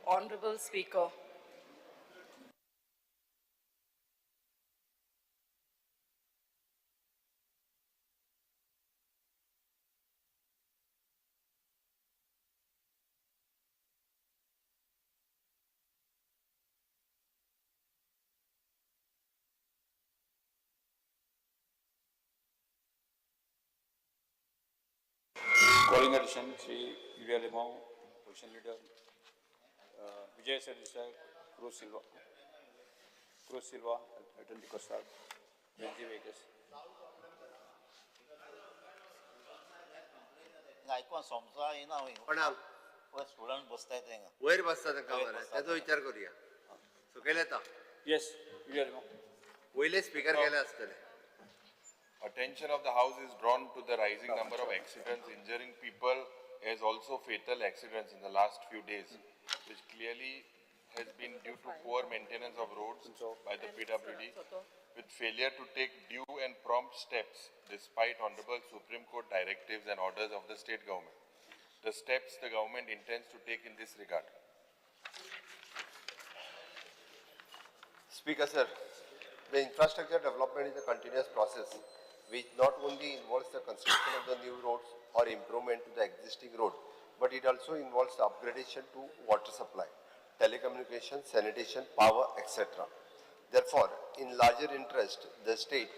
Honorable Speaker. Calling attention, Shri Uria Alemao, Opposition Leader, Vijay Sardesai, Cruz Silva, Cruz Silva, Elton D'Costa, Venzi Vegas. आयकोन समजा येना कोणाक student बसताय तेंगा वयर बसता तांकां वयर मरे बसता. तेजो विचार करुया. सकयल येता. Yes, Uria Alemao. वयले स्पीकर गेले आसतले. Attention of the House is drawn to the rising number of accidents injuring people as also fatal accidents in the last few days, which clearly has been due to poor maintenance of roads by the PWD, with failure to take due and prompt steps despite Honorable Supreme Court directives and orders of the state government. The steps the government intends to take in this regard. Speaker sir, the infrastructure development is a continuous process which not only involves the construction of the new roads or improvement to the existing road, but it also involves the upgradation to water supply, telecommunication, sanitation, power, etc. Therefore, in larger interest, the state,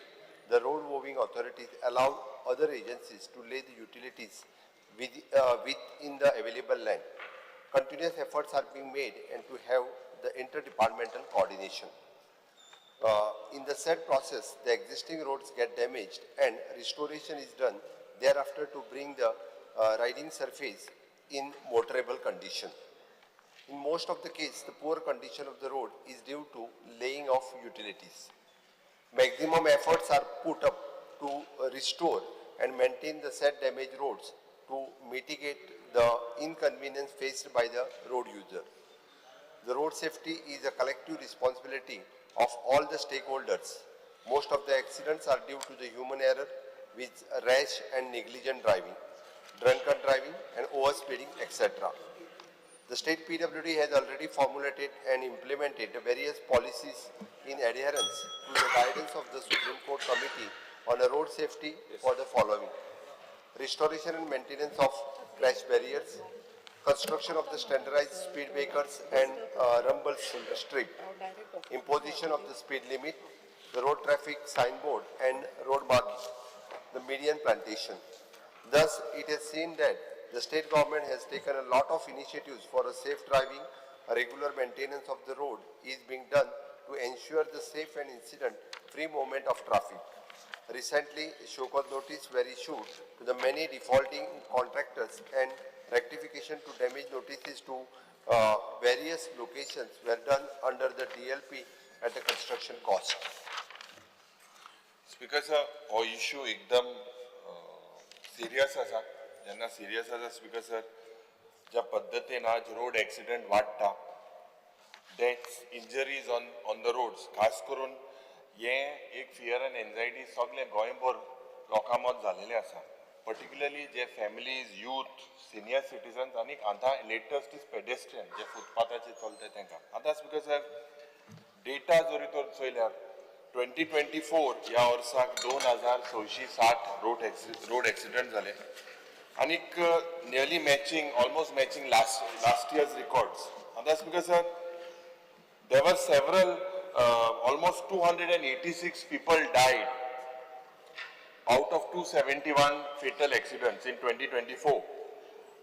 the road moving authorities allow other agencies to lay the utilities within the available land. Continuous efforts are being made and to have the interdepartmental coordination. In the said process, the existing roads get damaged and restoration is done thereafter to bring the riding surface in motorable condition. In most of the case, the poor condition of the road is due to laying of utilities. Maximum efforts are put up to restore and maintain the said damaged roads to mitigate the inconvenience faced by the road user. The road safety is a collective responsibility of all the stakeholders. Most of the accidents are due to the human error with rash and negligent driving, drunken driving and overspeeding, etc. The state PWD has already formulated and implemented various policies in adherence to the guidance of the Supreme Court Committee on a road safety for the following: restoration and maintenance of crash barriers, construction of the standardized speed breakers and rumble strip, imposition of the speed limit, the road traffic signboard and road marking, the median plantation. Thus, it is seen that the state government has taken a lot of initiatives for a safe driving. A regular maintenance of the road is being done to ensure the safe and incident-free movement of traffic. Recently, show cause notice were issued to the many defaulting contractors and rectification to damage notices to various locations were done under the DLP at the construction cost. Speaker sir, हो issue एकदम serious आसा. जेन्ना serious आसा speaker sir, ज्या पद्दतीन आज road accident वाडटा, deaths, injuries on the roads, खास करून हें एक फियर एंड एन्जायटी सगळे गोंयभर लोकां मद जालेलें आसा. पर्टिक्युलरली जे फॅमिलीज, यूथ, सिनियर सिटीजन्स आनी आतां लेटस्ट is pedestrian जे फुटपाथाचेर चलता तांकां. आतां स्पीकर सर, डेटा जरी तर चोयल्यार 2024 ह्या वर्साक 2660 रोड एक्सिडंट जाले आनीक nearly matching, almost matching last year's records. आतां speaker sir, there were several, almost 286 people died out of 271 fatal accidents in 2024.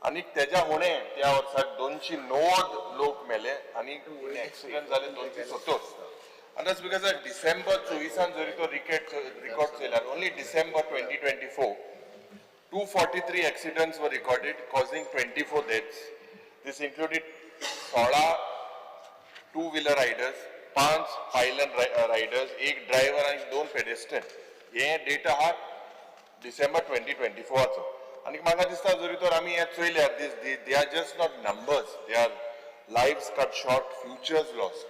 आनी तेज्या हुणे त्या वर्साक 290 लोक मेले आनी एक्सिडंट जाले 270. आनी that's because डिसेंबर चोवीसान जरी तो record चोयल्यार only December 2024 243 accidents were recorded causing 24 deaths. This included 16 two wheeler riders, 5 pylon riders, एक ड्रायव्हर आनी 2 पेडेस्ट्रियन. हे डेटा हा डिसेंबर 2024चो. आनी म्हाका दिसता जरी तर आमी हें चोयल्यार this they are just not numbers, they are lives cut short, futures lost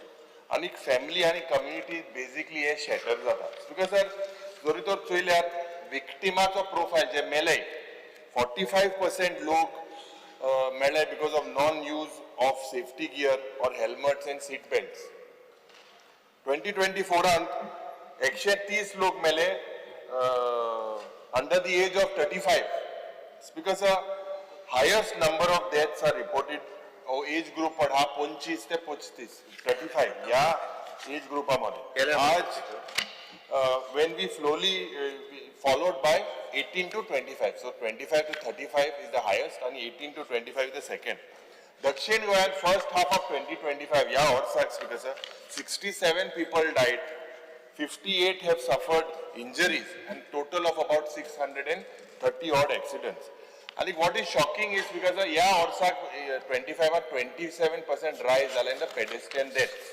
आनी फॅमिली आनी कम्युनिटी बेजिकली हे शॅटर जाता. Because sir, जरी तर चोयल्यार विक्टिमाचो प्रोफायल जे मेले 45% लोक मेले because of non use of safety gear or helmets and seat belts. 2024 130 लोक मेले under the age of 35. Speaker sir, highest number of deaths are reported age group पण हा 25 ते 35 35 या एज ग्रुपामध्ये. आज when we slowly followed by 18 to 25. So 25 to 35 is the highest and 18 to 25 is the second. दक्षिण गोव्यात first half of 2025 या वर्साक speaker sir 67 people died, 58 have suffered injuries and total of about 630 odd accidents. आणि what is shocking is because ह्या वर्साक 25 27% रायज जाला in the pedestrian deaths.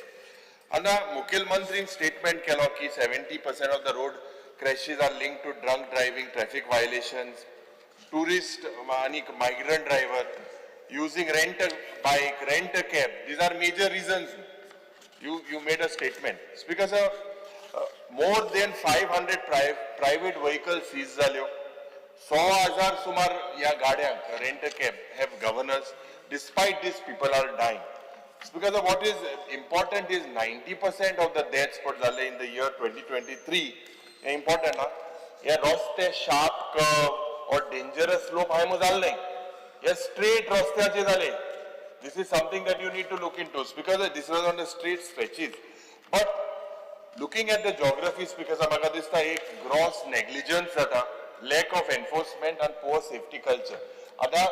आतां मुखेलमंत्रीन स्टेटमेंट केलो की 70% of the road crashes are linked to drunk driving, traffic violations, tourist आणि migrant driver, using rent a bike, rent a cab. These are major reasons. You made a statement. Speaker sir, more than 500 private vehicles seize जाल्यो. 100,000 सुमार ह्या गाड्यांक rent a cab have governors. Despite this, people are dying. Because of what is important is 90% of the deaths for जाले in the year 2023. हे important ना, हे रस्ते sharp curve or dangerous slope हाय जाले नाही, हे straight रस्त्याचे जाले. This is something that you need to look into because this was on the straight stretches. But looking at the geographies, because म्हाका दिसता एक gross negligence जाता, lack of enforcement and poor safety culture. आता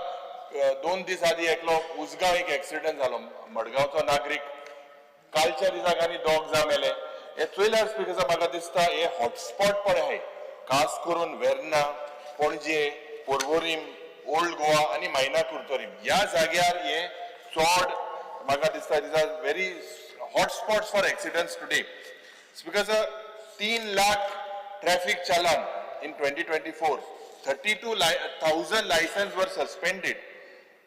2 दीस आदी एकलो उसगांव एक accident जालो, मडगांवचो नागरीक कालच्या दिसाक आनी दोग जाण मेले. हे चोयल्यार स्पीकर म्हाका दिसता हे हॉटस्पॉट पण आहे, खास करून वेर्ना, पणजे, पोर्वोरीम, ओल्ड गोवा आनी मायना कुर्तोरीम ह्या जाग्यार हे चड म्हाका दिसता these are very hotspots for accidents today. Speaker sir, 3 lakh traffic challan in 2024, 32,000 license were suspended,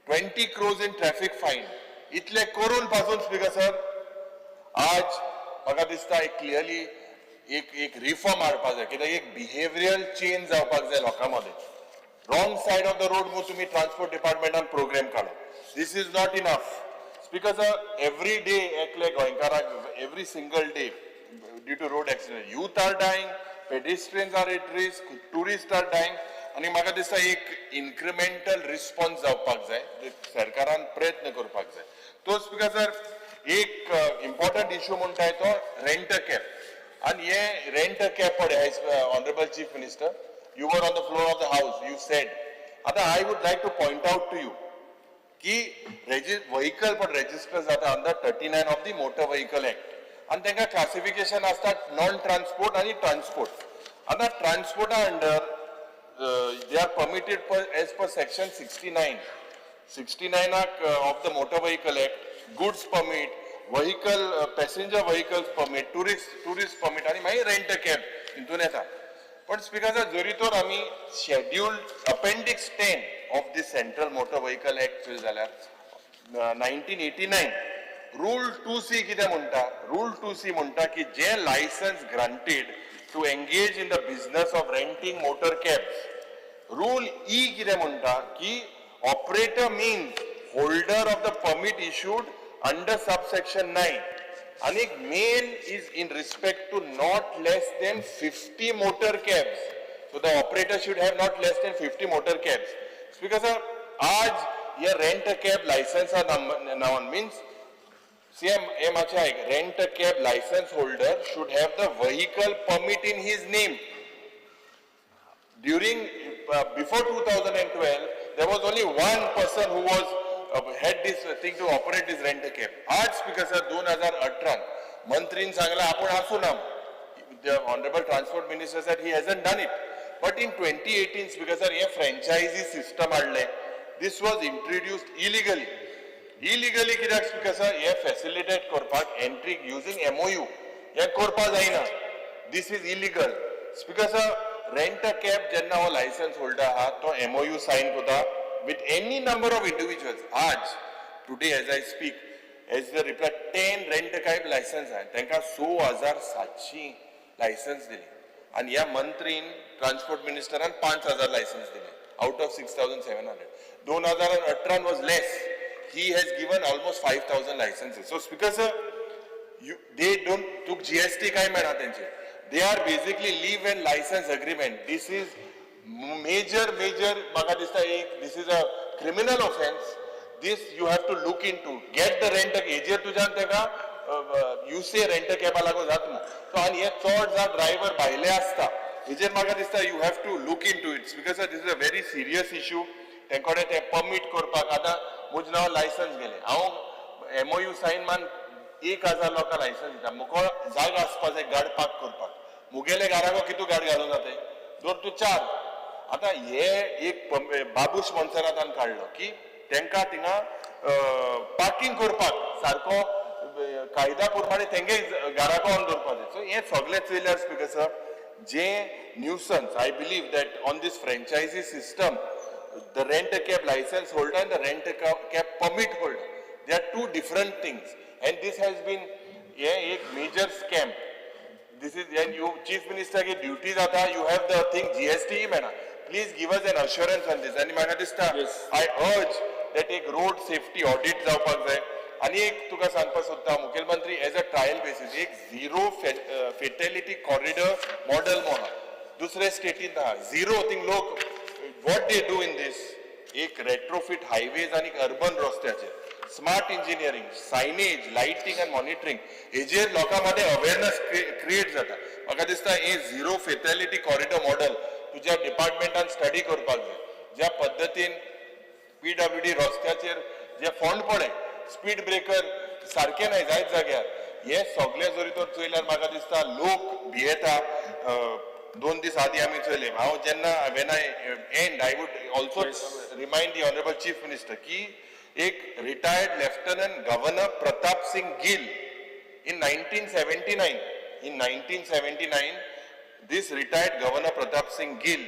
20 crores in traffic fine. इतले करून पासून स्पीकर सर आज म्हाका दिसता एक क्लियरली एक एक रिफॉर्म हाडपाक जाय, कित्याक एक बिहेवियर चेंज जावपाक जाय लोकां मदें. Wrong side of the road म्हूण तुमी ट्रान्सपोर्ट डिपार्टमेंटान प्रोग्राम काडप, this is not enough. Speaker sir, every day एकले गोंयकाराक every single day due to road accident youth are dying, pedestrians are at risk, tourist are dying. आनी म्हाका दिसता एक incremental response जावपाक जाय, सरकारान प्रयत्न करपाक जाय. तो स्पीकर सर एक इम्पॉर्टंट इशू म्हणटाय तो रेंट अ कॅब. आनी हे रेंट अ कॅब पळय, honourable chief minister, you were on the floor of the house, you said. आतां I would like to point out to you की व्हयकल पण register जाता under 39 of the motor vehicle act आनी तांकां classification आसता non transport आनी transport. आतां ट्रान्सपोर्टा under they are permitted as per section 69 of the motor vehicle act, goods permit, vehicle passenger vehicles permit, tourist permit आनी मागीर rent a cab हितून येता. पण स्पीकर सर, जरी तर आमी schedule appendix 10 of the central motor vehicle act चोयले जाल्यार 1989 rule 2C कितें म्हणटा, रूल 2C म्हणटा की जे licence granted to engage in the business of renting motor cabs. Rule E कितें म्हणटा की operator means holder of the permit issued under subsection 9 आणि main is in respect to not less than 50 motor cabs. So the operator should have not less than 50 motor cabs. Speaker sir, आज हे rent a cab licence नावान means CM हे मातशें आयक, rent a cab licence holder should have the vehicle permit in his name. During before 2012 there was only one person who was had this thing to operate this rent a cab. आज speaker sir 2018 मंत्रीन सांगला आपूण आसूं ना, the honorable transport minister said he hasn't done it. But in 2018 speaker sir hey franchise system हाडलें. This was introduced illegally. Illegally कित्याक speaker sir, हे facilitate करपाक entry using MOU हे करपाक जायना. This is illegal. Speaker sir, rent a cab जेन्ना हो licence holder आहा तो एमओयू सायन करता with any number of individuals. आज today as I speak, as the reply 10 rent a cab licence आहा, तांकां 6,700 लायसन्स दिली आनी ह्या मंत्रीन ट्रान्सपोर्ट मिनिस्टरान 5,000 लायसन्स दिले out of 6,700. 2018 was less. he has given almost 5,000 licenses. So Speaker sir, you they don't took GST काय मेळना तेंचे. They are basically leave and license agreement. This is major major, म्हाका दिसता एक this is a criminal offence. This you have to look into. Get the rent हेजेर तुज्यान तेका you Se rent कॅबा लागून जाता न्हू. सो आनी हे चड जाण ड्रायव्हर भायले आसता. हेजेर म्हाका दिसता you have to look into it because this is a very serious issue. तेंकोडे ते परमीट करपाक आतां म्हजें नांव लायसन्स गेलें, हांव एमओयू सायन मान 1000 लोकांक लायसन्स दिता. मुको जागो आसपा जाय गाड पार्क करपाक. मुगेले घराको कितू गाड घालूं जाता, दोन तूं चार. आतां हे एक बाबूश मोन्सेरातान काडलो की तेंकां थिंगा पार्किंग करपाक सारको कायदा प्रमाणे तेंगे घराको ऑन दवरपाक जाय. सो हें सगळें चोयल्यार स्पीकर सर, जे nuisance, I believe that on this franchise system, the rent a cab license holder and the rent a cab permit holder, they are two different things, and this has been a major scam. This is, and you chief minister की duty जाता, you have the thing. GST मेळना. Please give us an assurance on this. आनी म्हाका दिसता I urge that एक road safety audit जावपाक जाय. आनी एक तुका सांगपाक सोदता मुखेलमंत्री, एज अ ट्रायल बेसीस एक झिरो फेटेलिटी कॉरिडॉर मॉडल म्हणून दुसरे स्टेटीन आहा झिरो. थिंग लोक what they do in this, एक रेट्रोफिट हायवेज आनी अर्बन रस्त्याचेर स्मार्ट इंजिनियरिंग, सायनेज, लायटींग आनी मॉनिटरींग हेजेर लोकां मदें अवेरनस क्रिएट जाता. म्हाका दिसता हे झिरो फेटॅलिटी कॉरिडॉर मॉडल तुज्या डिपार्टमेंटान स्टडी करपाक जाय. ज्या पद्दतीन पीडब्ल्यूडी रस्त्याचेर जे फोंड पडे, स्पीड ब्रेकर सारके नाही जायत जाग्यार, हे सगळे जरी तर चोयल्यार म्हाका दिसता लोक भियेता. 2 दीस आदी आमी चोयले. हांव जेन्ना when I end, I would also remind the honourable Chief Minister की एक retired Lieutenant Governor Pratap Singh Gill in 1979, in 1979, this retired Governor Pratap Singh Gill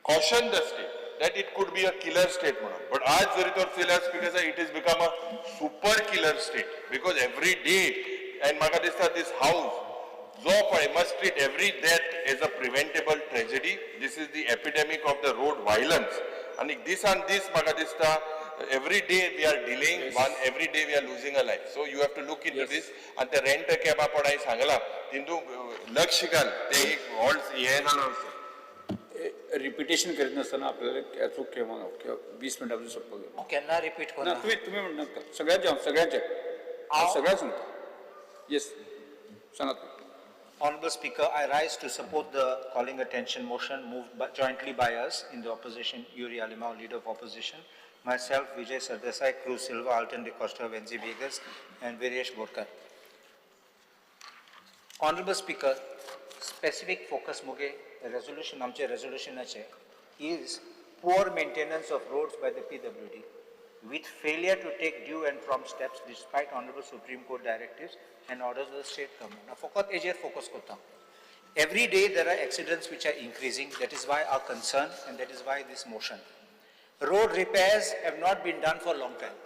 cautioned the state that it could be a killer state म्हणून. But आज जरी तर चोयल्यार because it is become a super killer state because every day, and म्हाका दिसता this house जो पळय must treat every death as a preventable tragedy. This is the epidemic of the road violence. आनी दिसान दीस म्हाका दिसता every day we are delaying one, every day we are losing a life. So you have to look into this. आनी ते rent कॅबा पण हांवें सांगलां, तितून लक्ष घाल. ते एक व्हड हें जालो. रिपिटेशन करीत नासतना आपल्याला अचूक किंवा किंवा 20 मिनटां सोंपपाक जाय. केन्ना रिपीट ना. करना. तुम्ही तुम्ही म्हणनाका, सगळ्यांचे, हांव सगळ्यांचे हांव सगळ्यांक सांगता. येस, सांगात तुम्ही. Honorable Speaker, I rise to support the calling attention motion moved jointly by us in the opposition, Yuri Alemao, Leader of Opposition, myself, Vijay Sardesai, Cruz Silva, Alton De Costa, Venzi Vegas, and Viresh Borkar. Honorable Speaker, specific focus मुगे resolution, आमचे resolutionाचे is poor maintenance of roads by the PWD with failure to take due and prompt steps despite Honorable Supreme Court directives and orders of the state government. Now, फकत हेजेर focus करता. Every day there are accidents which are increasing. That is why our concern and that is why this motion. Road repairs have not been done for a long time.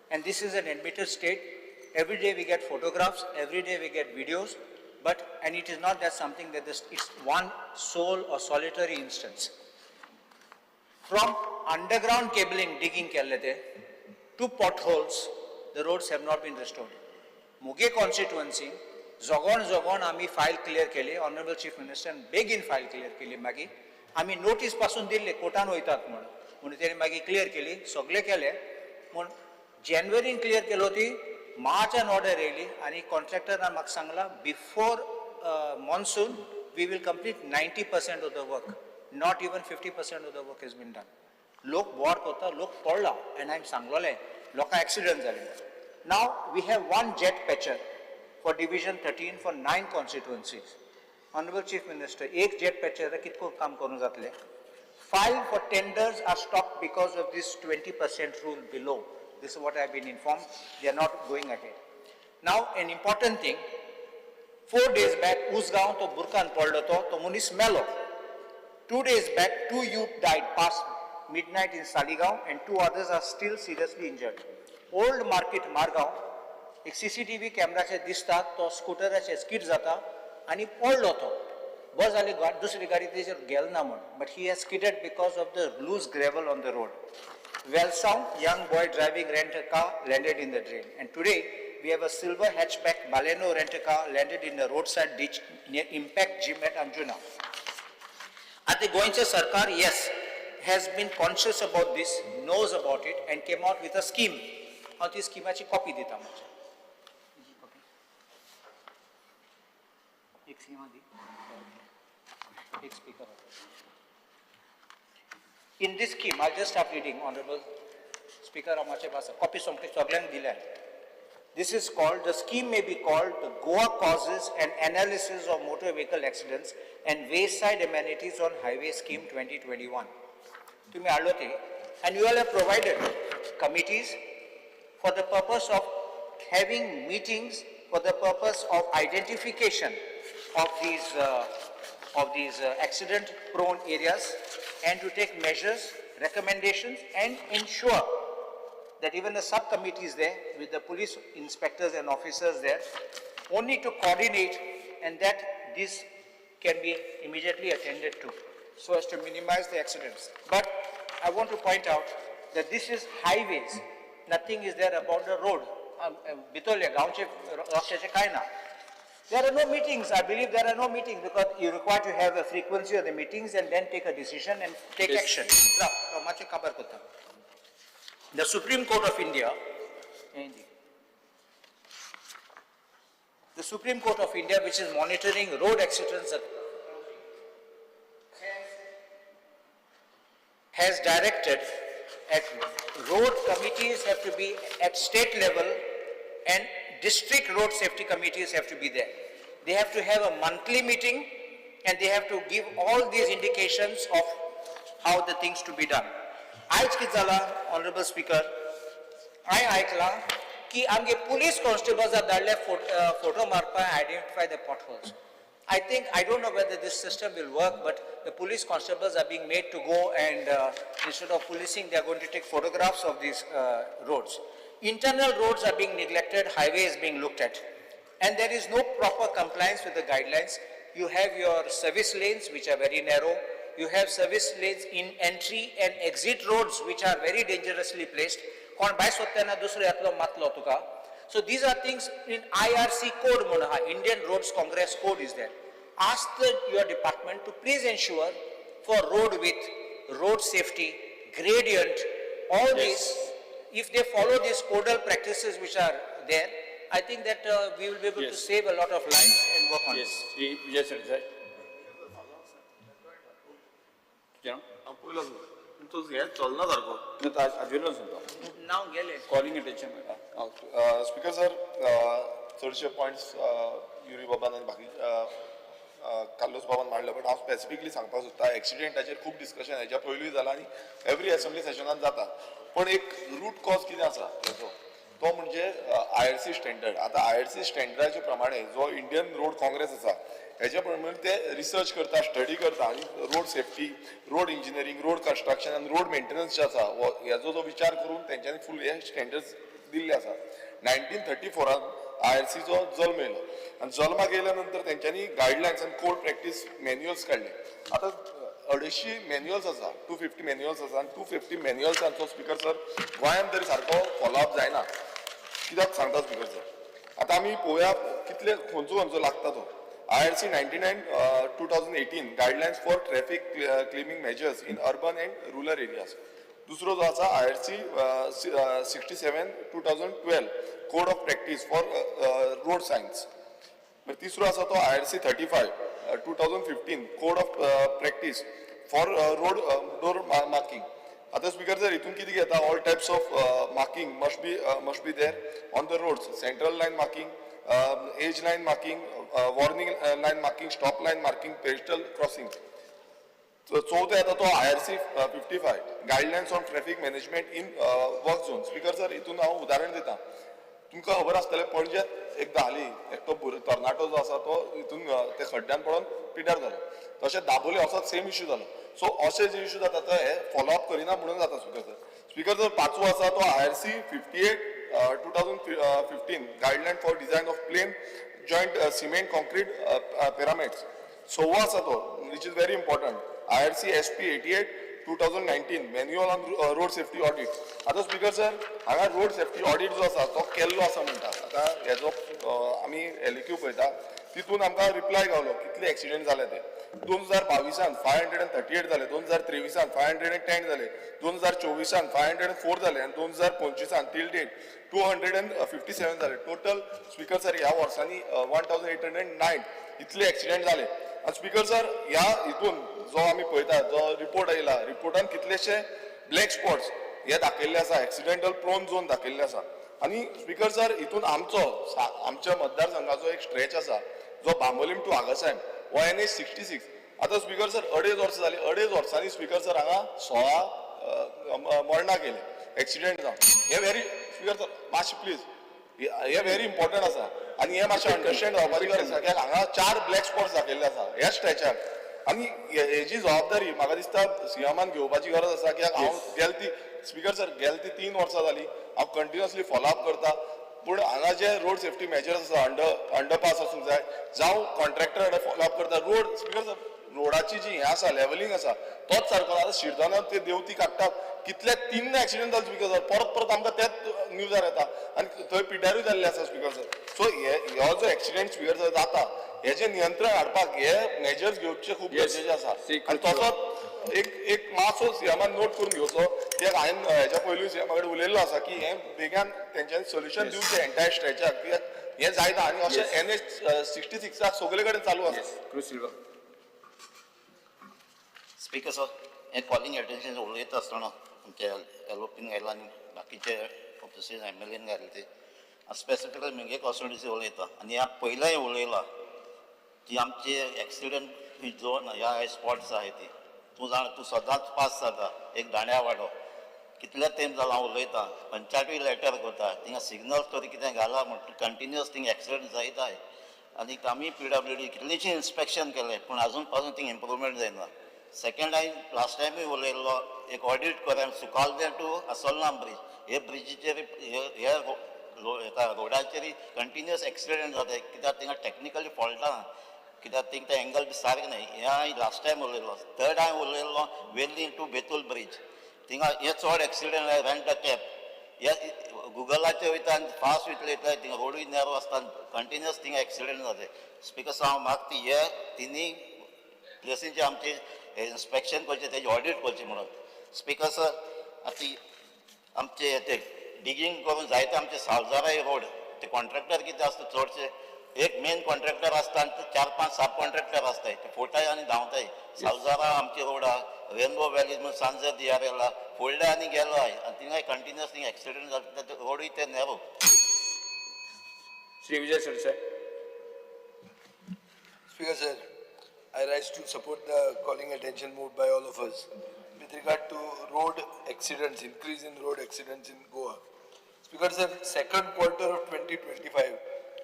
And this is an admitted state. Every day we get photographs, every day we get videos, but, and it is not that something that this, it's one sole or solitary instance. From underground cabling digging केल्ले ते to potholes, the roads have not been restored. मुगे constituency जोगोण जोगोण आमी file clear केली. Honourable chief मिनिस्टरान बेगीन file clear केली. मागीर आमी notice पासून दिल्ली कोर्टान वयतात म्हणून, म्हणून तेणी मागीर क्लियर केली, सगळें केलें. म्हूण जानेवारीन क्लियर केलो, ती मार्चान ऑर्डर येयली आनी कॉन्ट्रॅक्टरान म्हाका सांगलां, before monsoon we will complete 90% of the work. Not even 50% of the work has been done. लोक बोर करता, लोक पडला आनी हांवें सांगलोलें लोकांक एक्सिडंट जाले. Now we have one jet patcher for Division 13 for nine constituencies. Honourable Chief Minister, एक jet patcher कितको काम करूंक जातलें? File for tenders are stopped because of this 20% rule below. This is what I have been informed. They are not going ahead. Now, an important thing, 4 days back, Usgaon तो बुरकान पडलो तो, तो मनीस मेलो. 2 days back, two youth died past midnight in Saligao and two others are still seriously injured. Old Market, Margao, एक CCTV कॅमेराचेर दिसता तो स्कुटराचेर स्कीड जाता आनी पडलो तो. बरें जालें दुसरी गाडी तेजेर गेल ना म्हण, but he has skidded because of the loose gravel on the road. Velsao, young boy driving rent-a-car landed in the drain. And today, we have a silver hatchback Baleno rent-a-car landed in a roadside ditch near Impact Gym at Anjuna. आतां गोंयचें सरकार, yes, has been conscious about this, knows about it and came out with a scheme. हांव ती स्किमाची copy दिता मातशें. एक स्किमा दी, एक speaker. In this scheme, I'll just start reading, Honorable Speaker, मातशें भासा कॉपी सगळ्यांक दिल्या. This is called, the scheme may be called the Goa Causes and Analysis of Motor Vehicle Accidents and Wayside Amenities on Highway Scheme 2021. तुम्ही हाडलो ते, and you all have provided committees for the purpose of having meetings for the purpose of identification of these accident prone areas and to take measures, recommendations and ensure that even the subcommittee is there with the police inspectors and officers there, only to coordinate and that this can be immediately attended to so as to minimize the accidents. But I want to point out that this is highways, nothing is there about the road. भितरले गांवचे रस्त्याचे काय ना. There are no meetings. I believe there are no meetings because you require to have a frequency of the meetings and then take a decision and take Yes. action. मातशें काबार करता. The Supreme Court of India, the Supreme Court of India, which is monitoring road accidents, has directed at road committees have to be at state level and district road safety committees have to be there. They have to have a monthly meeting and they have to give all these indications of how the things to be done. आयज कितें जाला, Honorable Speaker, हांवें आयकलां की आमगे police constables धाडले photo मारपाक identify the potholes. I think, I don't know whether this system will work, but the police constables are being made to go and instead of policing, they are going to take photographs of these roads. Internal roads are being neglected, highway is being looked at. And there is no proper compliance with the guidelines. You have your service lanes, which are very narrow. You have service lanes in entry and exit roads, which are very dangerously placed. कोण भायर सोदतना दुसरो येतलो मातलो तुका. So these are things in IRC code म्हणून आहा, Indian Roads Congress code is there. Ask your department to please ensure for road width, road safety, gradient, all Yes. these, if they follow these codal practices which are there, I think that we will be able to Yes. save a lot of lives and work on Yes, it. Shri Vijay Sardesai. तुजें नांव? पयलो तुमचो हें चलना सारको. ना, आजवेलो सुद्दां. नांव गेलें. Calling attention. Speaker sir, चडशे पॉयंट्स युरी बाबान आनी बाकी कार्लोस बाबान मांडले, बट हांव स्पेसिफिकली सांगपाक सोदता एक्सिडेंटाचेर खूब डिस्कशन हेज्या पयलूय जालां आनी एवरी असेंब्ली सेशनान जाता, पण एक रूट कॉज कितें आसा तेजो, तो म्हणजे IRC standard. आतां IRC स्टँडर्डाचे प्रमाणे जो इंडियन रोड काँग्रेस आसा हेज्या प्रमाणे ते रिसर्च करता, स्टडी करता आनी road safety, road engineering, road construction आनी रोड मेंटेनन्स जे आसा हेजो जो विचार करून तेंच्यांनी फूल हे स्टँडर्ड्स दिल्ले आसा. 1934 IRCचो जल्म येयलो आनी जल्माक येयल्या नंतर तेंच्यांनी गायडलायन्स आनी कोड प्रॅक्टीस मॅन्युअल्स काडले. आतां 250 मॅन्युअल्स आसा, 250 मॅन्युअल्स आसा आनी 250 मॅन्युअल्सांचो स्पीकर सर गोंयांत तरी सारको फॉलोअप जायना. कित्याक सांगता स्पीकर सर, आतां आमी पळोवया कितले खंयचो खंयचो लागता तो. IRC 99 2018 guidelines for traffic calming measures in urban and rural areas. दुसरो जो आसा IRC 67 2012 code of practice for road signs. तिसरो आसा तो IRC 35 2015 code of practice for road door marking. आतां स्पीकर सर हितून कितें घेता, all types of marking must be there on the roads, central line marking, edge line marking, warning line marking, stop line marking, pedestrian crossing. चवथो येता तो IRC 55 guidelines on traffic management in work zone. Speaker sir हितून हांव उदाहरण दिता, तुमकां खबर आसतलें पणजेंत एकदां हालीं एकटो तरणाटो जो आसा तो हितून ते खड्ड्यान पडोन पिड्ड्यार जालो. तशें दाबोली असोच सेम इश्यू जालो. सो अशे जे इश्यू जाता ते हे फॉलोअप करिना म्हणून जाता स्पीकर सर. स्पीकर सर पांचवो आसा तो IRC 58 2015 guideline for design of plain joint cement concrete pyramids. सव्वो आसा तो which is very important, IRC SP 88 2019 manual on road safety audit. आतां स्पीकर सर, हांगा रोड सेफ्टी ऑडिट जो आसा तो केल्लो आसा म्हणटा. आतां हेजो आमी एलएक्यू पळयता, तितून आमकां रिप्लाय गावलो कितले एक्सिडेंट जाले ते. 2022 538 जाले, 2023 510 जाले, 2024 504 जाले आनी 2025 टील डेट 257 जाले. टोटल स्पीकर सर, ह्या वर्सांनी 1809 इतले एक्सिडेंट जाले. आनी स्पीकर सर, ह्या हितून जो आमी पळयता, जो रिपोर्ट आयला, रिपोर्टान कितलेशे ब्लॅक स्पॉट्स हे दाखयल्ले आसा, एक्सिडेंटल प्रोन झोन दाखयल्ले आसा. आनी स्पीकर सर, हितून आमचो आमच्या मतदारसंघाचो एक स्ट्रेच आसा जो बांबोलीम टू आगासाहेब हो एनएच 66. आतां स्पीकर सर, अडेज वर्सां जाली, अडेज वर्सांनी स्पीकर सर हांगा 16 मरणां केली एक्सिडेंट जावन. हे व्हेरी, स्पीकर सर, मातशें प्लीज, हे व्हेरी इम्पॉर्टंट आसा आनी हे मातशें अंडरस्टँड जावपाची गरज आसा, कित्याक हांगा चार ब्लॅक स्पॉट्स दाखयल्ले आसा ह्या स्ट्रेचार. आनी हेजी जबाबदारी म्हाका दिसता सीएमान घेवपाची गरज आसा, कित्याक हांव गेल ती, स्पीकर सर, गेल ती 3 वर्सां जाली हांव कंटिन्युअसली फॉलो अप करता, पूण हांगा जे रोड सेफ्टी मेजर्स आसा, अंडरपास आसूंक जाय, जावं कॉन्ट्रॅक्टर कडेन फॉलो अप करता. रोड, स्पीकर सर, रोडाची जी हें आसा, लेवलिंग आसा, तोच सारको. आतां शिरदोना ते देंवती काडटात, कितले तीन एक्सिडंट जाले स्पीकर सर, परत परत आमकां तेच न्यूजार येता आनी थंय पिड्ड्यारूय जाल्ले आसा स्पीकर सर. सो हे हो जो एक्सिडंट, स्पीकर सर, जाता, हेजें नियंत्रण हाडपाक हे मेजर्स घेवचे खूब गरजेचे आसा. आनी तसोच एक एक मातसो सीएमान नोट करून घेवचो, कित्याक हांवें हेच्या पयलू सीएमा कडेन उलयल्लो आसा की हें बेगान तेंच्यांनी सोल्युशन दिवचें एंटायर स्ट्रेचाक, कित्याक हें जायना आनी अशें एनएच 66 सगळे कडेन चालू आसा. क्रूज सिल्वा. स्पीकर सर, हें कॉलिंग एटेन्शन उलयता आसतना आमच्या एलओपीन घायला आनी बाकीचे ऑफिसीस एमएलएन घायले ते स्पेसिफिकली म्हगे कॉन्स्टिट्युन्सी उलयता. आनी ह्या पयलेंय उलयला की आमचे एक्सिडंट ही झोन ह्या स्पॉट्स आहाय ती तूं जाणा, तूं सदांच पास जाता. एक दांड्या वाडो कितले तेंप जाला हांव उलयतां, पंचायतूय लेटर करता, थिंगा सिग्नल तरी कितें घाला म्हण. कंटिन्युअस थिंग एक्सिडंट जायत आहाय आनी आमी पीडब्ल्यूडी कितलींशीं इन्स्पेक्शन केलें, पूण आजून पासून थिंग इम्प्रुवमेंट जायना. सेकंड, हांवें लास्ट टायमूय उलयल्लो, एक ऑडिट कर सुकालदें टू असोलना ब्रीज. हे ब्रिजीचेर, हे हेका रोडाचेर कंटिन्युअस एक्सिडंट जाता, कित्याक थिंगा टॅक्निकली फॉल्ट आहा, कित्याक थिंग ते एंगल बी सारकें न्हय. हें हांवें लास्ट टायम उलयल्लो. थर्ड, हांवें उलयल्लो वेर्ली टू बेतूल ब्रीज, थिंगा हे चड एक्सिडंट. रेंट अ कॅब हे गुगलाचेर वयता आनी फास्ट वयतले वयता, थिंगा रोडूय नॅरो आसता, कंटिन्युअस थिंगा एक्सिडंट जाता. स्पीकर हांव मागता, हे तिनूय प्लेसींचे आमचे इन्स्पेक्शन करचें, तेजें ऑडिट करचें म्हणून. स्पीकर सर, आतां आमचे ते डिगींग करून जायते आमचे सावजाराय रोड, ते कॉन्ट्रॅक्टर कितें आसता, चडशे एक मेन कॉन्ट्रॅक्टर आसता आनी चार पांच सब कॉन्ट्रॅक्टर आसताय. ते फोटाय आनी धांवताय. सावजारा आमची रोड आहा, रेनबो व्हॅली म्हणून सांजे दियारेला फोडले आनी गेलो आहे आनी थिंगाय कंटिन्युअस थिंग एक्सिडंट जाता, ते रोडूय ते narrow. Shri Vijay Sardesai. Speaker sir, I rise to support the calling attention moved by all of us with regard to road accidents, increase in road accidents in Goa. Speaker sir, second quarter of 2025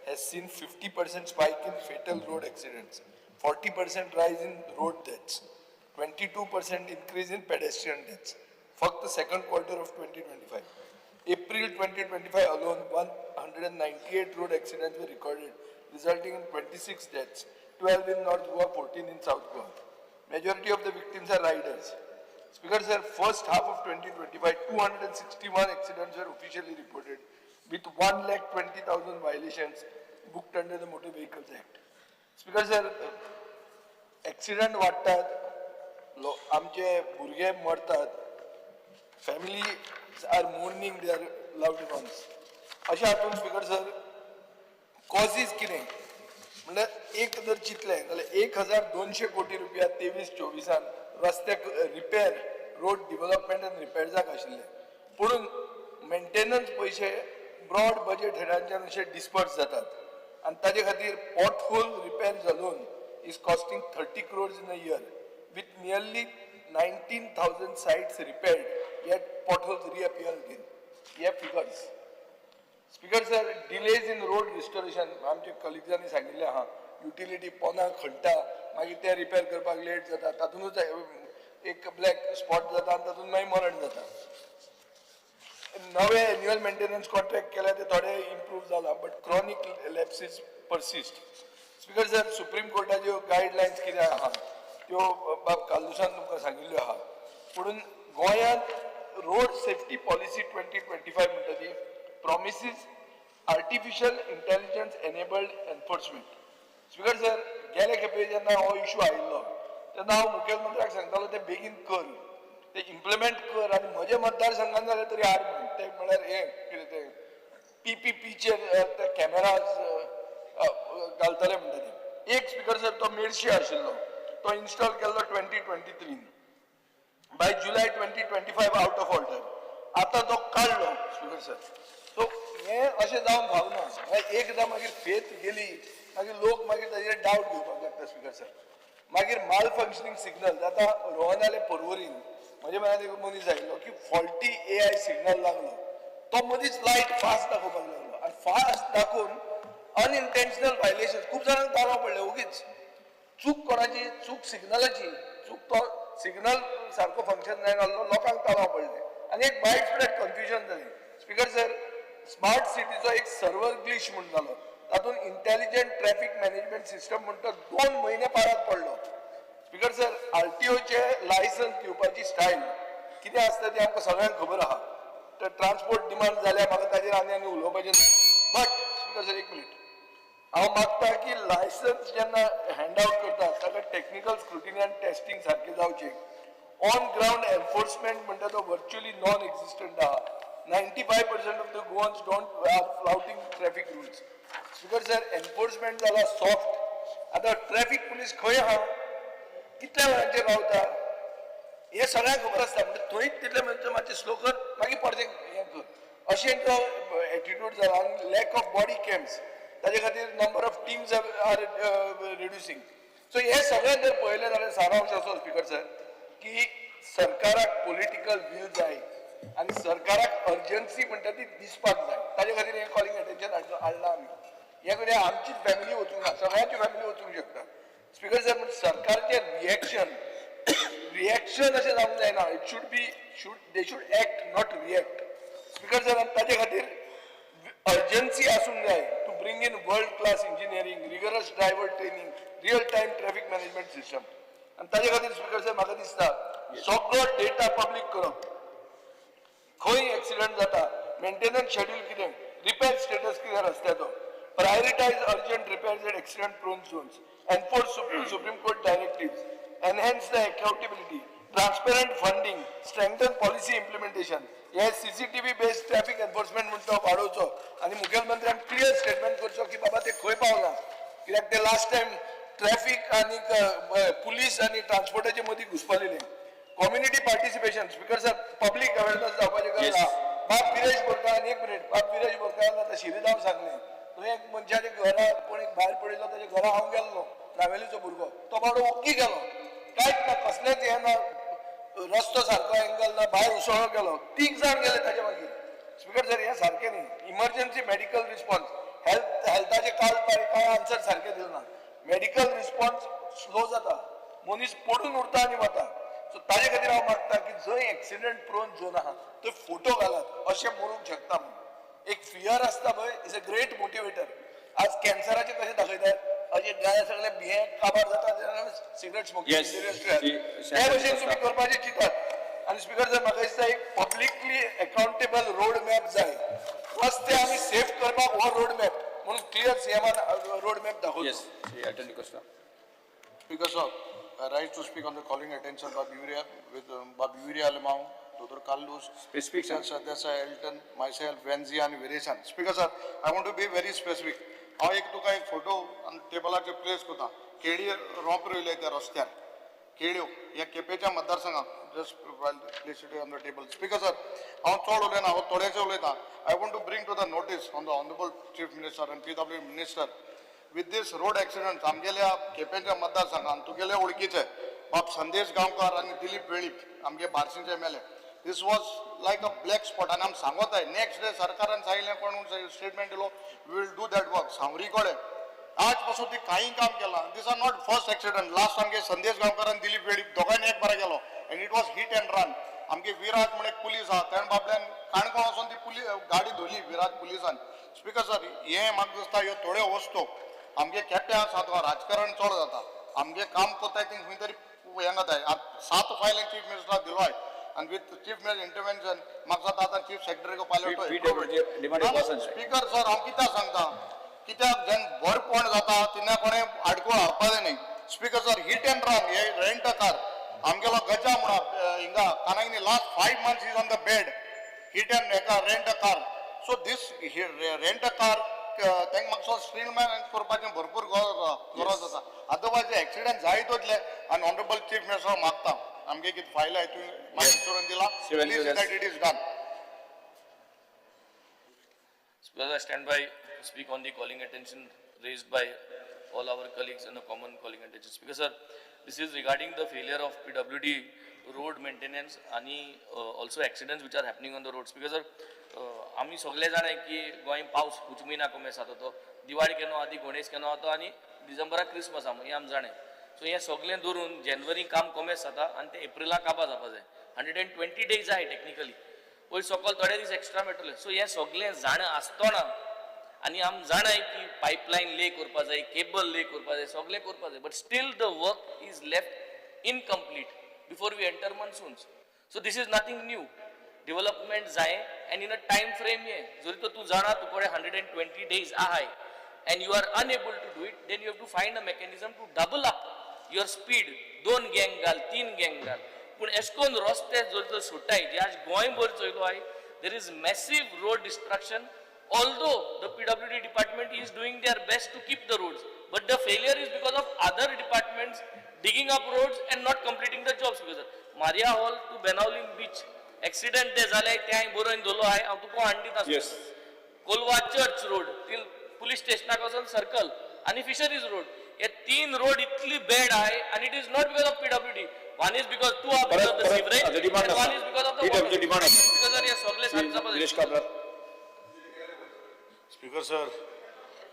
has seen 50% spike in fatal road accidents, 40% rise in road deaths, 22% increase in pedestrian deaths. फक्त second quarter of 2025. April 2025 alone, 198 road accidents were recorded, resulting in 26 deaths, 12 in North Goa, 14 in South Goa. Majority of the victims are riders. Speaker sir, first half of 2025, 261 accidents were officially reported, with 1,20,000 violations booked under the Motor Vehicles Act. Speaker sir, accident वाडटात, आमचे भुरगे मरतात, family are mourning their loved ones. अशें हातून speaker sir, causes कितें म्हणल्यार, एक जर चिंतलें जाल्यार 1200 कोटी रुपया 23-24 रस्त्याक रिपेर, रोड डिवलपमेंट आनी रिपेर्साक आशिल्ले, पुणून मेंटेनन्स पयशे ब्रॉड बजेट हेडांच्यान अशे डिस्पर्स जातात आनी ताजे खातीर pothole repairs alone is costing 30 crores in a year, with nearly 19,000 sites repaired, yet potholes reappear again. हे figures. Speaker sir, delays in road restoration, आमचे कलिग्जांनी सांगिल्लें आहा, युटिलिटी पोना खणटा, मागीर ते रिपेर करपाक लेट जाता, तातूंतच एक ब्लॅक स्पॉट जाता आनी तातूंत मागीर मरण जाता. नवे एन्युअल मेंटेनन्स कॉन्ट्रॅक्ट केल्या, ते थोडे इम्प्रूव जाला, but chronic lapses persist. Speaker sir, supreme कोर्टाच्यो गायडलायन्स कितें आहा त्यो बाब कार्लुसान तुमकां सांगिल्ल्यो आहा. पुणून गोंयांत road safety policy 2025 म्हणटा ती promises artificial intelligence enabled enforcement. Speaker sir, गेले खेपे जेन्ना हो इशू आयिल्लो तेन्ना हांव मुखेलमंत्र्याक सांगतालो ते बेगीन कर, ते इम्प्लिमेंट कर आनी म्हजे मतदारसंघान जाल्यार तरी हाड म्हणून. ते म्हळ्यार हें कितें तें पीपीपीचेर ते कॅमेराज घालतले म्हणटा ते. एक स्पीकर सर तो मेडशी आशिल्लो, तो इन्स्टॉल केल्लो 2023, by July 2025 out of order. आतां तो काडलो स्पीकर सर. सो हें अशें जावंक फावना. एकदां मागीर फेथ गेली मागीर लोक मागीर ताजेर डावट घेवपाक लागता स्पीकर सर. मागीर माल फंक्शनींग सिग्नल आतां रोहनाले परवरीन म्हज्या मनात एक मनीस आयलो की फॉल्टी एआय सिग्नल लागलो, तो मदींच लायट फास्ट दाखोवपाक लागलो आनी फास्ट दाखोवन अनइंटेन्शनल व्हायलेशन खूब जाणांक ताळो पडले. ओगीच चूक कोणाची, चूक सिग्नलाची, चूक तो सिग्नल सारको फंक्शन जायना आसलो, लोकांक ताळो पडले आनी एक वायड स्प्रेड कन्फ्युजन जालें. स्पीकर सर, स्मार्ट सिटीचो एक सर्वर ग्लिच म्हूण जालो, तातूंत इंटेलिजंट ट्रॅफिक मॅनेजमेंट सिस्टम म्हण तो 2 म्हयने पारार पडलो. स्पीकर सर, आरटीओचे लायसन्स दिवपाची स्टायल कितें आसता ती आमकां सगळ्यांक खबर आहा. तर ट्रान्सपोर्ट डिमांड जाल्या म्हाका ताजेर आनी आनी उलोवपाचें ना. बट स्पीकर सर एक मिनीट, हांव मागता की लायसन्स जेन्ना हँड आवट करता ताका टॅक्निकल स्क्रुटिनी आनी टेस्टिंग सारकें जावचें. ऑन ग्रावंड एन्फोर्समेंट म्हणटा तो वर्च्युअली नॉन एक्झिस्टंट आहा. 95% of the Goans don't are flouting traffic rules. Speaker sir, enforcement जाला सॉफ्ट. आतां ट्रॅफिक पुलीस खंय आहा, कितल्या वेळांचेर रावता हें सगळ्यांक खबर आसता. म्हणजे थंयच तितले म्हणचे मातशें स्लो कर, मागीर परतें हें कर, अशें तो एटिट्यूड जाला. आनी लॅक ऑफ बॉडी कॅम्स, ताजे खातीर number of teams are reducing. So हें सगळें जर पळयलें जाल्यार सारांश असो स्पीकर सर की सरकाराक पॉलिटिकल वील जाय आनी सरकाराक अर्जन्सी म्हणटा ती दिसपाक जाय. ताजे खातीर हें कॉलिंग अटेन्शन हाडलां आमी. हे कडेन आमचीच फॅमिली वचूंक ना, सगळ्यांची फॅमिली वचूंक शकता. स्पीकर सर, म्हणजे सरकारचें रिएक्शन रिएक्शन अशें जावंक जायना. It should be should they should act, not react. Speaker sir, आनी ताजे खातीर अर्जन्सी आसूंक जाय to bring in world class engineering, rigorous driver training, real time traffic management system. आनी ताजे खातीर स्पीकर सर म्हाका दिसता सगळो डेटा पब्लीक करप, खंय एक्सिडंट जाता, मेंटेनन्स शेड्यूल कितें, रिपेर स्टेटस कितें रस्त्याचो, prioritise urgent repairs at accident prone zones, enforce Supreme Court directives, enhance the accountability, transparent funding, strengthen policy implementation. हे सीसीटीव्ही बेस्ड ट्रॅफिक एन्फोर्समेंट म्हणटा तो वाडोवचो आनी मुखेलमंत्र्यान क्लियर स्टेटमेंट करचो की बाबा ते खंय पावला. कित्याक ते लास्ट टायम ट्रॅफिक आनी पुलीस आनी ट्रान्सपोर्टाचे मदीं घुसपलेले. Community participation, speaker sir, public awareness जावपाची गरज आहा. बाब विरेश बोरकार, एक मिनीट, बाब विरेश बोरकारान आतां शिरीदाव सांगलें, थंय एक मनशाच्या घरा कोण एक भायर पडिल्लो, ताच्या घरा हांव गेल्लो, नावेलीचो भुरगो, तो बाबडो ओग्गी गेलो, कांयच ना, कसलेंच हें ना, रस्तो सारको एंगल ना, भायर उसळो गेलो, तीग जाण गेले ताच्या मागीर. स्पीकर सर, हें सारकें न्ही. इमर्जन्सी मेडिकल रिस्पॉन्स, हेल्थाचे काल कांय आन्सर सारकें दिलना. मेडिकल रिस्पॉन्स स्लो जाता, मनीस पडून उरता आनी वता. सो ताजे खातीर हांव मागता की जंय एक्सिडंट प्रोन झोन आहा थंय फोटो घालात, अशें मरूंक शकता म्हणून. एक फियर आसता पळय, is a great motivator. आज कॅन्सराचे कशें दाखयतात, अशें गाय सगळे भिये काबार जाता सिगरेट स्मोकिंग. ते भशेन तुमी करपाचें चिंतात. आनी स्पीकर सर, म्हाका दिसता एक पब्लिकली अकाउंटेबल रोड मॅप जाय. रस्ते आमी सेफ करपाक हो रोड मॅप म्हणून क्लियर सीएमान रोड मॅप दाखोवचो. Yes, Shri Elton D'Costa. Speaker sir, I rise to speak on the calling attention by Uria with Bob Uria Alemao, Dr. Carlos, Specific, sir. Sir, Elton, myself, Venzi and Vireshan. Speaker sir, I want to be very specific. हांव एक तुका एक photo आनी टेबलाचेर place करता. केळी रोंप रोयले त्या रस्त्यार, केळ्यो ह्या केपेच्या मतदारसंघात. Just place it on the table. Speaker sir, हांव चड उलयना, हांव थोडेशें उलयता. I want to bring to the notice on the honourable Chief Minister and PW Minister with this road accident. आमगेल्या केपेंच्या मतदारसंघात तुगेले वळखीचे बाब संदेश गांवकार आनी दिलीप वेळीप आमगे बार्शीचे M LA. This was like a black spot. आनी आमी सांगोताय, नेक्स्ट डे सरकारान सांगिल्लें, कोण स्टेटमेंट दिलो, we will do that work. सांवरी कडेन आज पासून ती काही काम केलां. This are not first accident. Last आमगे संदेश गांवकार आनी दिलीप वेळीप दोगांयनी एक बारा गेलो and it was hit and run. आमगे विराज म्हण एक पुलीस आहा, तेणें बाबल्यान काणकोण वचोन ती पुली गाडी धरली विराज पुलिसान. स्पीकर सर, हें म्हाका दिसता ह्यो थोड्यो वस्तू आमगे केप्यां आसा, राजकारण चड जाता, आमगे काम कोत्ताय ती खंय तरी हें जाताय. 7 फायली चीफ मिनिस्टराक दिलो आय आनी विथ चीफ मिनिस्टर इंटरवेन्शन म्हाका दिसता आतां चीफ सेक्रेटरीक पायलट. स्पीकर सर, हांव कित्याक सांगता, कित्याक जेन्ना बरेपण जाता तेन्ना कोणें आडखळ हाडपा जाय न्ही. Speaker sir, hit and run हे रेंट अ कार आमगेलो गजा म्हणा हिंगा कानायनी last 5 months is on the bed. Hit and हेका rent a car. So this rent a car तांकां मातसो स्ट्रीमलायन करपाचें भरपूर गरज आसा. अदरवायज एक्सिडंट जायत वतले. आनी ऑनरेबल चीफ मिनिस्टर मागता आमगे कितें फायल आहाय तुवें म्हाका इन्शुरन्स दिला, please that it is done. Speaker, I stand by to speak on the calling attention raised by all our colleagues in a common calling attention. Speaker sir, this is regarding the failure of PWD road maintenance आणि also accidents which are happening on the roads. Speaker sir, आमी सगळे जाणाय की गोंय पावस कुछ म्हयना कमी आसा तो दिवाळी केन्ना आदी गणेश केन्ना वता आनी डिसेंबराक क्रिसमस आहा, हें आमी जाणाय. सो हें सगळें धरून जेनवरी काम कमी जाता आनी तें एप्रिलाक काबार जावपा जाय. 120 डेज आहाय टॅक्निकली, वयर सकयल थोडे दीस एक्स्ट्रा मेळटले. सो हें सगळें जाणा आसतना आनी आम जाणाय की पायपलायन ले करपा जाय, केबल ले करपा जाय, सगळें करपा जाय, but still the work is left incomplete before we enter monsoons. So this is nothing new. Development जाय and in a time frame. हें जरी तर तूं जाणा तुकडे 120 डेज आहाय and you are unable to do it, then you have to find a mechanism to double up your speed. 2 गँग घाल, 3 गँग घाल, पूण एश कोन रस्ते जर तर सुट्टाय जे आज गोंयभर चोयलो आहाय, there is massive road destruction. Although the PWD department is doing their best to keep the roads, but the failure is because of other departments digging up roads and not completing the jobs. Because Maria Hall to Benaulim beach accident ते जाले ते हांवें बरोवन दवरलो आहाय, हांव तुका हाडून दिता. Yes. Colva church road till police स्टेशनाक वचून सर्कल आनी फिशरीज रोड, हे 3 रोड इतली बॅड आहाय आनी it is not because of PWD. One is because two are because of the sewerage, one is because of the PWD demand आसा. Because हे सगळे सारकें जावपा जाय. दिनेश काब्राल. स्पीकर सर,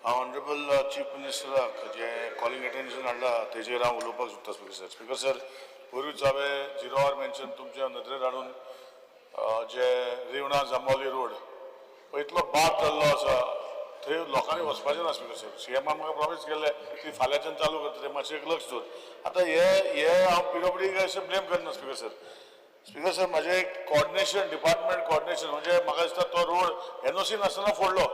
हांव ऑनरेबल चीफ मिनिस्टराक जे कॉलिंग अटेन्शन हाडला तेजेर हांव उलोवपाक सोदता. स्पीकर सर, स्पीकर सर, पयरूच हांवें झिरो our mention तुमच्या नदरेर हाडून जे रिवणा जांबावली रोड पळय इतलो बाद जाल्लो आसा, थंय लोकांनी वचपाचें ना. स्पीकर सर, सी एमान म्हाका प्रॉमीस केल्लें की फाल्यांच्यान चालू करतले, मातशें एक लक्ष दवर. आतां हे हे हांव पीडब्ल्यूडीक अशें ब्लेम करना. स्पीकर सर, स्पीकर सर, म्हाजें एक कॉर्डिनेशन, डिपार्टमेंट कॉर्डिनेशन, म्हणजे म्हाका दिसता तो रोड एनओसी नासतना फोडलो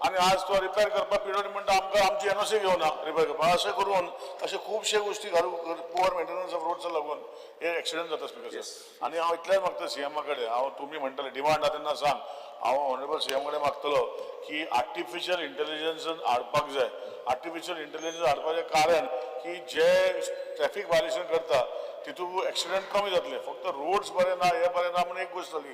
आनी आज तो रिपेर करपाक पीडब्ल्यूडी म्हणटा आमकां आमची एनओसी घेवना रिपेर करपाक. अशें करून अशे खुबशे गोश्टी घालून पुअर मेंटेनन्स ऑफ रोड्सा लागून हे एक्सिडंट जाता. स्पीकर सर, आनी हांव इतलेंच मागता सीएमा कडेन, हांव तुमी म्हणटले डिमांड आहा तेन्ना सांग, हांव ऑनरेबल सीएम कडेन मागतलो की आर्टिफिशियल इंटेलिजन्स हाडपाक जाय. आर्टिफिशियल इंटेलिजन्स हाडपाचें कारण की जे ट्रॅफिक व्हायलेशन करता तितून एक्सिडंट कमी जातले. फक्त रोड्स बरे ना, हे बरे ना म्हणून एक गोश्ट जाली.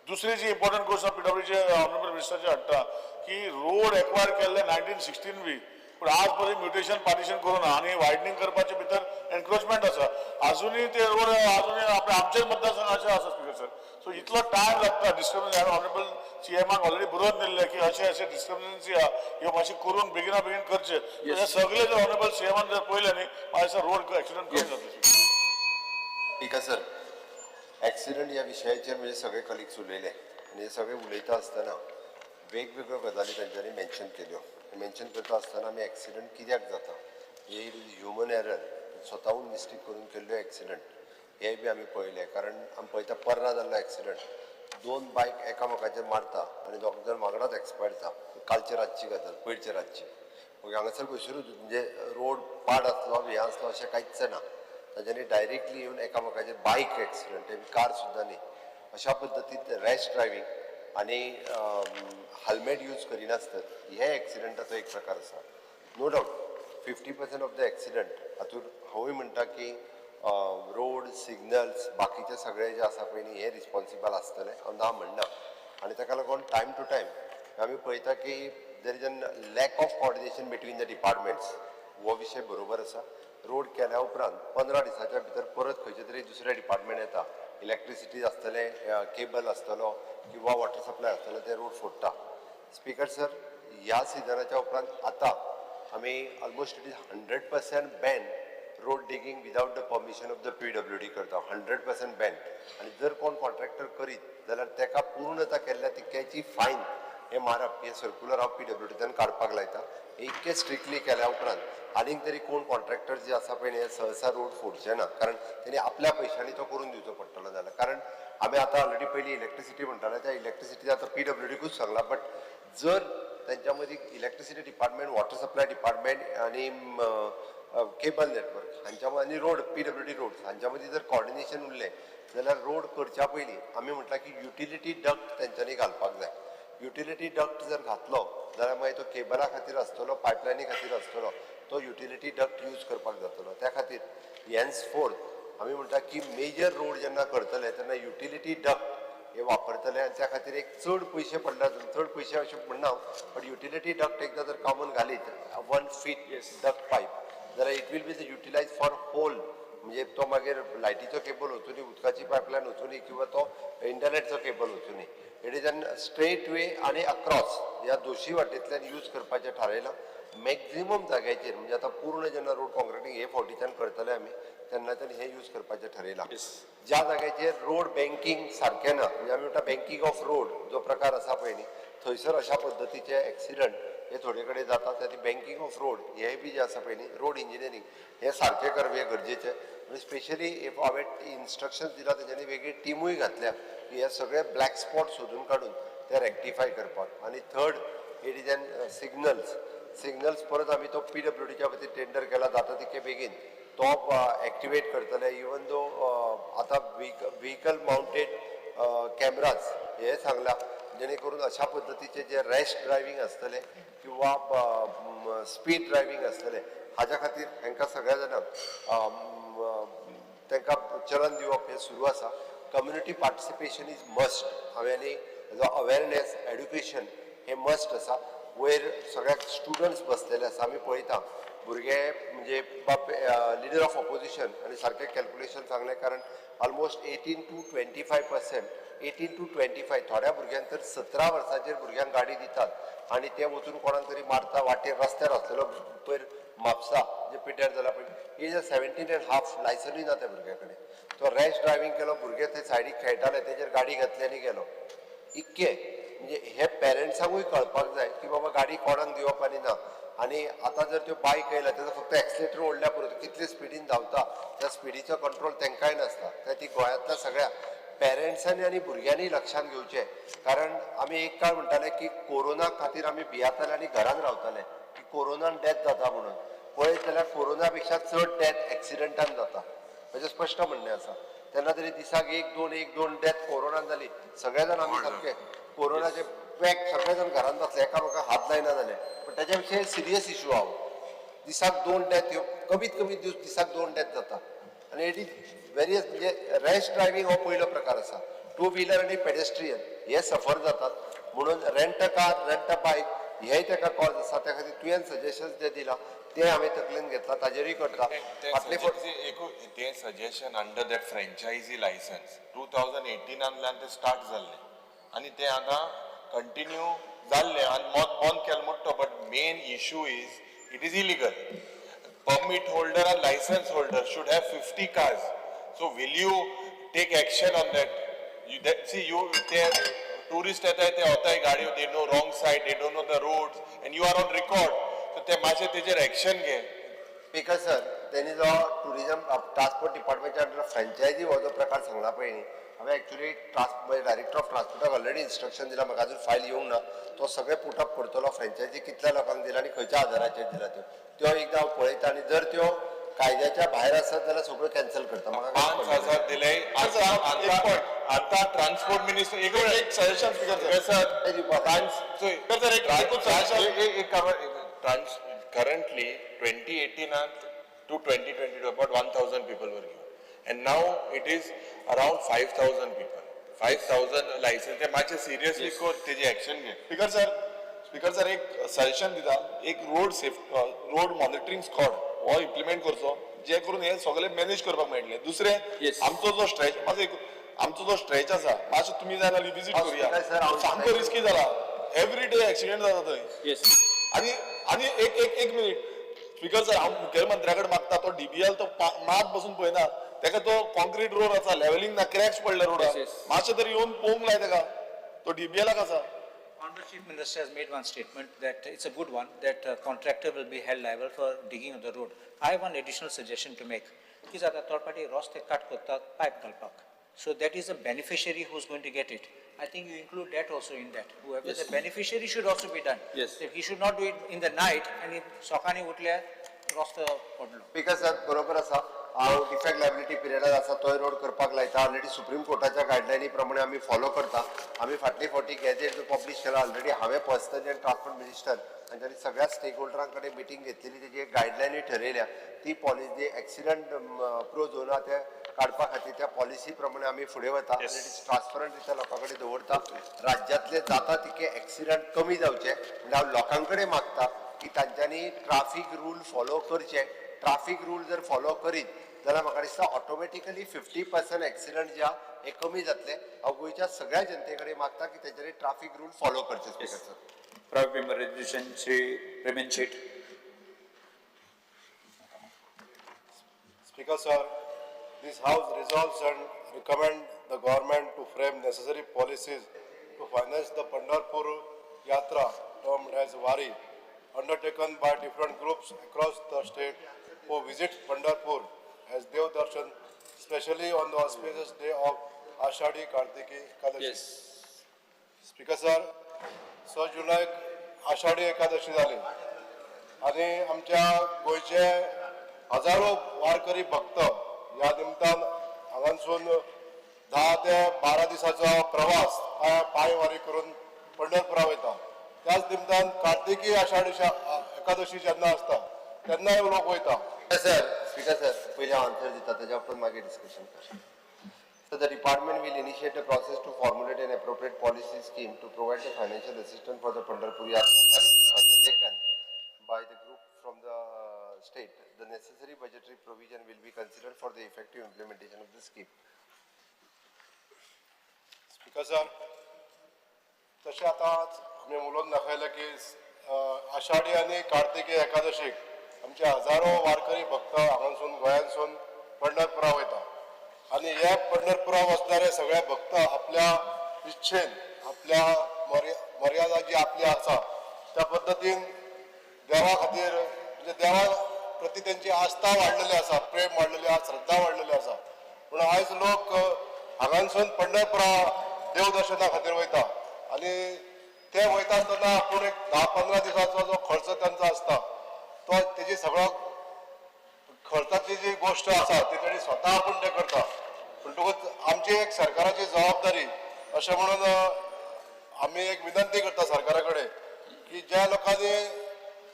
दुसरी जी इम्पॉर्टंट गोश्ट हांव पीडब्ल्यूचे ऑनरेबल मिनिस्टराचे हाडटा की रोड एक्वायर केल्ले 1916 बी, पूण आज पर्यंत म्युटेशन पार्टिशन करूं ना आनी वायडनींग करपाचे भितर एनक्रोचमेंट आसा. आजुनूय ते रोड आजुनूय आपल्या आमचेच मतदारसंघाचे आसा. स्पीकर सर, सो इतलो टायम लागता डिस्क्रिमिनेशन. हांवें ऑनरेबल सी एमाक ऑलरेडी बरोवन दिल्लें की अशें अशें डिस्क्रिमिनन्सी आहा, ह्यो मातशें करून बेगिना बेगीन करचें. हें सगळें जर ऑनरेबल सी एमान जर पळयलें न्ही, म्हाका दिसता रोड एक्सिडंट कमी जातले. स्पीकर सर, एक्सिडंट ह्या विशयाचेर म्हणजे सगळे कलिग्स उलयले आनी हे सगळे उलयता आसतना वेगवेगळ्यो गजाली तांच्यांनी मेन्शन केल्यो. मेन्शन करता आसतना आमी एक्सिडंट कित्याक जाता, हे ह्युमन एरर, स्वताहून मिस्टेक करून केल्ल्यो एक्सिडंट हे बी आमी पळयले. कारण आमी पळयता पर्रा जाल्लो एक्सिडंट, 2 बायक एकामेकाचेर मारता आनी दोग जाण वांगडाच एक्सपायर जाता. कालचे रातची गजाल, पयरचे रातची. मागीर हांगासर खंयसरूच म्हणजे रोड पाड आसलो, हें आसलो अशें कांयच ना, तांच्यांनी डायरेक्टली येवन एकामेकाचेर बायक एक्सिडंट, ते कार सुद्दां न्ही. अशा पद्दतीन रॅश ड्रायव्हींग आनी हेल्मेट यूज करिनासतना हे एक्सिडंटाचो एक प्रकार आसा. No doubt 50% of the accident हातूंत हांवूय म्हणटा की रोड सिग्नल्स बाकीचे सगळे जे आसा पळय न्ही हे रिस्पॉन्सिबल आसतले, हांव ना म्हणना. आनी ताका लागून टायम टू टायम आमी पळयता की there is an lack of coordination between the departments. हो विशय बरोबर आसा. रोड केल्या उपरांत 15 दिसाच्या भितर परत खंयचे तरी दुसरें डिपार्टमेंट येता, इलेक्ट्रिसिटी आसतलें, केबल आसतलो किंवा वॉटर सप्लाय आसतलो, ते रोड फोडटा. स्पीकर सर, ह्या सिजनाच्या उपरांत आतां आमी almost it is 100% ban road digging without the permission of the PWD करता, 100% बॅन. आनी जर कोण कॉन्ट्रॅक्टर करीत जाल्यार ताका पूर्णता केल्ल्या तितक्याची फायन हें मारप हें सर्कुलर हांव पीडब्ल्यूडींतल्यान काडपाक लायता. इतकें स्ट्रिक्टली केल्या उपरांत आनीक तरी कोण कॉन्ट्रॅक्टर जे आसा पळय न्ही, हे सहसा रोड फोडचे ना, कारण तेणी आपल्या पयशांनी तो करून दिवचो पडटलो जाल्यार. कारण आमी आतां ऑलरेडी पयलीं इलेक्ट्रिसिटी म्हणटाले, त्या इलेक्ट्रिसिटी आतां पीडब्ल्यूडीकूच सांगलां, बट जर तेंच्या मदीं electricity department, water supply department आनी केबल नेटवर्क हांच्या आनी रोड पीडब्ल्यूडी रोड्स हांच्या मदीं जर कॉर्डिनेशन उरलें जाल्यार रोड करच्या पयलीं आमी म्हटलां की युटिलिटी डक्ट तेंच्यांनी घालपाक जाय. युटिलिटी डक्ट जर घातलो जाल्यार मागीर तो केबला खातीर आसतलो, पायपलायनी खातीर आसतलो, तो युटिलिटी डक्ट यूज करपाक जातलो. त्या खातीर हेन्स फोर्थ आमी म्हणटा की मेजर रोड जेन्ना करतले तेन्ना युटिलिटी डक्ट हे वापरतले आनी त्या खातीर एक चड पयशे पडल्या, चड पयशे अशें म्हणना, बट युटिलिटी डक्ट एकदां जर कॉमन घालीत 1 फीट डक्ट पायप जाल्यार it will be the utilize for whole, म्हणजे तो मागीर लायटीचो केबल वचुनी, उदकाची पायपलायन वचुनी किंवा तो इंटरनेटचो केबल वचुनी, it is an straight way आनी अक्रॉस ह्या दोशी वाटेंतल्यान यूज करपाचें थारायलां मॅक्झिमम जाग्याचेर. म्हणजे आतां पूर्ण जेन्ना रोड कॉन्क्रिटींग हे फावटीच्यान करतले आमी तेन्नाच्यान हें यूज करपाचें ठरयलां. ज्या जाग्याचेर रोड बँकींग सारकें ना, म्हणजे आमी म्हणटा बँकींग ऑफ रोड जो प्रकार आसा पळय न्ही, थंयसर अशा पद्दतीचे एक्सिडंट हे थोडे कडेन जाता. त्या बँकींग ऑफ रोड हे बी जे आसा पळय न्ही, रोड इंजिनियरींग हे सारकें करप हें गरजेचें. आनी स्पेशली if हांवें इन्स्ट्रक्शन्स दिला तेंच्यांनी वेगळी टिमूय घातल्या की हे सगळे ब्लॅक स्पॉट सोदून काडून ते रेक्टिफाय करपाक. आनी third it is an signals, signals परत आमी तो पीडब्ल्यूडीच्या वतीन टेंडर केला, जाता तितके बेगीन तो एक्टिवेट करतले. इवन दो आतां व्हिकल माउंटेड कॅमराज हे सांगला, जेणे करून अशा पद्दतीचे जे रॅश ड्रायव्हींग आसतले किंवा स्पीड ड्रायव्हींग आसतले हाज्या खातीर हांकां सगळ्या जाणांक तांकां चलन दिवप हें सुरू आसा. Community participation is must. हांवें आनी अवेरनेस एड्युकेशन हें मस्ट आसा. वयर सगळ्याक स्टुडंट्स बसलेले आसा, आमी पळयता भुरगे म्हणजे बाप लिडर ऑफ ऑपोजिशन आनी सारकें कॅल्कुलेशन सांगलें, कारण almost 18 to 25%, 18 to 25, थोड्या भुरग्यांक तर 17 वर्सांचेर भुरग्यांक गाडी दितात आनी ते वचून कोणाक तरी मारता वाटेर रस्त्यार आसलेलो. पयर म्हापसा जे पिड्ड्यार जाला पळय, is a 17.5, लायसनूय ना त्या भुरग्या कडेन. तो रॅश ड्रायव्हींग केलो, भुरगे ते सायडीक खेळटाले तेजेर गाडी घातली आनी गेलो. इतके म्हणजे हे पेरंट्सांकूय कळपाक जाय की बाबा गाडी कोणाक दिवप आनी ना. आनी आतां जर त्यो बायक येयल्या तेजो फक्त एक्सिलेटर ओडल्या पुरो, कितले स्पिडीन धांवता त्या स्पिडीचो कंट्रोल तांकांय नासता. त्या ती गोंयांतल्या सगळ्या पेरंट्सांनी आनी भुरग्यांनी लक्षांत घेवचें, कारण आमी एक काळ म्हणटाले की कोरोना खातीर आमी भियेताले आनी घरान रावताले की कोरोनान डेथ जाता म्हणून. पळयत जाल्यार कोरोना पेक्षा चड डेथ एक्सिडंटान जाता म्हणजे स्पश्ट म्हणणें आसा. तेन्ना तरी दिसाक एक दोन एक दोन डेथ कोरोनान जाली, सगळे जाण आमी सारके कोरोनाचे पॅक सगळे जाण घरान बसले, एकामेकाक हात लायना जाले. पण त्याच्या विशयी सिरियस इशू आहा. दिसाक 2 डेथ ह्यो कमीत कमी दिसाक 2 डेथ जाता आनी it is various. म्हणजे रॅश ड्रायव्हींग हो पयलो प्रकार आसा. टू व्हिलर आनी पेडेस्ट्रियन हे सफर जातात म्हणून rent a car, rent a bike हेय ताका कॉज आसा. त्या खातीर तुवें सजेशन्स जे दिला ते हांवें तकलेन घेतला, ताजेरूय करता. फाटले ते suggestion under that franchise licence 2018 ते स्टार्ट जाल्ले आनी ते आतां कंटिन्यू जाल्ले आनी मत बंद केलें म्हणटा. But main issue is it is illegal. Permit holder and licence holder should have 50 cars. So will you take action on that? You see you ते टुरिस्ट येताय ते वताय गाडयो, they know wrong side, they don't know the roads and you are on record. So ते मातशें तेजेर action घे. Speaker sir, तेणी जो टुरिजम ट्रान्सपोर्ट डिपार्टमेंटच्या अंडर फ्रँचायजी हो जो प्रकार सांगला पळय न्ही, हांवें एक्चुली डायरेक्टर ऑफ ट्रान्सपोर्टाक ऑलरेडी इन्स्ट्रक्शन दिला, म्हाका अजून फायल येवंक ना. तो सगळें पुटअप करतलो, फ्रँचायजी कितल्या लोकांक दिला आनी खंयच्या आधाराचेर दिला त्यो त्यो एकदां हांव पळयता आनी जर त्यो कायद्याच्या भायर आसत जाल्यार सगळ्यो कॅन्सल करता. म्हाका 5,000 दिले आतां ट्रान्सपोर्ट मिनिस्टर एक suggestion speaker sir, trans currently 2018 to 2022 about 1,000 people were given and now it is around 5,000 people, 5,000 license. ते मातशें सिरियसली कर, तेजी एक्शन घे. स्पीकर सर, एक सजेशन दिता. एक road safe road monitoring squad हो इम्प्लिमेंट करचो, जे करून हे सगळे मॅनेज करपाक मेळटले. दुसरें, आमचो जो स्ट्रेच मातसो आमचो जो स्ट्रेच आसा मातसो तुमी जाय जाल्यार विजीट करुया, सामको रिस्की जाला, एवरी डे एक्सिडेंट जाता थंय. आनी आनी एक एक एक मिनीट स्पीकर सर, हांव मुखेलमंत्र्या कडेन मागता, तो डीबीएल तो मात बसून पळयना, तेका तो कॉन्क्रीट रोड आसा, लेवलिंग ना, क्रॅक्स पडले रोडार, मातशें तरी येवन पळोवंक लाय तेका, तो डीबीएलाक आसा. Honorable Chief Minister has made one statement that it's a good one, that contractor will be held liable for digging of the road. I have one additional suggestion to make. की जाता थोडे रस्ते कट करतात pipe घालपाक. So that is a beneficiary who's going to get it. I think you include that also in that. Whoever Yes. the beneficiary should also be done. Yes. He should not do it in the night and if सकाळी उठल्या रस्तो पडलो. Speaker sir, बरोबर आसा. हांव defect liability पिरियडार आसा तोय road करपाक लायता. ऑलरेडी सुप्रीम कोर्टाच्या गायडलायनी प्रमाणे आमी फॉलो करता. आमी फाटली फावटी गॅझेट जो पब्लीश केला, ऑलरेडी हांवें पर्सनली आनी ट्रान्सपोर्ट मिनिस्टर हांच्यानी सगळ्या स्टेक होल्डरां कडेन मिटींग घेतलेली, तेजी एक गायडलायनूय ठरयल्या. ती पॉलिसी एक्सिडंट प्रो झोन आहा ते काडपा खातीर त्या पॉलिसी प्रमाणे आमी फुडें वता आनी it is transparent रित्या लोकां कडेन दवरता. राज्यांतले जाता तितके एक्सिडंट कमी जावचे म्हणजे हांव लोकां कडेन मागता की तांच्यांनी ट्राफीक रूल फॉलो करचे. ट्राफीक रूल जर फॉलो करीत जाल्यार म्हाका दिसता ऑटोमॅटिकली 50% एक्सिडंट जे आहा हे कमी जातले. हांव गोंयच्या सगळ्या जनते कडेन मागता की तेंच्यांनी ट्राफीक रूल फॉलो करचे. Speaker sir. Private member resolution, Shri Premen Shet. Speaker sir, this House resolves and recommend the government to frame necessary policies to finance the Pandharpur Yatra, termed as Wari, undertaken by different groups across the state who visit Pandharpur as Dev Darshan, especially on the auspicious day of Ashadhi Kartiki Ekadashi. Yes. Speaker sir, 6 जुलैक आषाढी एकादशी जाली आनी आमच्या गोंयचे हजारो वारकरी भक्त ह्या निमतान हांगासून 10 ते 12 दिसाचो प्रवास पांयवारी करून पंढरपुरा वयता. त्याच निमतान कार्तिकी आषाढी एकादशी जेन्ना आसता तेन्नाय लोक वयता. सर, स्पीकर सर, पयलीं हांव आन्सर दिता, तेज्या उपरांत मागीर डिस्कशन कर. So the department will initiate a process to formulate an appropriate policy scheme to provide the financial assistance for the Pandharpur Yatra undertaken by the group from the state. The necessary budgetary provision will be considered for the effective implementation of the scheme. Speaker sir, तशें आतां आमी उलोवन दाखयलें की आषाढी आनी कार्तिकी एकादशीक आमचे हजारो वारकरी भक्त हांगासून गोंयांसून पंढरपुरा वयता आनी हे पंढरपुरा वचणारे सगळे भक्त आपल्या इच्छेन आपल्या मर्यादा जी आपली आसा त्या पद्दतीन देवा खातीर, म्हणजे देवा प्रती तेंची आस्था वाडलेली आसा, प्रेम वाडलेली आसा, श्रद्धा वाडलेली आसा. पूण आयज लोक हांगासून पंढरपुरा देवदर्शना खातीर वयता आनी ते वयता आसतना आपूण एक 10-15 दिसाचो जो खर्च तांचो आसता तो तेजी सगळो खर्चाची जी गोश्ट आसा ती तेणी स्वता आपूण ते करता. म्हणटकूच आमची एक सरकाराची जबाबदारी अशें म्हणून आमी एक विनंती करता सरकारा कडेन की ज्या लोकांनी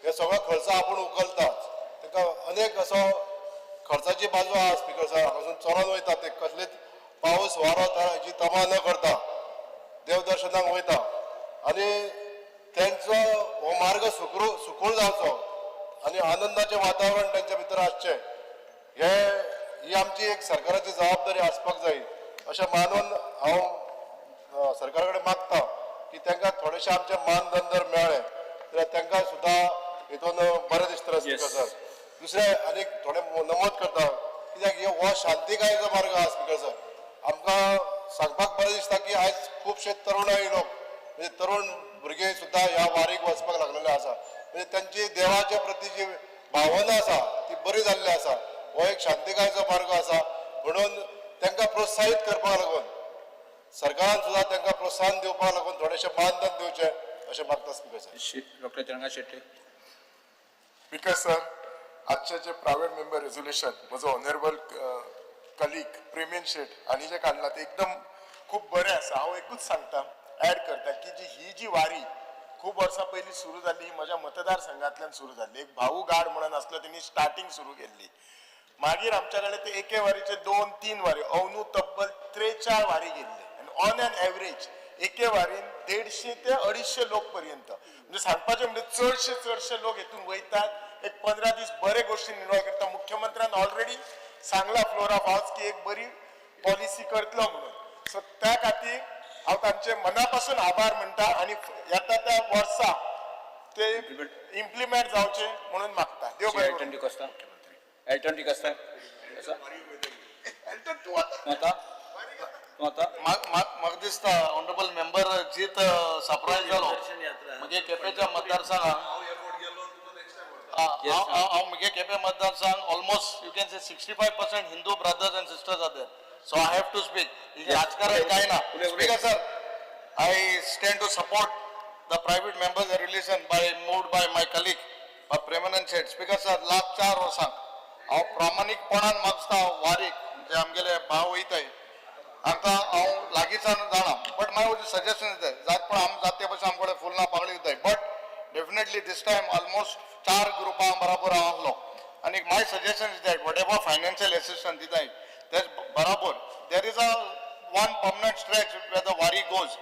हे सगळो खर्च आपूण उखलतात ताका अनेक असो खर्चाची बाजू आहा. स्पीकर सर, हांगासून चलोन वयता ते कसलीच पावस वारो हाची तमा न करता देवदर्शनाक वयता आनी तेंचो हो मार्ग सुकूर जावचो आनी आनंदाचें वातावरण तेंच्या भितर आसचें, हे ही आमची एक सरकाराची जबाबदारी आसपाक जाय अशें मानून हांव सरकारा कडेन मागता की तांकां थोडेशें आमचें मानधन जर मेळ्ळें जाल्यार तांकां सुद्दां हितून बरें दिसतलें. स्पीकर सर, दुसरें आनीक थोडें नमूद करता कित्याक हो शांतिकायेचो मार्ग आहा. स्पीकर सर, आमकां सांगपाक बरें दिसता की आयज खुबशे तरुणाई लोक म्हणजे तरुण भुरगे सुद्दां ह्या वारीक वचपाक लागलेले आसा. म्हणजे तांची देवाच्या प्रती जी भावना आसा ती बरी जाल्ली आसा. हो एक शांतिकायेचो मार्ग आसा म्हणून तांकां प्रोत्साहीत करपाक लागून सरकारान सुद्दां तांकां प्रोत्साहन दिवपाक लागून थोडेशें मानधन दिवचें अशें मागता speaker sir. Doctor Tiranga Shetty. Speaker sir, आजचे जे प्रायव्हेट मेंबर रेझोल्युशन म्हजो ऑनरेबल कलीग प्रेमेन शेट हांणी जें काडलां तें एकदम खूब बरें आसा. हांव एकूच सांगता, एड करता की जी ही जी वारी खूब वर्सां पयलीं सुरू जाल्ली, म्हज्या मतदारसंघांतल्यान सुरू जाल्ली. एक भाऊ गाड म्हणून आसलो, तेणी स्टार्टींग सुरू केल्ली. मागीर आमच्या कडेन ते एके वारीचे 2-3 वारी, अंदू तब्बल 43 वारी गेल्ले आनी ऑन एन एवरेज एके वारीन 150 ते 250 लोक पर्यंत. म्हणजे सांगपाचें म्हणजे चडशे चडशे लोक हितून वयतात. एक 15 दीस बरे गोश्टी निर्वाह करता. मुख्यमंत्र्यान ऑलरेडी सांगला फ्लोर ऑफ हावस की एक बरी पॉलिसी करतलो म्हणून. सो त्या खातीर हांव तांचे मना पासून आभार म्हणटा आनी येता त्या वर्सा ते इम्प्लिमेंट जावचे म्हणून मागता. देव बरें एल्टन डिकोस्ता. एल्टन डिकोस्ता. तूं आता तूं आता म्हाका दिसता ऑनरेबल मेंबर जीत सरप्रायज जालो. म्हगे केपेंच्या मतदारसंघात हांव म्हगे केपें मतदारसंघ almost you can say 65% Hindu brothers and sisters are there, so I have to speak. राजकारण काय ना. Speaker sir, I stand to support the private members resolution by moved by my colleague Premanand Shet. Speaker sir, last 4 वर्सांक हांव प्रामाणीकपणान मागता वारीक जे आमगेले भाव वयताय हांकां हांव लागींच्यान जाणा, बट my suggestion दिताय जात पण आम जाते भशेन आमचे कडेन फुलां पाकळी दिताय, but definitely this time almost 4 ग्रुपां बराबर हांव आसलो आनी my suggestion is that whatever financial assistance दिताय तेच बराबर there is a one permanent stretch where the Wari goes.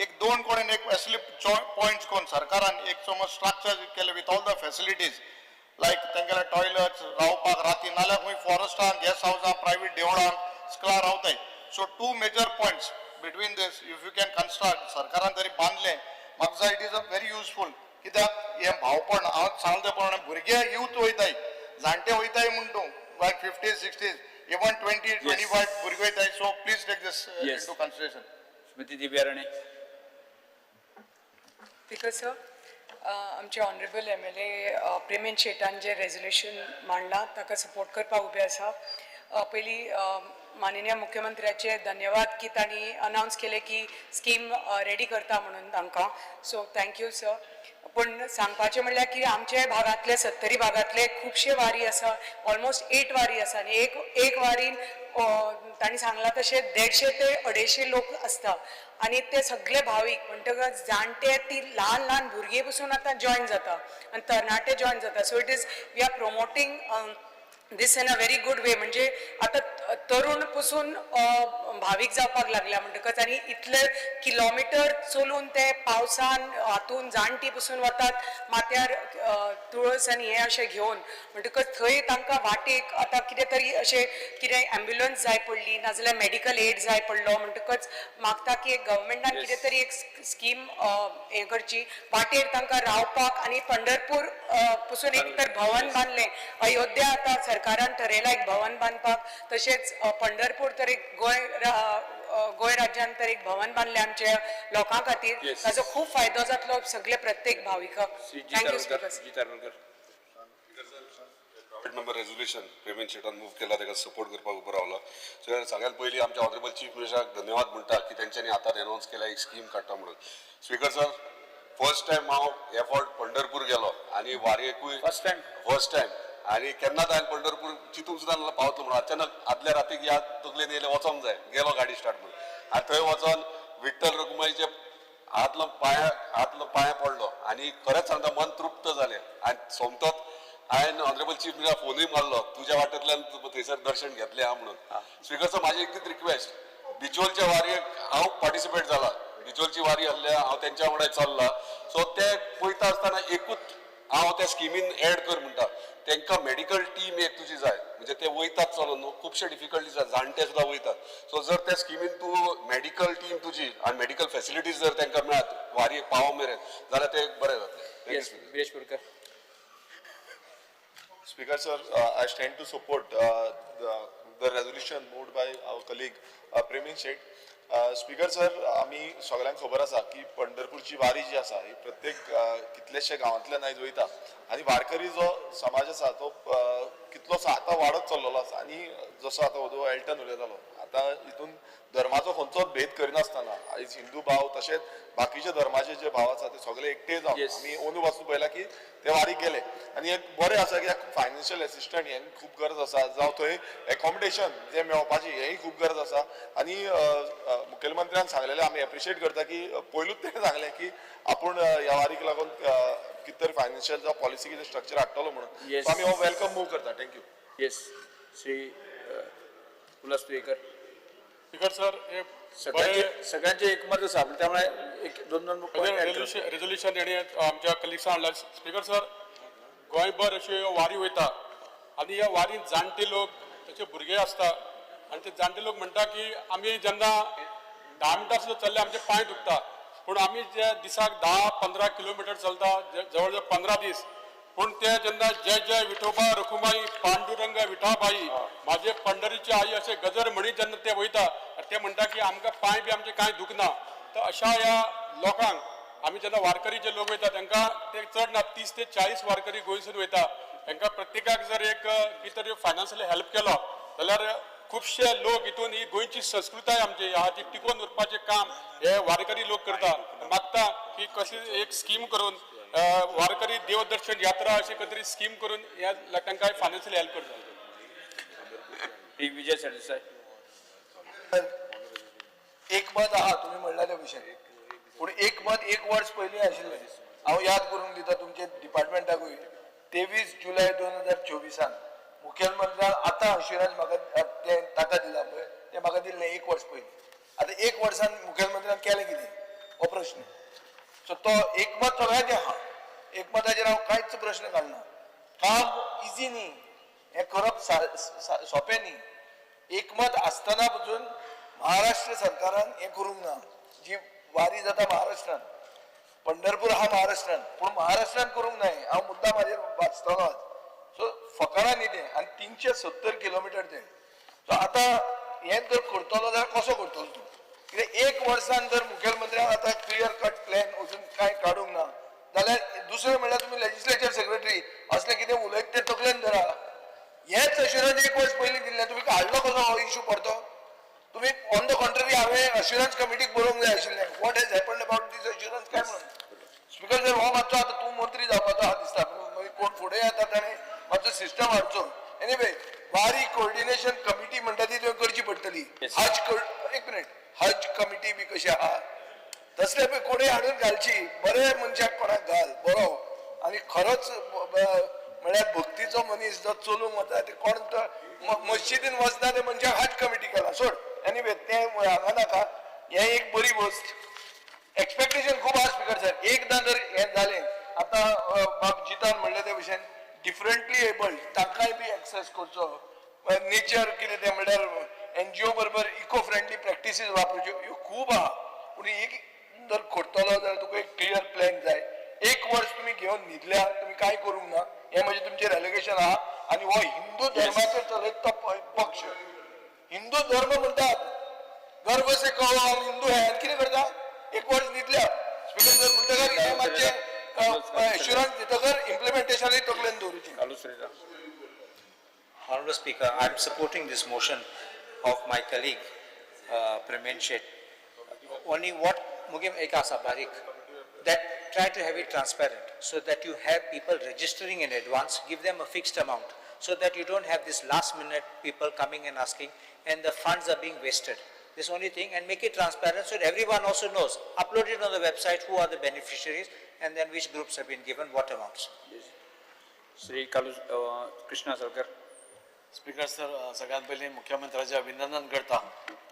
एक दोन कडेन एक असले पॉयंट्स करून सरकारान एक समज स्ट्रक्चर केले with all the facilities like तेंगेले टॉयलट्स रावपाक राती, नाल्यार खंय फॉरेस्टान गेस्ट हावसान प्रायवेट देवळान स्कला रावताय. So 2 major points between this if you can construct, सरकारान तरी बांदलें म्हाका दिसता it is a very useful. कित्याक हें भावपण हांव सांगता ते प्रमाणे भुरगे यूथ वयताय, जाणटे वयताय म्हण तूं लायक 50s 60s even 20 25 भुरगे वयताय. So please take this into consideration. Shrimati Divya Rane. Speaker sir, आमचे ऑनरेबल MLA प्रेमेन शेटान जे रेजोल्युशन मांडलां ताका सपोर्ट करपाक उबे आसा. पयलीं माननीय मुख्यमंत्र्याचे धन्यवाद की तांणी अनावन्स केलें की स्कीम रेडी करता म्हणून तांकां, सो thank you sir. पूण सांगपाचें म्हणल्यार की आमचे भागांतले सत्तरी भागांतले खुबशे वारी आसा, ऑलमोस्ट 8 वारी आसा आनी एक वारीन तांणी सांगलां तशें 150 ते 250 लोक आसता आनी ते सगळे भावीक म्हणटकच जाणटे ती ल्हान ल्हान भुरगीं पसून आतां जॉयन जाता आनी तरणाटे जॉयन जाता. So it is we are promoting this in a very good way. म्हणजे आतां तरुण पसून भावीक जावपाक लागल्या म्हणटकच आनी इतले किलोमिटर चलून ते पावसान हातून जाणटी पसून वतात माथ्यार तुळस आनी हें अशें घेवन, म्हणटकच थंय तांकां वाटेक आतां कितें तरी अशें कितें एम्ब्युलन्स जाय पडली नाजाल्यार मेडिकल एड जाय पडलो म्हणटकच मागता की एक गव्हर्मेंटान कितें तरी एक स्कीम हें करची, वाटेर तांकां रावपाक. आनी पंढरपूर पसून एक तर भवन बांदलें, अयोध्या आतां सरकारान ठरयलां एक भवन बांदपाक, तशेंच पंढरपूर तर एक गोंय राज्यान तर एक भवन बांदलें आमच्या लोकां खातीर, ताजो खूब फायदो जातलो सगळे प्रत्येक भाविकाक. Thank you speaker. Private member resolution Premen शेटान move केला ताका सपोर्ट करपाक उबो रावला. सो सगळ्यात पयलीं आमच्या ऑनरेबल चीफ मिनिस्टराक धन्यवाद म्हणटा की तेंच्यांनी आतां अनावन्स केला एक स्कीम काडटा म्हणून. स्पीकर सर, फर्स्ट टायम हांव हे फावट पंढरपूर गेलो आनी वारयेकूय फर्स्ट टायम आनी केन्नाच हांवें पंढरपूर चितूंक सुद्दां नासलें पावतलो म्हणून. अचानक आदल्या रातीक याद तकलेन येयलें वचोंक जाय, गेलो गाडी स्टार्ट म्हणून आनी थंय वचोन विठ्ठल रखुमाईचे हात पांया पडलो आनी खरेंच सांगता मन तृप्त जालें. आनी सोमतोच हांवें ऑनरेबल चीफ मिनिस्टर फोनूय मारलो, तुज्या वाटेंतल्यान थंयसर दर्शन घेतलें हांव म्हणून. स्पीकर सर, म्हाजी एकटीच रिक्वेस्ट, बिचोलच्या वारयेक हांव पार्टिसिपेट जाला, बिचोलची वारी आसल्या हांव तेंच्या वांगडा चल्ला, सो ते पळयता आसतना एकूच हांव त्या स्किमीन एड कर म्हणटा, तांकां मेडिकल टीम एक तुजी जाय, म्हणजे ते वयतात चलोन न्हू, खुबशे डिफिकल्टीज आसा, जाणटे सुद्दां वयतात. सो जर त्या स्किमीन तूं मेडिकल टीम तुजी आनी मेडिकल फेसिलिटीज जर तांकां मेळत वारयेक पावो मेरेन जाल्यार ते बरें जातलें. Yes, Viresh Borkar. Speaker sir, I stand to support the resolution moved by our colleague Premin Shet. Speaker sir, आमी सगळ्यांक खबर आसा की पंढरपूरची वारी जी आसा ही प्रत्येक कितलेशे गांवांतल्यान आयज वयता आनी वारकरी जो समाज आसा तो कितलोसो आतां वाडत चल्लेलो आसा. आनी जसो आतां ओदो एल्टन उलयतालो, आतां हितून धर्माचो खंयचोच भेद करिनासतना आयज हिंदू भाव तशेंच बाकीचे धर्माचे जे भाव आसा ते सगळे एकटे जावन आमी अंदू पासून पळयला की ते वारीक गेले. आनी एक बरें आसा की फायनान्शियल एसिस्टंट हें खूब गरज आसा, जावं थंय एकोमोडेशन जें मेळपाची हेंय खूब गरज आसा. आनी मुखेलमंत्र्यान सांगलेलें आमी एप्रिशिएट करता की पयलूच तेणें सांगलें की आपूण ह्या वारीक लागून कितें तरी फायनान्शियल जावं पॉलिसी कितें स्ट्रक्चर हाडटलो म्हणून. सो आमी हो welcome move करता. Thank you. Yes, Shri Ulhas Tuyenkar. Speaker sir, हे सगळ्यांचे एकमत आसा, त्यामुळे एक दोन दोन रेजोल्युशन तेणी आमच्या कलिग्सान हाडला. स्पीकर सर, गोंयभर अशी वारी वयता आनी ह्या वारीन जाणटे लोक तशे भुरगे आसता आनी ते जाणटे लोक म्हणटा की आमी जेन्ना 10 मिनटां सुद्दां चल्ले आमचे पांय दुखता, पूण आमी जे दिसाक 10-15 किलोमिटर चलता जवळ जवळ 15 दीस, पूण ते जेन्ना जय जय विठोबा रखुमाई पांडुरंग विठाबाई माझे पंढरीची आई असे गजर म्हणीत जेन्ना ते वयता ते म्हणटा की आमकां पांय बी आमचे कांय दुखना. तर अशा ह्या लोकांक आमी जेन्ना वारकरी जे लोक वयता तांकां ते चड ना 30 ते 40 वारकरी गोंयसून वयता, तांकां प्रत्येकाक जर एक कितें तरी फायनान्शियली हेल्प केलो जाल्यार खुबशे लोक हितून ही गोंयची संस्कृताय आमची आहा ती टिकोवन उरपाचें काम हे वारकरी लोक करता. मागता की कसली एक स्कीम करून वारकरी देवदर्शन यात्रा अशी कसली तरी स्कीम करून ह्या तांकां फायनान्शियली हेल्प करता. विजय सरदेसाय. एक मत आहा तुमी म्हणला त्या भशेन, पूण एक मत एक वर्स पयलीं आशिल्लें. हांव याद करूंक दिता तुमचे डिपार्टमेंटाकूय 23 जुलय 2024 मुखेलमंत्र्यान आतां अश्युरन्स म्हाका तें ताका दिला पळय, तें म्हाका दिल्लें एक वर्स पयलीं. आतां एक वर्सान मुखेलमंत्र्यान केलें कितें हो प्रश्न. सो तो एकमत सगळ्यांचें आहा, एकमताचेर हांव कांयच प्रश्न घालना. काम इजी न्ही, हें करप सोंपें न्ही. एकमत आसतना पसून महाराष्ट्र सरकारान हें करूंक ना. जी वारी जाता महाराष्ट्रान, पंढरपूर आहा महाराष्ट्रान, पूण महाराष्ट्रान करूंक ना. हांव मुद्दाम म्हाजेर वाचतलो आज. सो फकाणां न्ही तें, आनी 370 किलोमिटर तें. सो आतां हें जर करतलो जाल्यार कसो करतलो तूं? कित्याक एक वर्सान जर मुखेलमंत्र्यान आतां क्लियर कट प्लॅन अजून कांय काडूंक ना जाल्यार दुसरें म्हणल्यार तुमी लेजिस्लेचर सेक्रेटरी असलें कितें उलयत तें तकलेन धरा. हेच अश्युरन्स एक वर्स पयलीं दिल्लें, तुमी हाडलो कसो हो इशू परतो? तुमी ऑन the contrary हांवें अश्युरन्स कमिटीक बरोवंक जाय आशिल्लें what has happened about this assurance काय म्हणून. स्पिकर सर, हो मातसो आतां तूं मंत्री जावपाचो आहा दिसता, मागीर कोण फुडें येता ताणें मातसो सिस्टम हाडचो. एनीवे, वारी कोऑर्डिनेशन कमिटी म्हणटा ती तुवें करची पडटली. हज एक मिनीट, हज कमिटी बी कशी आहा तसले पळय कोणूय हाडून घालची, बरे मनशाक कोणाक घाल बरो आनी खरोच म्हळ्यार भक्तीचो मनीस जो चलूंक वता ते कोण तो मस्जिदीन वचना ते मनशाक हज कमिटी केला सोड. एनीवे तें हांगा नाका. हें एक बरी वस्त, एक्सपेक्टेशन खूब आहा स्पिकर सर. एकदां जर हें जालें आतां बाब जितान म्हणलें ते भशेन डिफरंटली एबल्ड तांकांय बी एक्सेस करचो, नेचर कितें तें म्हणल्यार एनजीओ बरोबर इको फ्रेंडली प्रॅक्टिसीस वापरच्यो, ह्यो खूब आहा. पूण एक जर करतलो जाल्यार तुका एक क्लियर प्लॅन जाय. एक वर्स तुमी घेवन न्हिदल्या, तुमी कांय करूंक ना, हें म्हजें तुमचेर एलिगेशन आहा. आनी हो हिंदू धर्माचेर चलयता तो पक्ष, हिंदू धर्म म्हणटात गर्व से कहो हम हिंदू है, आनी कितें करता? एक वर्स न्हिदल्या. स्पिकर सर म्हणटकर हें मातशें एश्युरन्स दितकर इम्प्लिमेंटेशनूय तकलेन दवरूचें. Honorable Speaker, I am supporting this motion of my colleague Premen Shet. Only what मुगे एक आसा बारीक, that try to have it transparent so that you have people registering in advance, give them a fixed amount so that you don't have this last minute people coming and asking and the funds are being wasted. This only thing, and make it transparent so that everyone also knows. Upload it on the website who are the beneficiaries and then which groups have been given what amounts. Yes. Shri Krishna Sarkar. Speaker sir, सगळ्यात पयलीं मुख्यमंत्र्याचें अभिनंदन करता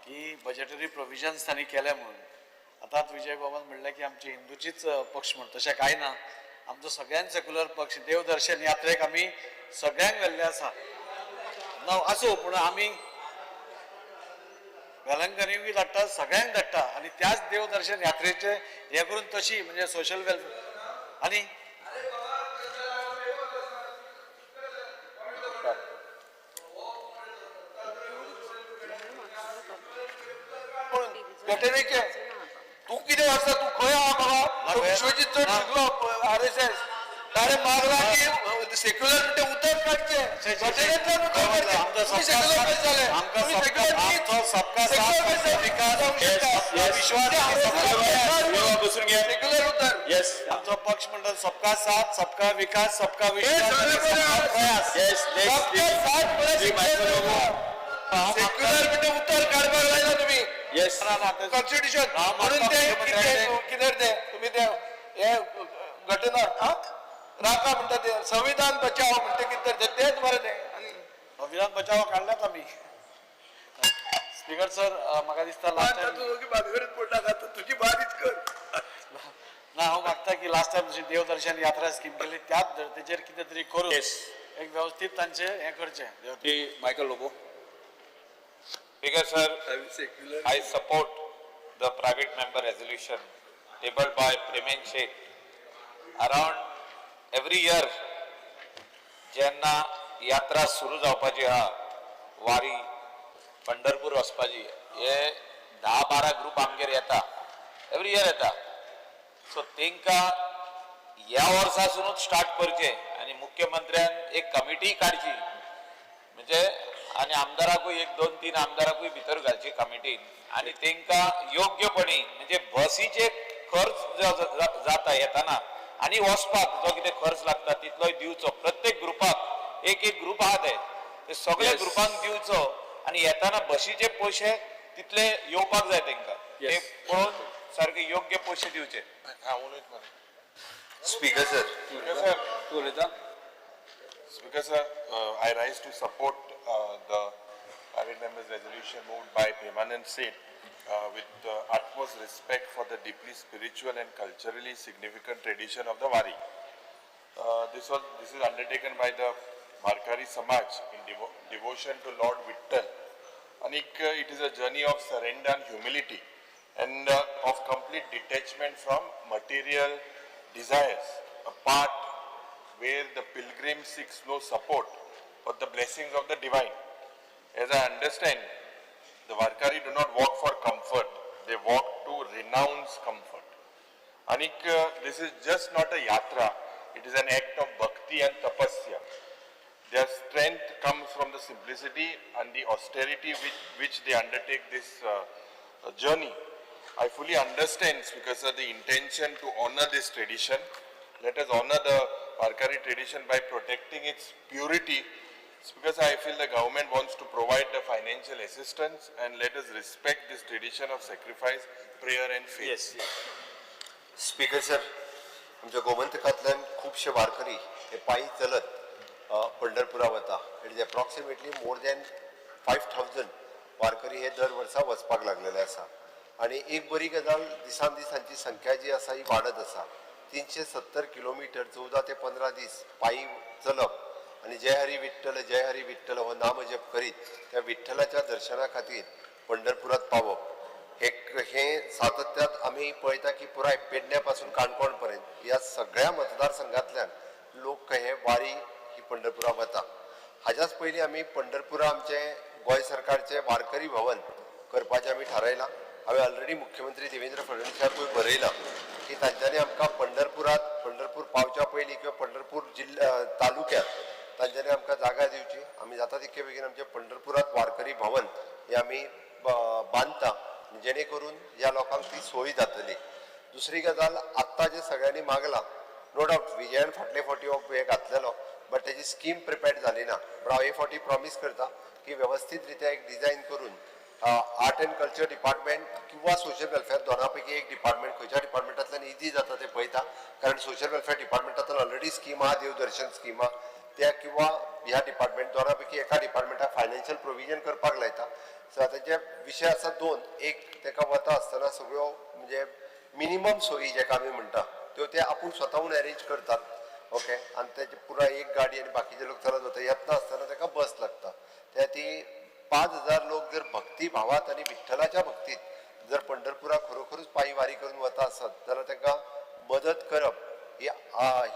की budgetary provisions तांणी केले म्हणून. आतांच विजय बाबान म्हणलें की आमची हिंदूचीच पक्ष म्हण, तशें कांय ना. आमचो सगळ्यांत सेक्युलर पक्ष. देवदर्शन यात्रेक आमी सगळ्यांक व्हेल्ले आसा. ना आसूं, पूण आमी वेलंकनीकूय धाडटा, सगळ्यांक धाडटा. आनी त्याच देवदर्शन यात्रेचे हें करून तशी म्हणजे सोशल वेलफेअर आनी घटनेचे तूं कितें वाचता, तूं खंय आहा बाबा? विश्वजीत चड शिकलो RSS, ताणें मागला की सेक्युलर म्हणटा उतर काडचें, घटनेंतल्यान उतर काडचें. तुमी सेक्युलर कशें जाले? तुमी सेक्युलर सेक्युलर उतर. आमचो पक्ष म्हणटा सबका साथ सबका विकास सबका विश्वास प्रयास. सबका साथ सेक्युलर म्हणटा उतर काडपाक लायना तुमी. कॉन्स्टिट्युशन म्हणून ते कितें तें तुमी तें हें घटना राखा म्हणटा ते संविधान बचाव म्हणटा कितें तें तेंच बरें तें. आनी संविधान बचाव काडल्यात आमी. स्पीकर सर, म्हाका दिसता लास्ट टायम तूं भानगडीत पडटा, तुजी बारीच कर ना. हांव मागता की लास्ट टायम जशी देवदर्शन यात्रा स्कीम केली त्याच धर्तेचेर कितें तरी करून एक व्यवस्थीत तांचें हें करचें. Michael Lobo. Speaker sir, I support the private member resolution tabled by Premen Shet. Around every year, जेन्ना यात्रा सुरू जावपाची आहा वारी, पंढरपूर वचपाची. हे 10-12 ग्रुप आमगेर येता, एवरी इयर येता. सो तेंकां ह्या वर्सासुनूच स्टार्ट करचें आनी मुख्यमंत्र्यान एक कमिटी काडची, म्हणजे आनी आमदाराकूय एक 2-3 आमदाराकूय भितर घालची कमिटीन आनी तेंकां योग्यपणी म्हणजे बसीचे खर्च जो जाता येताना आनी वचपाक जो कितें खर्च लागता तितलोय दिवचो. प्रत्येक ग्रुपाक एक एक ग्रुप आहा ते सगळे ग्रुपांक दिवचो आनी येताना बसीचे पयशे तितले येवपाक जाय तेंकां, ते पळोवन सारके योग्य पयशे दिवचे. Speaker sir. Speaker sir, तूं उलयता. Speaker sir, I rise to support the private members resolution moved by Premanand Seth with utmost respect for the deeply spiritual and culturally significant tradition of the Wari. This is undertaken by the Varkari Samaj in devotion to Lord Vittal. And it is a journey of surrender and humility and of complete detachment from material desires, a path where the pilgrim seeks no support but the blessings of the divine. As I understand, the Varkari do not walk for comfort, they walk to renounce comfort. Anik, this is just not a yatra, it is an act of bhakti and tapasya. Their strength comes from the simplicity and the austerity with which they undertake this journey. I fully understand, because of the intention to honor this tradition. Let us honor the Varkari tradition by protecting its purity. It's because I feel the government wants to provide the financial assistance, and let us respect this tradition of sacrifice, prayer and faith. Yes, yes. Speaker sir, आमच्या गोमंतकांतल्यान खुबशे वारकरी हे पायी चलत पंढरपुरा वता. It is approximately more than 5,000 Warkari हे दर वर्सा वचपाक लागलेले आसा. आनी एक बरी गजाल, दिसान दीस तांची संख्या जी आसा ही वाडत आसा. 370 किलोमिटर 14 ते 15 दीस पायी चलप आनी जय हरी विठ्ठल जय हरी विठ्ठल हो नामजप करीत त्या विठ्ठलाच्या दर्शना खातीर पंढरपुरात पावप हे सातत्यात आमी पळयता की पुराय पेडण्या पासून काणकोण पर्यंत ह्या सगळ्या मतदारसंघातल्यान लोक हे वारी ही पंढरपुरा वता. हाज्याच पयलीं आमी पंढरपुरा आमचे गोंय सरकारचे वारकरी भवन करपाचें आमी थारायलां. हांवें ऑलरेडी मुख्यमंत्री देवेंद्र फडणवीसाकूय बरयलां की तांच्यांनी आमकां पंढरपुरात पंढरपूर पावच्या पयलीं किंवा पंढरपूर जिल्ल्या तालुक्यात तांच्यांनी आमकां जागा दिवची. आमी जाता तितके बेगीन आमचे पंढरपुरात वारकरी भवन हे आमी बांदता, जेणे करून ह्या लोकांक ती सोय जातली. दुसरी गजाल, आत्तां जे सगळ्यांनी मागलां, नो डावट विजयान फाटले फावटी हो हे घातलेलो, बट तेजी स्कीम प्रिपेर्ड जाली ना. बट हांव हे फावटी प्रॉमीस करता की वेवस्थीत रित्या एक डिजायन करून आर्ट एंड कल्चर डिपार्टमेंट किंवा सोशल वेलफेअर दोना पैकी एक डिपार्टमेंट, खंयच्या डिपार्टमेंटांतल्यान इजी जाता ते पळयता. कारण सोशल वेलफेअर डिपार्टमेंटांतल्यान ऑलरेडी स्कीम आहा, देवदर्शन स्कीम आहा त्या, किंवा ह्या डिपार्टमेंट दोना पैकी एका डिपार्टमेंटाक फायनान्शियल प्रोविजन करपाक लायता. सो ताचे विशय आसा दोन, एक ताका वता आसतना सगळ्यो म्हणजे मिनिमम सोयी जेका आमी म्हणटा त्यो ते आपूण स्वताहून अरेंज करतात. ओके, आनी तेजे पुराय एक गाडी आनी बाकीचे लोक चलत वता. येतना आसतना ताका बस लागता. त्या ती 5,000 लोक जर भक्ती भावात आनी विठ्ठलाच्या भक्तीत जर पंढरपुराक खरोखरूच पायी वारी करून वता आसत जाल्यार तांकां मदत करप ही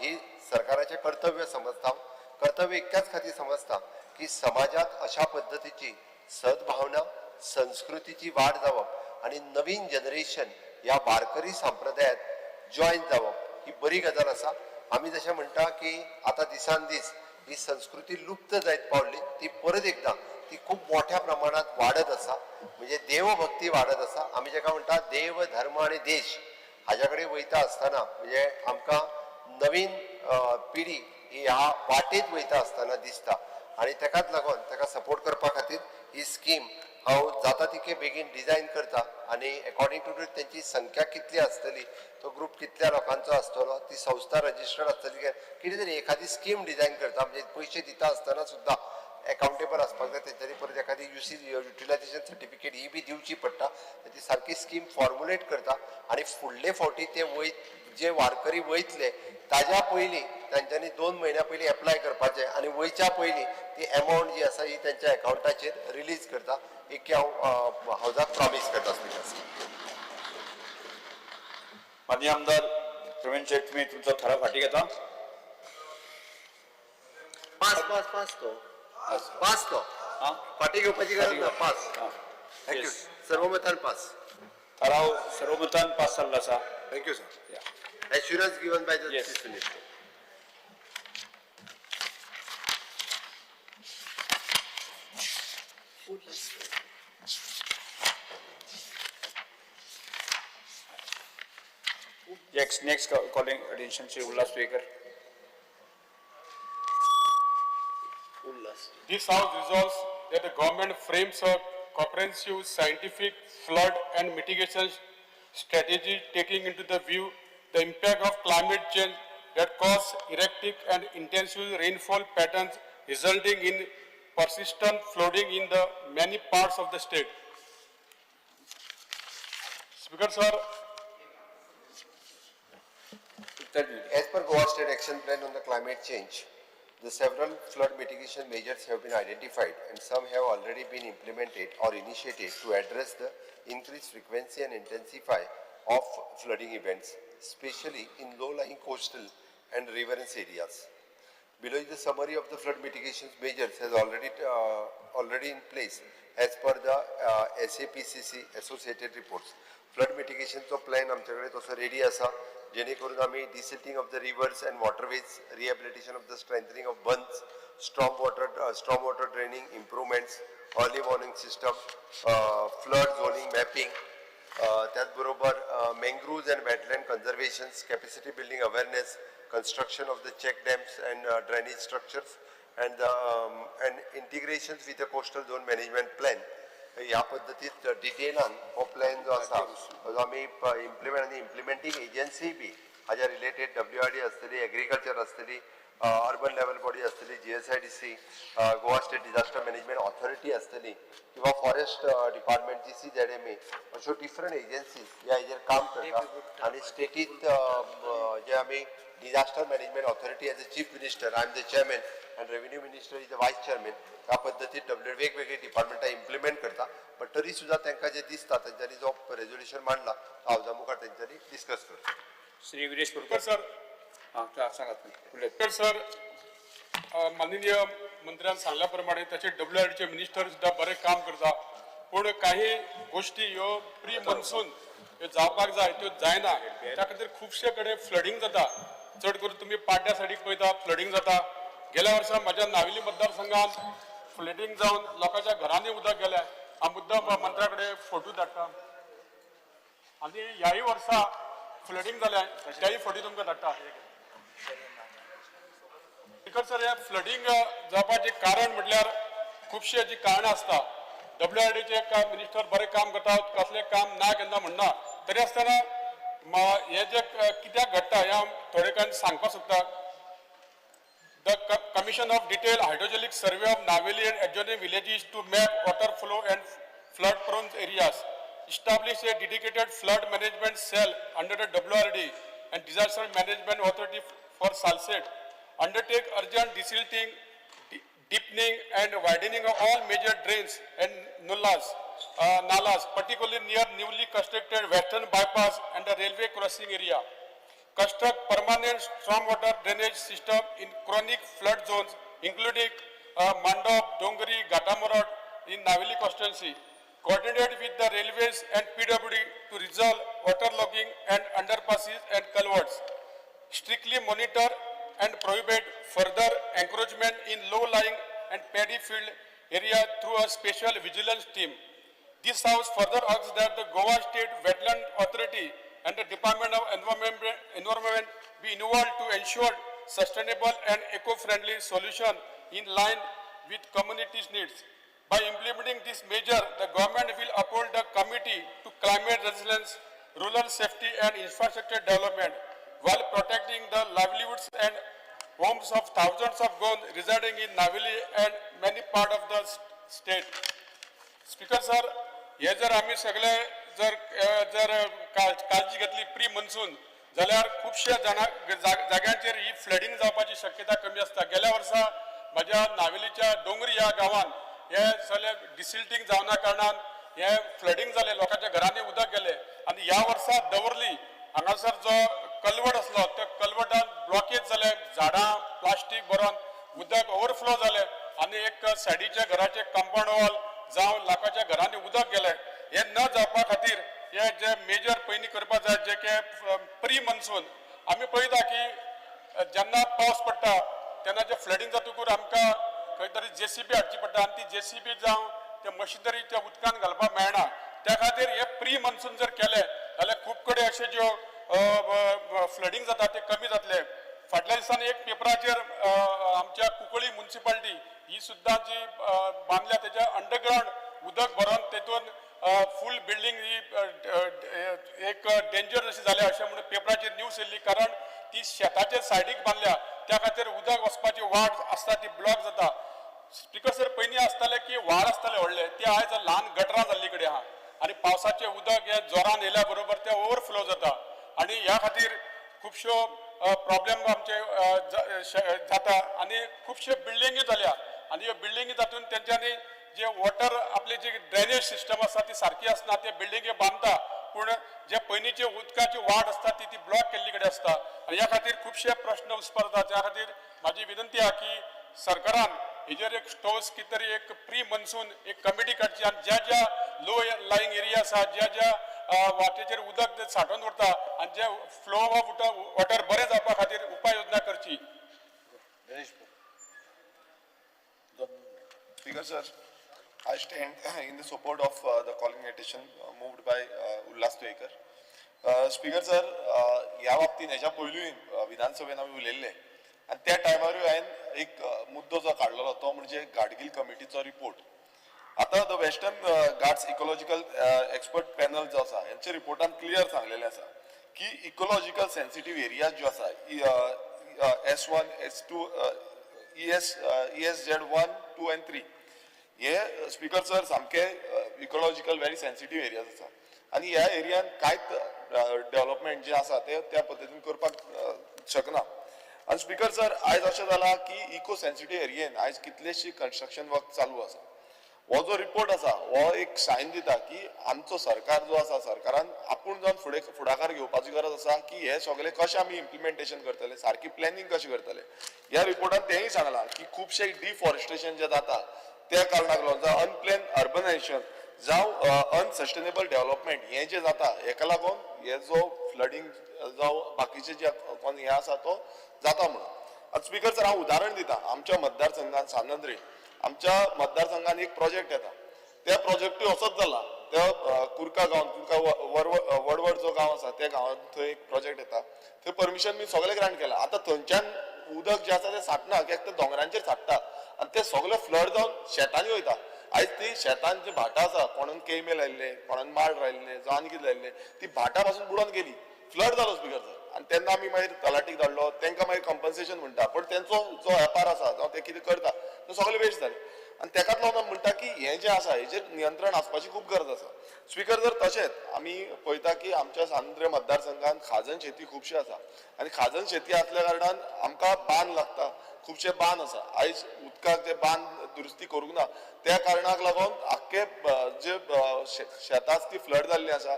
ही सरकाराचें कर्तव्य समजता. कर्तव्य इतक्याच खातीर समजता की समाजात अशा पद्दतीची सद्भावना, संस्कृतीची वाड जावप आनी नवीन जनरेशन ह्या वारकरी संप्रदायात जॉयन जावप ही बरी गजाल आसा. आमी जशें म्हणटा की आतां दिसान दीस ही संस्कृती लुप्त जायत पावली, ती परत एकदां ती खूब मोठ्या प्रमाणात वाडत आसा. म्हणजे देवभक्ती वाडत आसा. आमी जेका म्हणटा देव, धर्म आनी देश हाज्या कडेन वयता आसतना म्हणजे आमकां नवीन पिढी ही ह्या वाटेत वयता आसतना दिसता. आनी तेकाच लागून ताका सपोर्ट करपा खातीर ही स्कीम हांव जाता तितके बेगीन डिजायन करता आनी एकॉर्डिंग टू तेंची संख्या कितली आसतली, तो ग्रूप कितल्या लोकांचो आसतलो, ती संस्था रजिस्टर्ड आसतली काय कितें तरी एखादी स्कीम डिजायन करता. म्हणजे पयशे दिता आसतना सुद्दां एकाउंटेबल आसपाक जाय. तेंच्यांनी परत एखादी युसी युटिलायझेशन सर्टिफिकेट ही बी दिवची पडटा. ती सारकी स्कीम फॉर्मुलेट करता आनी फुडले फावटी ते वय जे वारकरी वयतले ताज्या पयलीं तांच्यांनी 2 म्हयन्या पयलीं एप्लाय करपाचें आनी वयच्या पयलीं ती एमावंट जी आसा ही तेंच्या एकावंटाचेर रिलीज करता. एक हांव हावजाक प्रॉमीस करता. स्पीकर, माननीय आमदार प्रवीण शेट, तुमी तुमचो थाराव फाटीं घेता? पास पास पास तो पास तो. फाटी घेवपाची गरज ना, पास. Thank you. सर्वमतान पास. थाराव सर्वमतान पास जाल्लो आसा. Thank you sir. Assurance given by the Chief Minister. Next calling attention Shri Ulhas Tuyenkar. This House resolves that the government frames a comprehensive scientific flood and mitigation strategy taking into the view the impact of climate change that cause erratic and intensive rainfall patterns resulting in persistent flooding in the many parts of the state. Speaker sir, As per Goa State Action Plan on the climate change, the several flood mitigation measures have been identified and some have already been implemented or initiated to address the increased frequency and intensify of flooding events, especially in low-lying coastal and riverine areas. Below is the summary of the flood mitigation measures has already in place as per the SAPCC associated reports. Flood mitigation चो plan आमचे कडेन तसो ready आसा, जेणे करून आमी desilting of the rivers and waterways, rehabilitation of the strengthening of bunds, storm water draining improvements, early warning system, flood zoning mapping, त्याच बरोबर mangroves and wetland conservations, capacity building awareness, construction of the check dams and drainage structures, and integrations with the coastal zone management plan. ह्या पद्दतीत डिटेलान हो plan जो आसा जो आमी implement आनी इम्प्लिमेंटींग agency बी हाज्या रिलेटेड WRD आसतली, एग्रीकल्चर आसतली, अर्बन लेवल बॉडी आसतली, GSIDC, Goa State Disaster Management Authority आसतली किंवा फॉरेस्ट डिपार्टमेंट, GCZMA, अश्यो डिफरंट एजन्सीज ह्या हेजेर काम करता. आनी स्टेटीत जे आमी Disaster Management Authority, as a Chief Minister I am the chairman and Revenue Minister is the vice chairman, ह्या पद्दतीन डब्ल्यू वेगवेगळी डिपार्टमेंटां इम्प्लिमेंट करता. बट तरी सुद्दां तांकां जें दिसता तेंच्यांनी जो रेजोल्युशन मांडला तो हावजा मुखार तेंच्यांनी डिस्कस करता. श्री विरेश बोरकर. सर. हां, सांगात तुम्ही. सर, माननीय मंत्र्यान सांगल्या प्रमाणे ताचे WRDचे मिनिस्टर सुद्दां बरें काम करता, पूण काही गोश्टी ह्यो प्री मॉन्सून ह्यो जावपाक जाय त्यो जायना. त्या खातीर खुबशे कडेन फ्लडींग जाता. चड करून तुमी पाड्ड्या सायडीक पळयता फ्लडींग जाता. गेल्या वर्सा म्हज्या नावेली मतदारसंघात फ्लडींग जावन लोकांच्या घरांनी उदक गेलें. हांव मुद्दाम मंत्र्या कडेन फोटो धाडटा. आनी ह्याय वर्सा फ्लडींग जालें, त्याय फोटो तुमकां धाडटा. स्पिकर सर, हे फ्लडींग जावपाचें कारण म्हटल्यार खुबशीं हाची कारणां आसता. WRDचे मिनिस्टर बरें काम करता, कसलें काम ना केन्ना म्हणना, तरी आसतना हें जें कित्याक घडटा हें हांव थोडे कांय सांगपाक सोदता. The Commission of Detailed Hydrologic Survey of Naveli and adjoining villages to map water flow and flood prone areas. Establish a dedicated flood management cell under the WRD and Disaster Management Authority for Salcete. Undertake urgent desilting, deepening and widening of all major drains and nalas, particularly near newly constructed Western Bypass and the railway crossing area. Construct permanent stormwater drainage system in chronic flood zones, including Mandop, Dongri, Ghatamorod in Naveli constituency. Coordinate with the railways and PWD to resolve waterlogging and underpasses and culverts. Strictly monitor and prohibit further encroachment in low-lying and paddy field area through a special vigilance team. This House further asks that the Goa State Wetland Authority and the Department of Environment be involved to ensure sustainable and eco-friendly solution in line with community's needs. By implementing this measure, the government will uphold the committee to climate resilience, rural safety and infrastructure development, while protecting the livelihoods and homes of thousands of Goans residing in Naveli and many parts of the state. Speaker sir, हे जर आमी सगळे जर जर काळजी घेतली pre monsoon जाल्यार खुबश्या जाणा जाग्यांचेर ही फ्लडींग जावपाची शक्यता कमी आसता. गेल्या वर्सा म्हज्या नावेलीच्या डोंगरी ह्या गांवान हे सगळे डिसिल्टींग जावना कारणान हे फ्लडींग जालें, लोकांच्या घरांनी उदक गेलें. आनी ह्या वर्सा दवर्ली हांगासर जो कलवट आसलो त्या कलवटान ब्लॉकेज जाले, झाडां प्लास्टीक भरोन उदक ओवरफ्लो जालें. आनी एक सायडीच्या घराचे कंपाउंड वॉल जावं लाखाच्या घरांनी उदक गेलें. हें न जावपा खातीर हे जे मेजर पयलीं करपा जाय, जे की प्री मॉन्सून आमी पळयता की जेन्ना पावस पडटा तेन्ना जे फ्लडींग जातकूच आमकां खंय तरी जेसीबी हाडची पडटा आनी ती जेसीबी जावं ते मशिनरी त्या उदकान घालपाक मेळना. त्या खातीर हे प्री मॉन्सून जर केले जाल्यार खूब कडेन अशे ज्यो फ्लडींग जाता ते कमी जातले. फाटल्या दिसांनी एक पेपराचेर आमच्या कुंकळी मुन्सिपाल्टी ही सुद्दां जी बांदल्या तेच्या अंडरग्रावंड उदक भरून तेतून फूल बिल्डींग ही एक डेंजर अशी जाल्या अशें म्हणून पेपराचेर न्यूज येयल्ली, कारण ती शेताचे सायडीक बांदल्या त्या खातीर उदक वचपाची वाट आसता ती ब्लॉक जाता. स्पिकर सर, पयलीं आसताले की व्हाळ आसताले व्हडले, ते आयज ल्हान गटरां जाल्ली कडेन आहा आनी पावसाचें उदक हे जोरान येयल्या बरोबर ते ओवरफ्लो जाता आनी ह्या खातीर खुबश्यो प्रॉब्लेम आमचे जाता आनी खुबश्यो बिल्डिंगी जाल्या आनी ह्यो बिल्डिंगी जातून तेंच्यांनी जे वॉटर आपली जी ड्रेनेज सिस्टम आसा ती सारकी आसना. ते बिल्डिंगी बांदता पूण जे पयलींची उदकाची वाट आसता ती ती ब्लॉक केल्ली कडेन आसता आनी ह्या खातीर खुबशे प्रश्न उसपरता. त्या खातीर म्हाजी विनंती आहा की सरकारान हेजेर एक ठोस कितें तरी एक प्री मॉन्सून एक कमिटी काडची आनी ज्या ज्या लो लाईंग एरिया आसा, ज्या ज्या वाटेचेर उदक सांठोवन उरता आनी जे फ्लो ऑफ वॉटर बरें जावपा खातीर उपाय योजना करची. Speaker sir, I stand in the support of the calling attention moved by Ulhas Tuyenkar. Speaker sir, ह्या बाबतीन हेच्या पयलूय विधानसभेन आमी उलयल्ले आनी त्या टायमारूय हांवें एक मुद्दो जो काडलेलो तो म्हणजे गाडगील कमिटीचो रिपोर्ट. आतां the Western Ghats ecological expert panel जो आसा हेंच्या रिपोर्टान क्लियर सांगलेलें आसा की इकोलॉजिकल सेन्सिटीव एरियाज ज्यो आसा S1, S2, ESZ 1, 2 and 3 हे स्पीकर सर सामके इकोलॉजिकल व्हेरी सेन्सिटीव एरियाज आसा आनी ह्या एरियान कांयच डेव्हलपमेंट जें आसा तें त्या पद्दतीन करपाक शकना. आनी स्पीकर सर, आयज अशें जालां की इको सेन्सिटीव एरियेन आयज कितलेशी कन्स्ट्रक्शन वर्क चालू आसा. हो जो रिपोर्ट आसा हो एक सायन दिता की आमचो सरकार जो आसा सरकारान आपूण जावन फुडें फुडाकार घेवपाची गरज आसा की हे सगळे कशें आमी इम्प्लिमेंटेशन करतले, सारकी प्लॅनिंग कशें करतले. ह्या रिपोर्टान तेंय सांगलां की खुबशे डिफॉरेस्टेशन जें जाता त्या कारणाक लागून जावं अनप्लॅन अर्बनायझेशन जावं अनसस्टेनेबल डेव्हलपमेंट हें जें जाता हेका लागून हे जो फ्लडींग जावं बाकीचे जे कोण हें आसा तो जाता म्हणून. आतां स्पीकर सर, हांव उदाहरण दिता. आमच्या मतदारसंघात सांत आमच्या मतदारसंघात एक प्रोजेक्ट येता, त्या प्रोजेक्टूय असोच जाला. त्या कुर्का गांवांत, कुर्का वडवड जो गांव आसा त्या गांवांत थंय एक प्रोजेक्ट येता, थंय परमिशन मी सगळें ग्रांट केलां. आतां थंयच्यान उदक जें आसा तें साठना, कित्याक तें दोंगरांचेर साठता आनी तें सगळें फ्लड जावन शेतांनी वयता. आयज ती शेतान जी भाटां आसा, कोणान केळमे लायिल्ले, कोणान माड लायिल्ले, जावं आनी कितें लायिल्ले, ती भाटां पासून बुडोन गेली, फ्लड जालो स्पीकर सर. आनी तेन्ना आमी मागीर तलाटीक धाडलो, तांकां मागीर कंपन्सेशन म्हणटा, पूण तेंचो जो वेपार आसा जावं ते कितें करता ते सगळें वेस्ट जालें. आनी तेकाच लागून आमी म्हणटा की हें जें आसा हेजेर नियंत्रण आसपाची खूब गरज आसा. स्पीकर जर, तशेंच आमी पळयता की आमच्या सांद्रे मतदारसंघात खाजन शेती खुबशी आसा आनी खाजन शेती आसल्या कारणान आमकां बांद लागता, खुबशे बांद आसा. आयज उदकाक जे बांद दुरुस्ती करूंक ना त्या कारणाक लागून आख्खे जे शेतां आसा ती फ्लड जाल्ली आसा,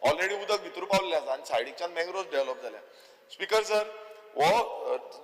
ऑलरेडी उदक भितर पावल्लें आसा आनी सायडीकच्यान मँग्रोव्स डेव्हलप जाल्या. स्पीकर सर, हो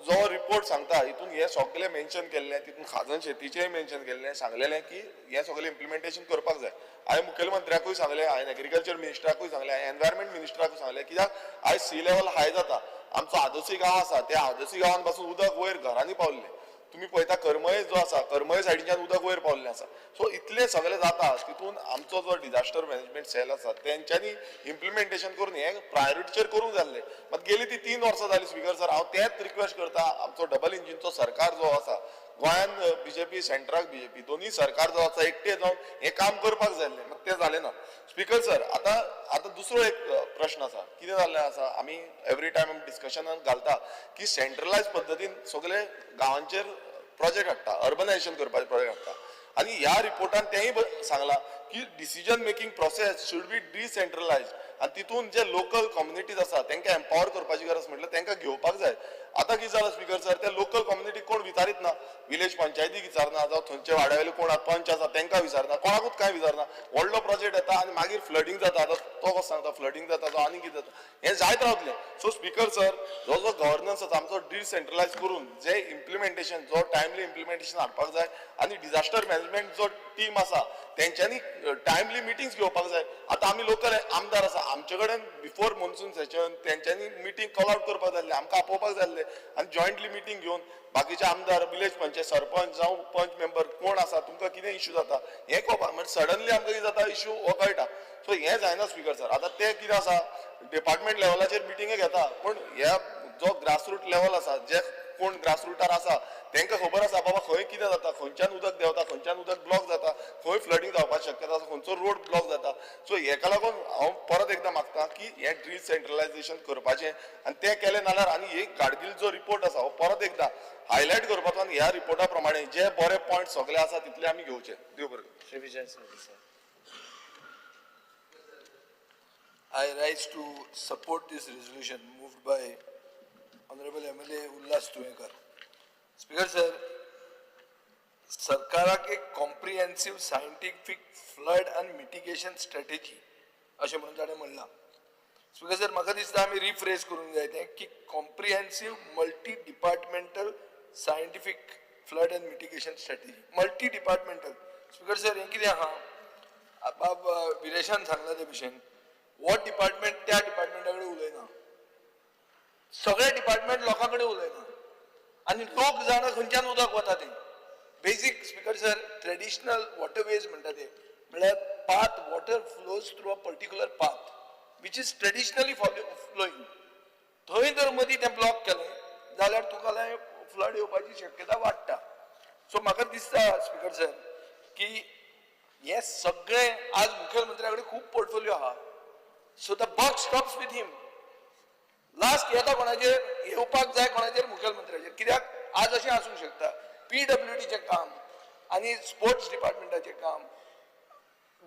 जो रिपोर्ट सांगता हितून हें सगळें मेन्शन केल्लें, तितून खाजन शेतीचेंय मेन्शन केल्लें, सांगलेलें की हें सगळें इम्प्लिमेंटेशन करपाक जाय. हांवें मुखेलमंत्र्याकूय सांगलें, हांवें एग्रीकल्चर मिनिस्टराकूय सांगलें, हांवें एनवायरमेंट मिनिस्टराकूय सांगलें, कित्याक आयज सी लेवल हाय जाता. आमचो आदोसी गांव आसा, त्या आदोसी गांवान पासून उदक वयर घरांनी पावल्लें. तुमी पळयता करमळे जो आसा, करमळे सायडीच्यान उदक वयर पावल्लें आसा. सो इतलें सगळें जाता तितून आमचो जो डिजास्टर मॅनेजमेंट सेल आसा तेंच्यांनी इम्प्लिमेंटेशन करून हें प्रायोरिटीचेर करूंक जाल्लें. मात गेली ती 3 वर्सां जालीं स्पीकर सर. हांव तेंच रिक्वेस्ट करता, आमचो डबल इंजिनचो सरकार जो आसा, गोंयान बीजेपी, सेंट्राक बीजेपी, दोनूय सरकार जो आसा एकटे जावन हें काम करपाक जाय आसलें, मात तें जालें ना. स्पीकर सर, आतां आतां दुसरो एक प्रश्न आसा. कितें जाल्लें आसा, आमी एवरी टायम आमी डिस्कशनान घालता की सेंट्रलायज पद्दतीन सगळे गांवांचेर प्रोजेक्ट हाडटा, अर्बनायझेशन करपाचे प्रोजेक्ट हाडटा आनी ह्या रिपोर्टान तेंय सांगलां की decision making process should be decentralise आनी तितून जे लोकल कम्युनिटीज आसा तांकां एम्पावर करपाची गरज, म्हटल्यार तांकां घेवपाक जाय. आतां कितें जालां स्पीकर सर, त्या लोकल कम्युनिटी कोण विचारीत ना, विलेज पंचायतीक विचारना, जावं थंयचे वाड्यावयले कोण पंच आसा तांकां विचारना, कोणाकूच कांय विचारना. व्हडलो प्रोजेक्ट येता आनी मागीर फ्लडींग जाता. आतां तो कसो सांगता फ्लडींग जाता, जावं आनी कितें जाता, हें जायत रावतलें. सो स्पीकर सर, जो जो गव्हर्नन्स आसा आमचो डिसेंट्रलायज करून जे इम्प्लिमेंटेशन, जो टायमली इम्प्लिमेंटेशन हाडपाक जाय आनी डिजास्टर मॅनेजमेंट जो टीम आसा तेंच्यांनी टायमली मिटिंग्स घेवपाक जाय. आतां आमी लोकल आमदार आसा, आमचे कडेन बिफोर मॉन्सून सेशन तेंच्यांनी मिटींग कॉल आवट करपाक जाय आसलें, आमकां आपोवपाक जाय आसलें आनी जॉयंटली मिटींग घेवन बाकीचे आमदार, विलेज पंचायत, सरपंच जावं पंच मेंबर कोण आसा, तुमकां कितें इश्यू जाता हें कळपाक. म्हणजे सडनली आमकां कितें जाता इश्यू हो कळटा. सो हें जायना स्पीकर सर. आतां तें कितें आसा, डिपार्टमेंट लेवलाचेर मिटिंगे घेता, पूण ह्या जो ग्रासरूट लेवल आसा, जे कोण ग्रासरुटार आसा तांकां खबर आसा बाबा खंय कितें जाता, खंयच्यान उदक देंवता, खंयच्यान उदक ब्लॉक जाता, खंय फ्लडींग जावपाची शक्यता आसा, खंयचो रोड ब्लॉक जाता. सो हेका लागून हांव परत एकदां मागता की हें डिसेंट्रलायजेशन करपाचें आनी तें केलें नाल्यार आनी एक गाडगील जो रिपोर्ट आसा हो परत एकदां हायलायट करपाचो आनी ह्या रिपोर्टा प्रमाणे जे बरे पॉयंट सगळे आसा तितले आमी घेवचे. देव बरें करूं. Shri Vijay Sardesai. I rise to support this resolution moved by Honorable MLA Ulhas Tuyenkar. Speaker sir, सरकाराक एक comprehensive scientific flood and mitigation strategy अशें म्हणून ताणें म्हणलां. स्पीकर सर, म्हाका दिसता आमी रिफ्रेज करूंक जाय तें की comprehensive multi departmental scientific flood and mitigation strategy. Multi departmental. Speaker sir, हें कितें आहा, बाब विरेशान सांगलां ते भशेन, हो डिपार्टमेंट त्या डिपार्टमेंटा कडेन उलयना, सगळे डिपार्टमेंट लोकां कडेन उलयना आनी लोक जाणा खंयच्यान उदक वता तें. Basic speaker sir, traditional waterways म्हणटा ते, म्हळ्यार path, water flows through a particular path which is traditionally flowing. थंय जर मदीं तें ब्लॉक केलें जाल्यार तुका फ्लड येवपाची शक्यता वाडटा. सो म्हाका दिसता स्पीकर सर की हें सगळें आज मुखेलमंत्र्या कडेन खूब पोर्टफोलियो आहा. So the buck stops with him. Last येता कोणाचेर, येवपाक जाय कोणाचेर, मुखेलमंत्र्याचेर. कित्याक आज अशें आसूंक शकता, पीडब्ल्यूडीचें काम आनी स्पोर्ट्स डिपार्टमेंटाचें काम,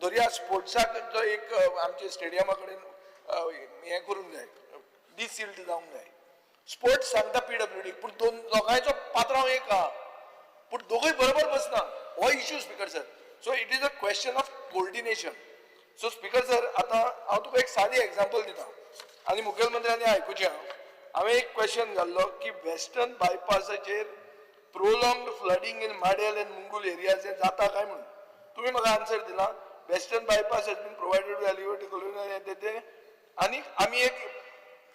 दर्या स्पोर्ट्साक जो एक आमच्या स्टेडियमा कडेन हें करूंक जाय, डिसिल्ट जावंक जाय. स्पोर्ट्स सांगता पीडब्ल्यूडी, पूण दोन लोकांचो पात्रांव एक आहा, पूण दोगूय बरोबर बसना, हो issue speaker sir. So it is a question of coordination. So speaker sir, आतां हांव तुका एक सादी एग्जाम्पल दिता आनी मुखेलमंत्र्यांनी आयकुचें. हांवें एक क्वेश्चन घाल्लो की western बायपासाचेर prolonged flooding in Madel and Mungul areas हें जाता काय म्हणून. तुमी म्हाका आन्सर दिला, western bypass has been provided elevated ते आनी आमी एक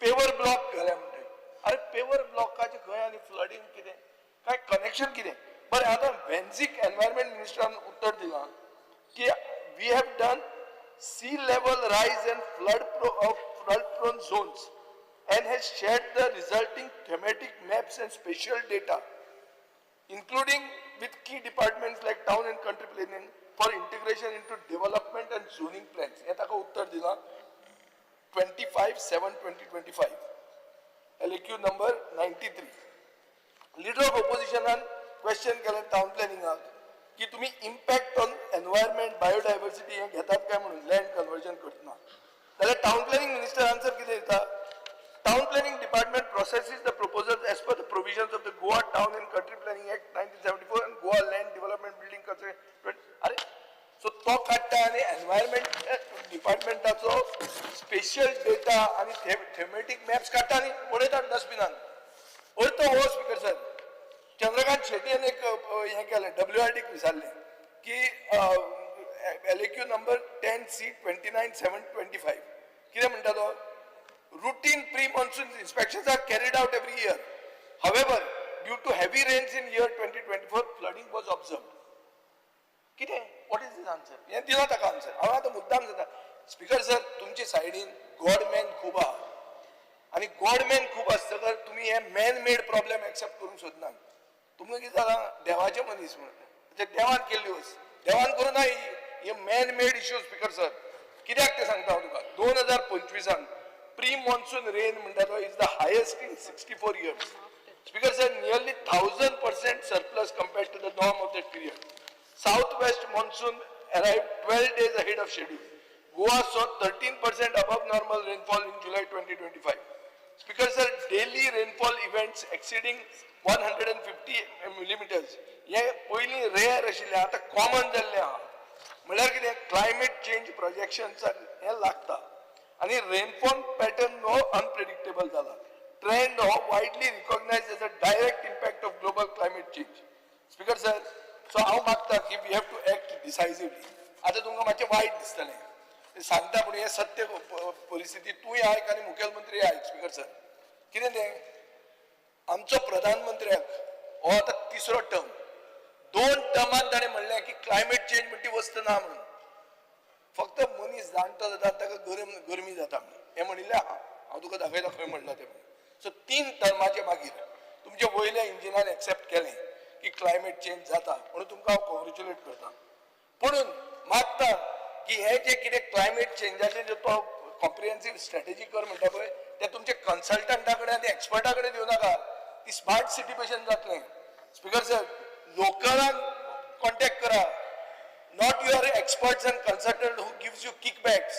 पेवर ब्लॉक घाल्या म्हणटा. अरे पेवर ब्लॉकाचें खंय आनी फ्लडींग कितें, काय कनेक्शन कितें? बरें, आतां वेन्झीक एनवायरमेंट मिनिस्टरान उत्तर दिलां की we have done sea level rise and flood prone zones and has shared the resulting thematic maps and spatial data, including with key departments like town and country planning for integration into development and zoning plans. हे ताका उत्तर दिलां 25/7/2025, LAQ number 93. Leader of ऑपोजिशनान question केलें town प्लॅनिंगाक की तुम्ही impact on environment, biodiversity हें घेतात काय म्हणून लँड कन्वर्जन करतना. जाल्यार टाउन प्लॅनिंग मिनिस्टर आन्सर कितें दिता? Town Planning Department processes the proposals as per the provisions of the Goa Town and Country Planning Act 1974 and Goa Land Development Building Construction. अरे, so तो काडटा आनी environment डिपार्टमेंटाचो special data आनी थेमेटीक maps काडटा आनी उडयता डस्टबिनान. अर्थ हो स्पीकर सर, चंद्रकांत शेट्टीन एक हें केलें, डब्ल्यू आर डीक विचारलें की LAQ number 10C 29/7/25 कितें म्हणटा तो, routine pre-monsoon inspections are carried out every year. However, due to heavy rains in year 2024, flooding was observed. कितें? What is this answer? हें दिलां ताका आन्सर. हांव आतां मुद्दाम जाता स्पीकर सर, तुमचे सायडीन गॉडमॅन खूब आहा आनी गॉडमॅन खूब आसतकर तुमी हे मॅन मेड प्रॉब्लेम एक्सेप्ट करूंक सोदनात. तुमकां कितें जालां, देवाचे मनीस म्हणून ते देवान केल्ली वस्त, देवान करूं ना हे man made issue. Speaker sir, कित्याक तें सांगता हांव तुका, 2025आन प्री मॉन्सून रेन म्हणटा तो is the highest in 64 years. Speaker sir, nearly 1000% surplus compared to the norm of that period. South west monsoon arrived 12 days ahead of schedule. Goa saw 13% above normal rainfall in July 2025. Speaker sir, daily rainfall events exceeding 150 millimeters हे पयलीं rare आशिल्लें, आतां common जाल्लें आहा. म्हणल्यार कितें, climate change प्रोजेक्शन्साक हें लागता आनी रेनफॉल पॅटर्न हो अनप्रेडिक्टेबल जाला. ट्रेंड हो widely recognized as a direct impact of global climate change. Speaker sir, so हांव मागता की we have to act decisively. आतां तुमकां मातशें वायट दिसतलें सांगता, पूण हें सत्य परिस्थिती. तूंय आयक आनी मुखेलमंत्री आयक. स्पीकर सर, कितें तें, आमचो प्रधानमंत्र्याक हो आतां तिसरो टर्म. दोन टर्मान ताणें म्हणलें की क्लायमेट चेंज म्हणटी वस्त ना म्हणून. फक्त मनीस जाणटो जाता, ताका गरम गरमी जाता म्हणून हें म्हणिल्लें आहा. हांव तुका दाखयता खंय म्हणलां तें. सो तीन टर्माचे मागीर तुमच्या वयल्या इंजिनान एक्सेप्ट केलें की क्लायमेट चेंज जाता म्हणून तुमकां हांव कॉंग्रेच्युलेट करता. पुणून मागता की हे जे कितें क्लायमेट चेंजाचे जे तो कॉम्प्रिहेन्सीव स्ट्रॅटेजी कर म्हणटा पळय, ते तुमचे कन्सल्टंटा कडेन आनी एक्सपर्टा कडेन दिवं नाका. ती स्मार्ट सिटी भशेन जातलें. स्पीकर सर, लोकलांक कॉन्टेक्ट करा, not your experts and consultant who gives you kickbacks.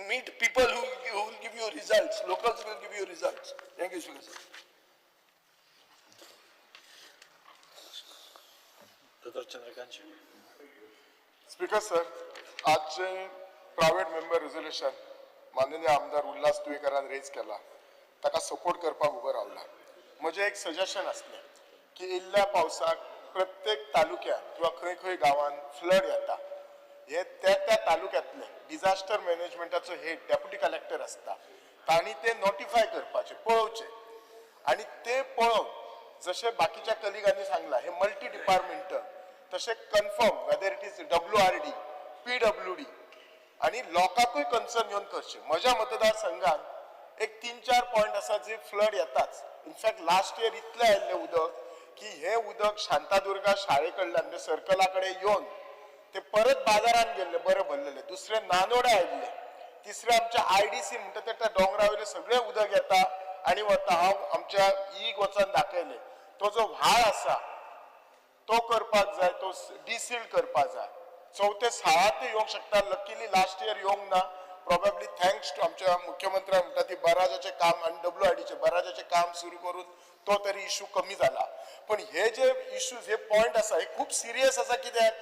Meet people who will give you results. Locals will give you results. Thank you, Speaker sir. दोतोर चंद्रकांत शेट्टी. स्पीकर सर, आज जे private member resolution माननीय आमदार Ulhas तुयेकरान rays केला, ताका support करपाक उबो रावला. म्हजें एक सजेशन आसलें की इल्ल्या पावसाक प्रत्येक तालुक्यात किंवा खंय खंय गांवांत फ्लड येता. हे त्या त्या तालुक्यातले डिझास्टर मॅनेजमेंटाचो हेड डेप्युटी कलेक्टर आसता, तांणी ते नोटिफाय करपाचे, पळोवचे आनी ते पळोवन, जशें बाकीच्या कलिगांनी सांगलां, हे मल्टी डिपार्टमेंटल तशें confirm whether it is WRD, PWD आनी लोकांकूय कन्सर्न घेवन करचें. म्हज्या मतदारसंघात एक तीन चार पॉयंट आसा जे फ्लड येताच. इनफॅक्ट लास्ट इयर इतलें आयिल्लें उदक की हें उदक शांतादुर्गा शाळे कडल्यान म्हणजे सर्कला कडेन येवन ते परत बाजारान गेल्ले, बरें भरलेले. दुसरें नानोडा आयिल्ले. तिसरें आमच्या आयडीसी म्हणटा ते त्या दोंगरा वयलें सगळें उदक येता आनी वता. हांव आमच्या ईक वचोन दाखयलें. तो जो व्हाळ आसा तो करपाक जाय, तो डिसिल्ट करपाक जाय. चवथे साळांतय येवंक शकता. लकीली लास्ट इयर येवंक ना, प्रोबेबली thanks to आमच्या मुख्यमंत्र्यान म्हणटा ती बराजाचें काम आनी डब्ल्यू आर डीचें बराजाचें काम सुरू करून तो तरी इशू कमी जाला. पण हे जे इश्यूज, हे पॉयंट आसा, हे खूब सिरियस आसा. कित्याक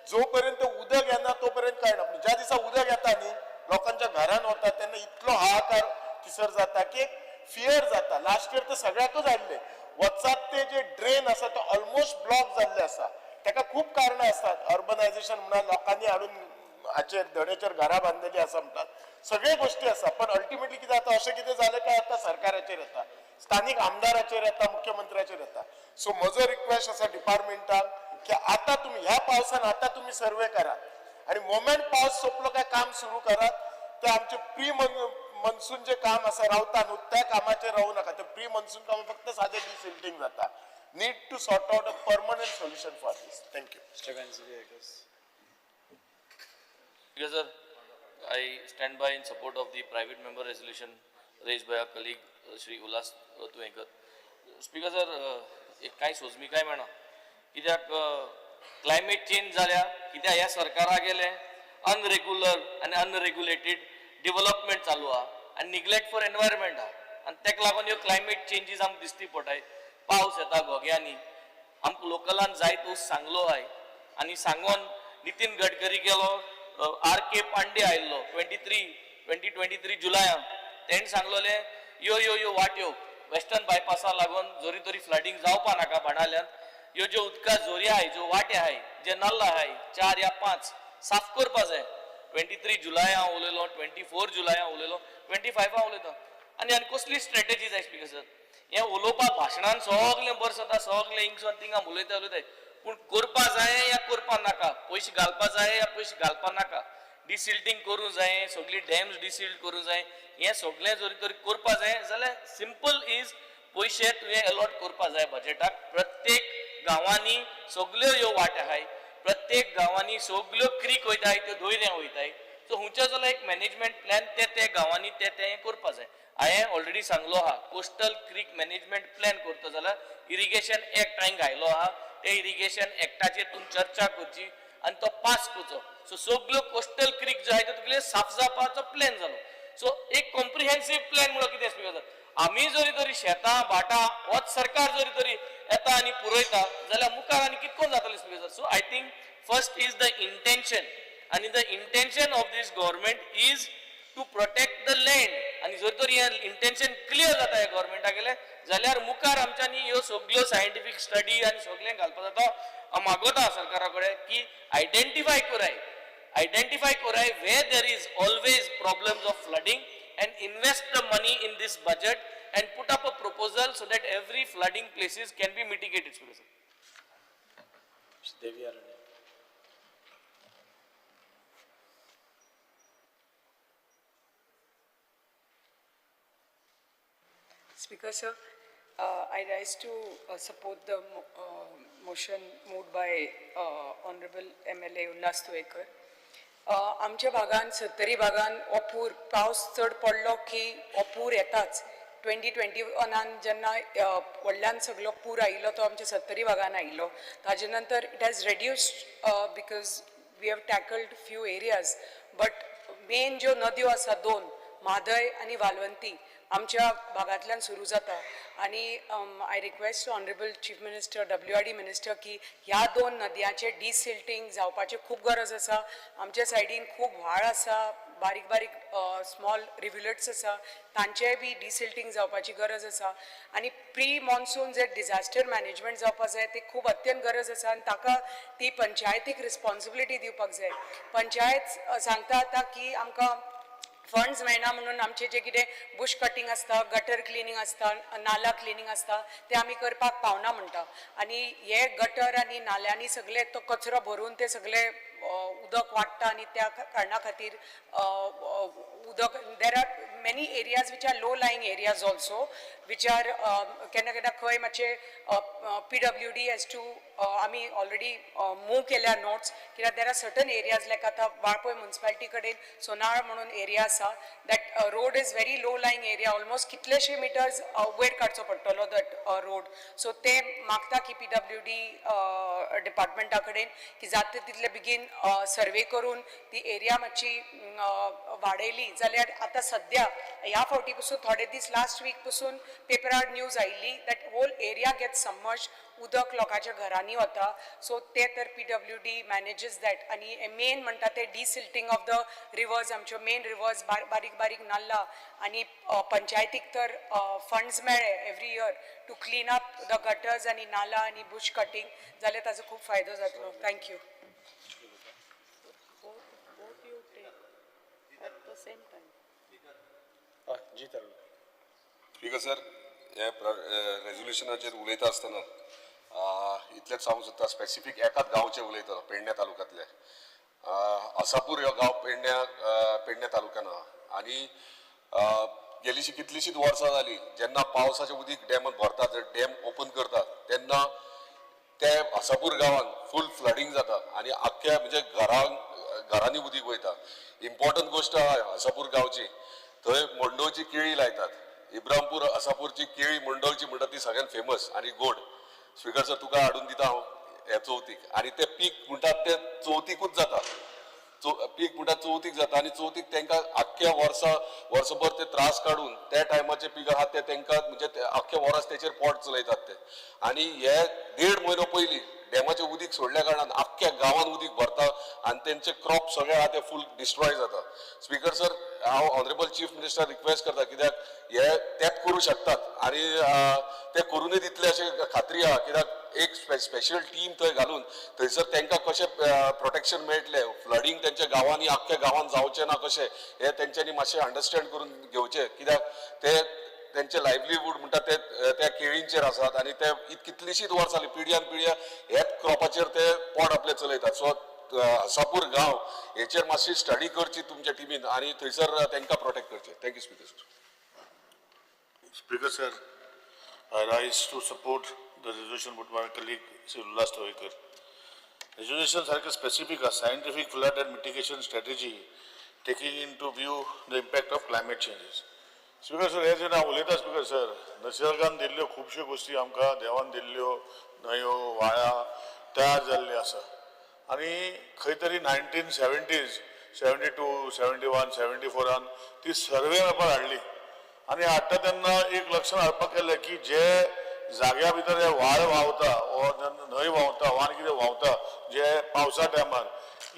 जो पर्यंत उदक येना तो पर्यंत कळना, पूण ज्या दिसा उदक येता न्ही, लोकांच्या घरान वता तेन्ना इतलो हाहाकार थिसर जाता की एक फियर जाता. लास्ट इयर तर सगळ्याकूच हाडले. वचात ते जे ड्रेन आसा तो ऑलमोस्ट ब्लॉक जाल्ले आसा. ताका खूब कारणां आसतात. अर्बनायझेशन म्हणा, लोकांनी हाडून हाचेर धडेचेर घरां बांदलेली आसा म्हणटात, सगळे गोश्टी आसा. पण अल्टिमेटली कितें जाता, अशें कितें जालें काय आतां सरकाराचेर येता, स्थानीक आमदाराचेर येता, मुख्यमंत्र्याचेर येता. सो म्हजो रिक्वेस्ट आसा डिपार्टमेंटाक की आतां तुमी ह्या पावसान आतां तुमी सर्वे करात आनी मोमेंट पावस सोंपलो काय काम सुरू करात. ते आमचे प्री मनसून जे काम आसा रावता न्हू, त्या कामाचेर रावू नाका. ते प्री मनसून काम फक्त सादें डिसिल्टींग जाता. Need to sort out a permanent solution for this. Thank you. Mr. Venzi Viegas. Speaker sir, I stand by in support of the private member resolution raised by our colleague Shri Ulhas Tuyenkar. Speaker sir, एक कांय सोजमिकाय मेळना कित्याक climate change जाल्या. कित्याक ह्या सरकारा गेले अनरेग्युलर आनी अनरेग्युलेटेड डेव्हलपमेंट चालू आहा आनी निग्लेक्ट फॉर एनवायरमेंट आहा आनी ताका लागून ह्यो क्लायमेट चेंजीस आमकां दिश्टी पडटाय. पावस येता घोग्यांनी. आमकां लोकलान जाय तो सांगलो आय आनी सांगोन नितीन गडकरी गेलो, आर के पांडे आयिल्लो 2023 जुलयान. तेणें सांगलोलें, यो यो यो वाट्यो वेस्टर्न बायपासा लागून जोरी तरी फ्लडींग जावपा नाका बाणाल्यान, ह्यो ज्यो उदका झोरी आहाय, ज्यो वाटे आहाय, जे नल्ला आहाय 4 या 5, साफ करपा जाय. 23 जुलय हांव उलयलो, 24 जुलय हांव उलयलो, 25 हांव उलयता. आनी आनी कसली स्ट्रेटजी जाय? स्पीकर सर, हें उलोवपाक भाशणान सगलें बरें जाता, सगलें हिंगसून थिंगा उलयता उलयता, पूण करपा जाय या करपा नाका? पयशे घालपा जाय या पयशे घालपा नाका? डिसिल्टींग करूं जाय, सगळी डॅम्स डिसिल्ट करूं जाय. हें सगळें जरी तरी करपा जाय जाल्यार सिंपल is पयशे तुवें अलॉट करपा जाय बजेटाक. प्रत्येक गांवांनी सगल्यो ह्यो वाट आहाय, प्रत्येक गांवांनी सगल्यो क्रीक वयताय, त्यो दोयऱ्यां वयताय. सो हुंयचे जाल्यार एक मॅनेजमेंट प्लॅन ते ते गांवांनी ते ते हें करपा जाय. हांवें ऑलरेडी सांगलो आहा, कोस्टल क्रीक मॅनेजमेंट प्लॅन करता जाल्यार इरिगेशन एक्ट हांवें घायलो आहा. ते इरिगेशन एक्टाचेर तुमी चर्चा करची आनी तो पास करचो. सो सगल्यो कोस्टल क्रीक ज्यो आहाय त्यो तुगेले साफ जावपाचो प्लॅन जालो. सो एक कॉम्प्रिहेन्सीव प्लॅन म्हणून कितें स्पीकर? आमी जरी तरी शेतां भाटां होच सरकार जरी तरी येता आनी पुरयता जाल्यार मुखार आनी कितको जातलें Speaker sir. So I think first is the intention आनी the intention of this government is to protect the land. आनी जर तर हें इंटेन्शन क्लियर जाता ह्या गव्हर्मेंटा गेलें जाल्यार मुखार आमच्यांनी ह्यो सगल्यो सायंटिफीक स्टडी आनी सगळें घालपा जाता. हांव मागोता सरकारा कडेन की आयडेंटिफाय कराय, आयडेंटिफाय कराय where there is always problems of flooding and invest the money in this budget and put up a proposal so that every flooding places can be mitigated. Devi Aranya. Speaker sir, I rise to support the motion moved by Honorable MLA Ulhas Tuyenkar. आमच्या भागान सत्तरी भागान हो पूर, पावस चड पडलो की हो पूर येताच. 2021 जेन्ना व्हडल्यान सगलो पूर आयिल्लो तो आमच्या सत्तरी भागान आयिल्लो. ताजे नंतर it has reduced because we have tackled few areas, but main ज्यो नदयो आसा दोन, म्हादय आनी वालवंती, आमच्या भागांतल्यान सुरू जाता. आनी I request honourable chief minister, WRD minister की ह्या दोन नदयांचें डिसिल्टींग जावपाची खूब गरज आसा. आमच्या सायडीन खूब व्हाळ आसा, बारीक बारीक स्मॉल रिव्युलेट्स आसा, तांचेय बी डिसिल्टींग जावपाची गरज आसा. आनी प्री मॉन्सून जे डिझास्टर मॅनेजमेंट जावपा जाय ते खूब अत्यंत गरज आसा आनी ताका ती पंचायतीक रिस्पॉन्सिबिलिटी दिवपाक जाय. पंचायत सांगता आतां की आमकां फंड्स मेळना म्हणून आमचे जे कितें बुश कटींग आसता, गटर क्लिनींग आसता, नाला क्लिनींग आसता ते आमी करपाक पावना म्हणटा. आनी हे गटर आनी नाल्यांनी सगळे तो कचरो भरून ते सगळे उदक वाडटा आनी त्या कारणा खातीर उदक, there are many areas which are low lying areas also which are केन्ना केन्ना खंय मातशे PWD has to आमी ऑलरेडी मूव केल्या नोट्स कित्याक there are certain areas like आतां वाळपय मुन्सिपालिटी कडेन सोनाळ म्हणून एरिया आसा, that road is very low lying area, almost कितलेशे मिटर्स वयर काडचो पडटलो that road. सो ते मागता की PWD डिपार्टमेंटा कडेन की जाता तितले बेगीन सर्वे करून ती एरिया मातशी वाडयली जाल्यार आतां सद्या ह्या फावटी पसून थोडे दीस लास्ट वीक पसून पेपरार न्यूज आयिल्ली that whole area get submerged, उदक लोकांच्या घरांनी वता. सो ते तर PWD manages that. आनी मेन म्हणटा ते डिसिल्टींग ऑफ the reverse, आमच्यो मेन रिवर्स बारीक बारीक नाल्ला आनी पंचायतीक तर फंड्स मेळ्ळे every year to clean up the gutters आनी नाला आनी बुश कटींग जाल्यार ताजो खूब फायदो जातलो. Thank you. जी तरुण. स्पीकर सर, हे रेजोल्युशनाचेर उलयता आसतना इतलेंच सांगूंक सोदता, स्पेसिफीक एकाच गांवचें उलयता, पेडण्या तालुक्यांतले आसापूर ह्यो गांव पेडण्या तालुक्यान आहा. आनी गेलीशी कितलीशीच वर्सां जाली जेन्ना पावसाचें उदीक डॅमान भरता, जर डॅम ओपन करता तेन्ना ते आसापूर गांवान फूल फ्लडींग जाता आनी आख्ख्या म्हणजे घरांनी उदीक वयता. इम्पॉर्टंट गोश्ट आहा आसापूर गांवची, थंय मंडोवची केळी लायतात. इब्रामपूर आसापूरची केळी मंडोवची म्हणटा ती सगळ्यात फेमस आनी गोड. स्पीकर सर, तुका हाडून दिता हांव हे चवथीक. आनी ते पीक म्हणटात ते चवथीकूच जाता, पीक म्हणटात चवथीक जाता आनी चवथीक तांकां आख्ख्या वर्सा वर्सभर ते त्रास काडून त्या टायमाचे पीक आहा ते तांकां म्हणजे आख्खे वर्स तेचेर पोट चलयतात ते. आनी हे 1.5 म्हयनो पयलीं डॅमाचें उदीक सोडल्या कारणान आख्ख्या गांवान उदीक भरता आनी तेंचे क्रॉप सगळे आहा ते फूल डिस्ट्रॉय जाता. स्पीकर सर, हांव ऑनरेबल चीफ मिनिस्टर रिक्वेस्ट करता कित्याक हे तेच करूं शकतात आनी ते करूनय दितले अशें खात्री आहा. कित्याक एक स्पेशल टीम थंय घालून थंयसर तांकां कशें प्रोटेक्शन मेळटलें, फ्लडींग तेंच्या गांवांनी आख्ख्या गांवान जावचें ना कशें हें तेंच्यांनी मातशें अंडरस्टँड करून घेवचें. कित्याक ते तेंचे लायवलीहूड म्हणटा ते त्या केळींचेर आसात आनी ते कितलीशींच वर्सां जाली पिढ्यान पिढ्या ह्याच क्रॉपाचेर ते पोट आपले चलयतात. सो आसापूर गांव हेचेर मातशी स्टडी करची तुमच्या टिमीन आनी थंयसर तांकां प्रोटेक्ट करचें. Thank you speaker sir. Speaker sir, I rise to support the resolution put by my colleague Shri Ulhas Tavekar. Resolution सारकें स्पेसिफीक आसा, scientific flood and mitigation strategy taking into view the impact of climate changes. Speaker sir, हे जेन्ना हांव उलयता speaker sir, निसर्गान दिल्ल्यो खुबश्यो गोश्टी आमकां देवान दिल्ल्यो न्हंयो व्हाळां तयार जाल्ल्यो आसा आनी खंय तरी 1970s 72, 71, 74 ती सर्वे मेपार हाडली आनी हाडटा तेन्ना एक लक्षात हाडपाक केलें की जे जाग्या भितर हे व्हाळ व्हांवता वो न्हंय व्हांवता वा आनी कितें व्हांवता जे पावसा टायमार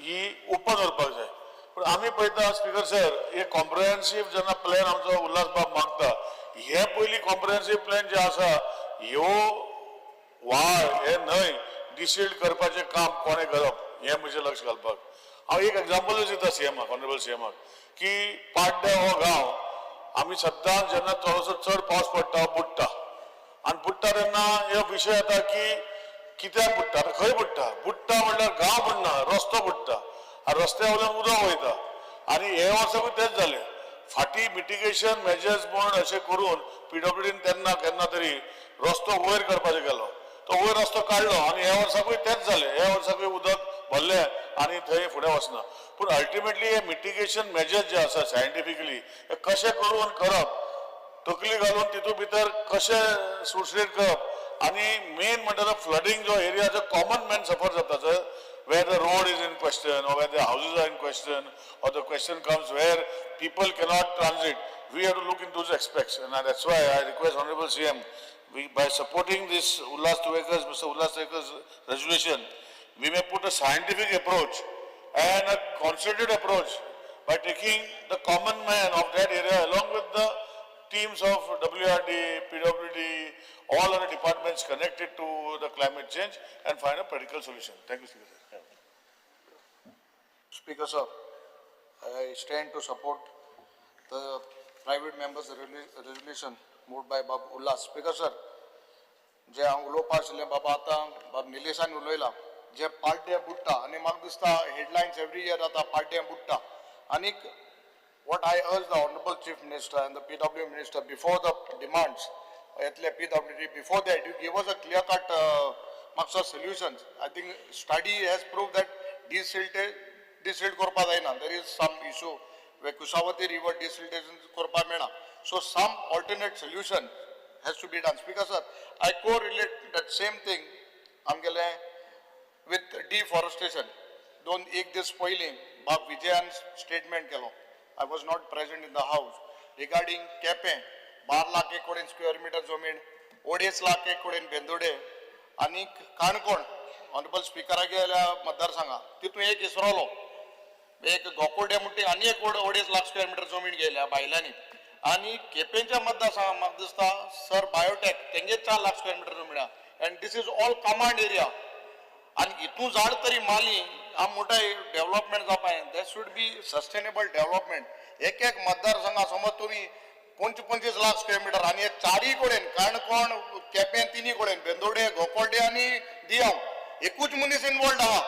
ही ओपन उरपाक जाय. पूण आमी पळयता स्पीकर सर, हे कॉम्प्रिहेन्सीव जेन्ना प्लॅन आमचो उल्हास बाब मागता, हे पयलीं कॉम्प्रिहेन्सीव प्लॅन जे आसा ह्यो व्हाळ हे न्हंय डिसिल्ड करपाचें काम कोणें करप हें म्हजें लक्ष घालपाक. हांव एक एग्जाम्पलूच दिता सीएमाक, ऑनरेबल सीएमाक, की पाड्ड्या हो गांव आमी सद्दां जेन्ना थोडोसो चड पावस पडटा बुडटा, आनी बुडटा तेन्ना हो विशय येता की कित्याक बुडटा, आतां खंय बुडटा. बुडटा म्हणल्यार गांव बुडना, रस्तो बुडटा आनी रस्त्या वयल्यान उदक वयता. आनी हे वर्साकूय तेंच जालें. फाटीं मिटिगेशन मेजर्स म्हूण अशें करून पीडब्ल्यूडीन तेन्ना केन्ना तरी रस्तो वयर करपाचो केलो, तो वयर रस्तो काडलो आनी ह्या वर्साकूय तेंच जालें. ह्या वर्साकूय उदक भरलें आनी थंय फुडें वचना. पूण अल्टिमेटली हे मिटिगेशन मेजर्स जे आसा सायंटिफिकली हे कशें करून करप, तकली घालून तितूंत भितर कशें सुटसुटीत करप. आनी मेन म्हणटा तो फ्लडींग जो एरिया जो कॉमन मॅन सफर जाता, sir, where the road is in question or where the houses are in question or the question comes where people cannot transit, we have to look into those aspects. And that's why I request Honorable CM, we, by supporting this Ulhas Tuvekar's, Mr. Ulhas Tuvekar's resolution, we may put a scientific approach and a concerted approach by taking the common man of that area along with the teams of WRD, PWD, all other departments connected to the climate change and find a practical solution. Thank you, Speaker sir. Speaker sir, I stand to support the private members resolution moved by Bab Ulhas. Speaker sir, जे हांव उलोवपा आशिल्लें बाबा आतां बाब निलेशान उलयला, जे पाड्डे बुडटा आनी म्हाका दिसता हेडलायन्स एवरी इयर जाता पाड्डे बुडटा. आनीक what I urge the Honorable Chief Minister and the PW Minister before the demands, येतले PWD, before that you give us a clear cut म्हाका solutions. I think study has proved that desilt करपा जायना. There is some issue where Kushavati river desiltation करपा मेळना. So some alternate solution has to be done. Speaker sir, I correlate that same thing आमगेले with deforestation. दोन एक दीस पयलीं बाब विजयान स्टेटमेंट केलो, I was not present in the house, regarding Quepem 12 lakh एक कडेन स्क्वेअर मिटर जमीन, 2.5 लाख एक कडेन बेंदोडे आनी काणकोण ऑनरेबल स्पिकरा गेल्या मतदारसंघा तितून एक इसरोलो एक गोकोडे म्हणटा आनी एक 2.5 लाख स्क्वेअर मिटर जमीन गेल्या बायलांनी. आनी केपेंच्या मतदारसंघा म्हाका दिसता सर बायोटेक तेंगे 4 लाख स्क्वेअर मिटर जमीन आहा. And this is all command area. आनी हितून झाड तरी मारली आमी म्हणटा डेव्हलपमेंट जावपा, that should be sustainable development. एक एक मतदारसंघा समज तुमी 25 लाख स्क्वेअर मिटर आनी हे चारय कडेन काणकोण केपें तिनूय कडेन बेंदोडे गोकोडे आनी दियांव एकूच मनीस इनवॉल्ड आहा.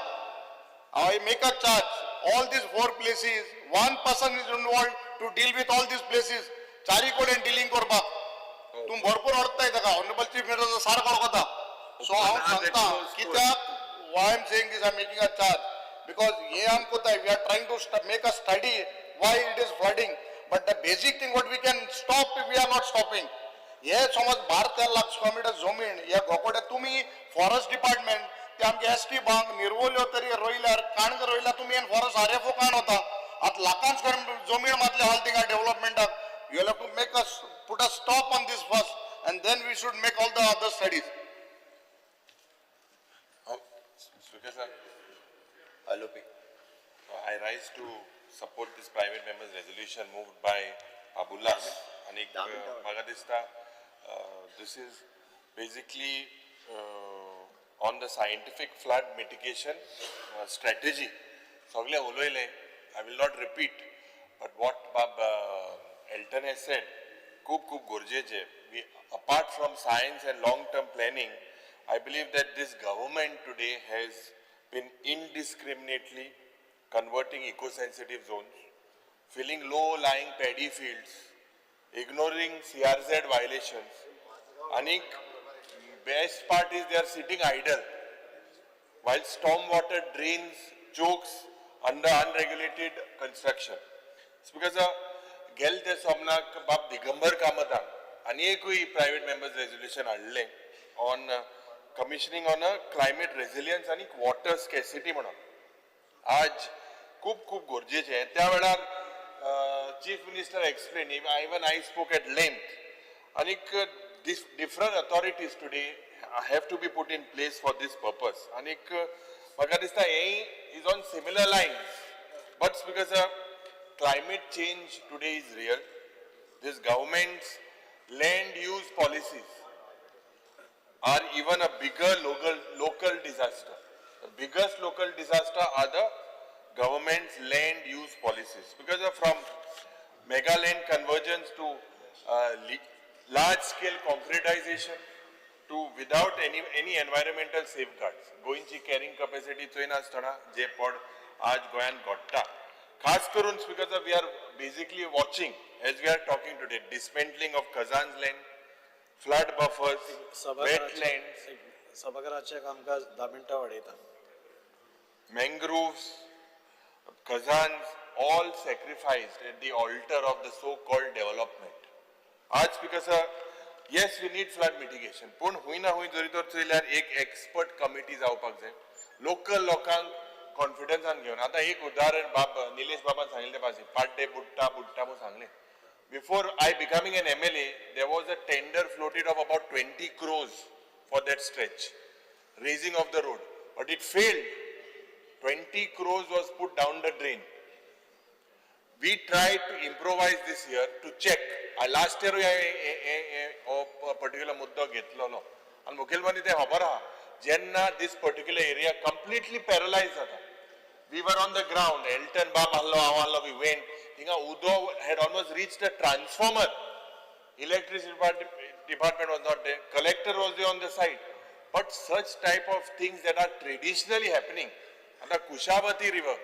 I make a charge all these 4 places one person is involved to deal with all these places. चारय कडेन डिलींग करपाक तूं भरपूर अडकताय ताका. ऑनरेबल चीफ मिनिस्टर सारको वळखता. सो हांव सांगता कित्याक why I am saying this, I am making a charge because हे आमी कोताय, we are trying to make a study why it is flooding, but the basic thing what we can stop we are not stopping. हे समज 12-13 lakh square metre जमीन ह्या गोकोडे तुमी forest department ते आमचे एस टी बांक निरवल्यो तरी रोयल्यार काणकां रोयल्यार तुमी फॉरेस्ट आर एफ ओ काण वता. आतां लाखान स्क्वेअर जमीन मातले हाल थिंगा डेव्हलपमेंटाक. You have to make us put a stop on this first and then we should make all the other studies. Speaker sir, Alopi. I rise to support this private members resolution moved by Ulhas. आनी म्हाका दिसता this is basically on the scientific flood mitigation strategy. सगळे उलयले, I will not repeat, but what Bab Elton has said खूब खूब गरजेचे. We, apart from science and long term planning, I believe that this government today has been indiscriminately converting eco-sensitive zones, filling low-lying paddy fields, ignoring CRZ violations. Anik, best part is they are sitting idle while stormwater drains chokes under unregulated construction. It's because गेल ते सोमनाक बाब दिगंबर कामतान आनी एकूय private members resolution हाडलें on commissioning on a climate resilience आनी water scarcity म्हणून. आज खूब खूब गरजेचें. त्या वेळार chief Chief Minister explain, even I spoke at length. आनीक different authorities today have to be put in place for this purpose. आनीक म्हाका दिसता हेंय is on similar lines, but because climate change today is real, this government's land use policies are even a bigger local disaster. The biggest local disaster are the government's land use policies, because from mega land convergence to large scale concretization to without any environmental safeguards. गोंयची carrying capacity चोयनासतना जे पड आज गोंयांत घडटा, खास करून because we are basically watching as we are talking today, dismantling of khazans land, flood buffers, wetlands, सभाघराचें कामकाज 10 मिनटां वाडयता. Mangroves, khazans, all sacrificed at the altar of the so-called development. आज because yes, we need flood mitigation, पूण हुंय ना हुंय जरी तर चोयल्यार एक एक्सपर्ट कमिटी जावपाक जाय, लोकल लोकांक कॉन्फिडन्सान घेवन. आतां एक उदाहरण बाब निलेश बाबान सांगिल्लें तें पासून पाड्डे बुडटा बुडटा म्हूण सांगलें. Before I becoming an MLA, there was a tender floated of about 20 crores for that stretch, raising of the road, but it failed. 20 crores was put down the drain. We tried to improvise this year to check. Last year हो particular मुद्दो घेतलेलो आनी मुखेलमंत्री तें खबर आहा, जेन्ना this particular area completely paralyze जाता. We were on the ground, Elton बाब आहलो, हांव आहलो, we went. थिंगा उदो had almost reached a transformer. Electricity department was not there, collector was there on the site. But such type of things that are traditionally happening. आतां Kushavati river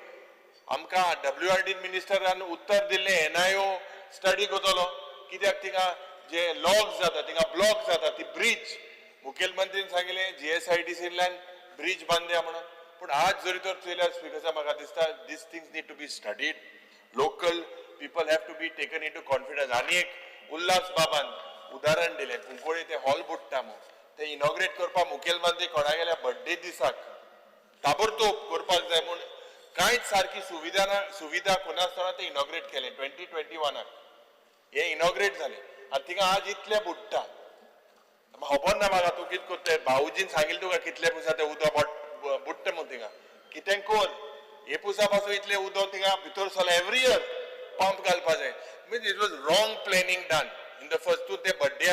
आमकां WRD मिनिस्टरान उत्तर दिल्लें, NIO study करतलो, कित्याक थिंगा जे lock जाता थिंगा ब्लॉक जाता ती ब्रिज. मुखेलमंत्रीन सांगिल्लें GSIDC bridge बांदया म्हणून, पूण आज जरी तर चोयल्यार स्पिकर म्हाका दिसता these things need to be studied, local people have to be taken into confidence. आनी एक उल्हास बाबान उदाहरण दिलें, कुंकळी ते हॉल बुडटा म्हूण, ते इनॉग्रेट करपाक मुखेलमंत्री कोणागेल्या बर्थडे दिसाक ताबडतोब करपाक जाय म्हूण कांयच सारकी सुविधा ना, सुविधा कोनासतना ते इनॉग्रेट केलें 2021 हें इनॉग्रेट जालें. आनी थिंगा आज इतलें बुडटा, खबर ना म्हाका तूं कितें करता. भाऊजीन सांगिल्लें तुका कितले पुसा तें उदक बुडटा म्हूण, थिंगा कितें कर, हे पुसा पासून इतलें उदक थिंगा भितर सरलें. एवरी इयर पंप घालपा जाय. Means it was wrong planning done in the first. तूं ते बड्डे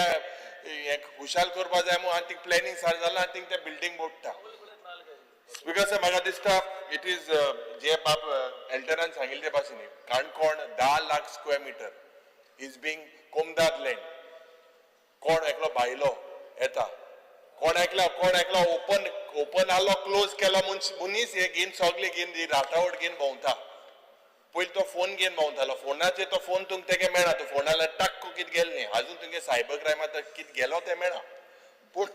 हें खुशाल करपा जाय म्हूण आनी थिंग प्लॅनिंग सारकें जालां आनी थिंग तें बिल्डींग मोडटा. Because म्हाका दिसता it is जे बाब एल्टनान सांगिल्लें ते भाशेन, Canacona 10 lakh square metre is being comunidade land. कोण एकलो भायलो येता, कोण एकलो ओपन आहलो क्लोज केलो मनीस हे घेवन सगळे घेवन राटावट घेवन भोंवता. पयलीं तो फोन घेवन भोंवतालो, फोनाचेर तो फोन तुमकां तेगे मेळना, तो फोनाल्यार टाक्क कितें गेलें न्ही, आजून तुमगे सायबर क्रायमांत कितें गेलो तें मेळना. पूण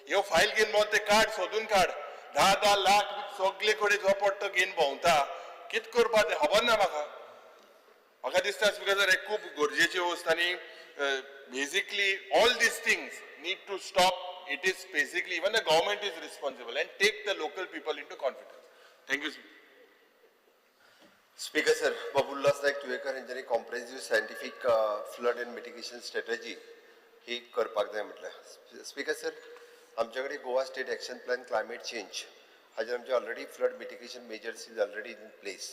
ह्यो फायल घेवन भोंवता, ते कार्ड सोदून काड, 10-10 लाख सगळे कडेन जो पडटा तो घेवन भोंवता. कितें करपा तें खबर ना म्हाका. म्हाका दिसता because हे खूब गरजेच्यो वस्त आनी basically all these things need to stop. It is basically even the government is responsible and take the local people into confidence. Thank you. Speaker sir, Babu Ulhas Naik Tuyenkar हेंच्यांनी comprehensive scientific flood and mitigation strategy ही करपाक जाय म्हटलें. Speaker sir, आमचे कडेन Goa state action plan climate change हाजेर आमचे already flood mitigation measures is already in place.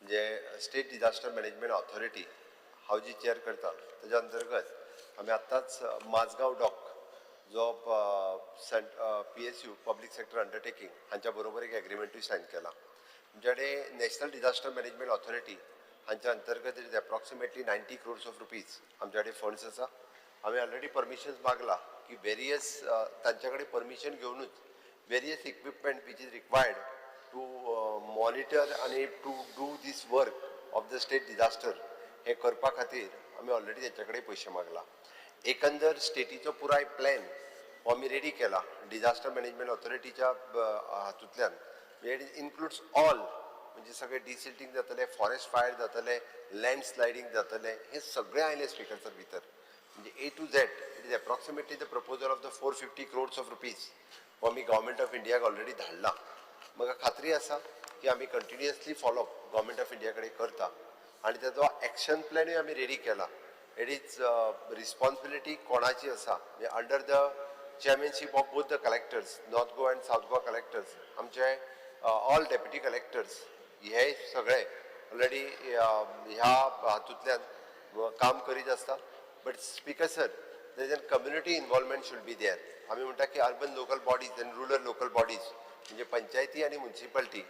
म्हणजे state disaster management authority हांव जी चेअर करता तेज्या अंतर्गत आमी आत्तांच माझगांव डॉक जो PSU public sector undertaking हांच्या बरोबर एक एग्रीमेंटूय सायन केला. आमच्या कडेन नॅशनल डिझास्टर मॅनेजमेंट ऑथॉरिटी हांच्या अंतर्गत it is approximately 90 crores of rupees आमच्या कडेन फंड्स आसा. आमी ऑलरेडी परमिशन्स मागला की वेरियस तांच्या कडेन permission घेवनूच various equipment which is required to monitor आनी to do this work of the state disaster हें करपा खातीर आमी ऑलरेडी तेंच्या कडेन पयशे मागला. एकंदर स्टेटीचो पुराय प्लॅन हो आमी रेडी केला डिझास्टर मॅनेजमेंट ऑथॉरिटीच्या हातूंतल्यान. It includes all, म्हणजे सगळे डिसिल्टींग जातलें, फॉरेस्ट फायर जातलें, लँड स्लायडींग जातलें, हें सगळें आयलें स्पिकर सर भितर. म्हणजे A to Z it is approximately the proposal of the 450 crores of rupees हो आमी गव्हर्मेंट ऑफ इंडियाक ऑलरेडी धाडला. म्हाका खात्री आसा की आमी continuously follow up government of India कडेन करता. आनी तेजो एक्शन प्लॅनूय आमी रेडी केला. It is responsibility कोणाची आसा, म्हणजे under the chairmanship of both the collectors, North Goa and South Goa collectors, आमचे ऑल डेप्युटी कलेक्टर्स हे सगळे ऑलरेडी ह्या हातूंतल्यान काम करीत आसता. But speaker sir, there is an community involvement should be there. आमी म्हणटा की urban local bodies and rural local bodies म्हणजे पंचायती आनी मुन्सिपालिटी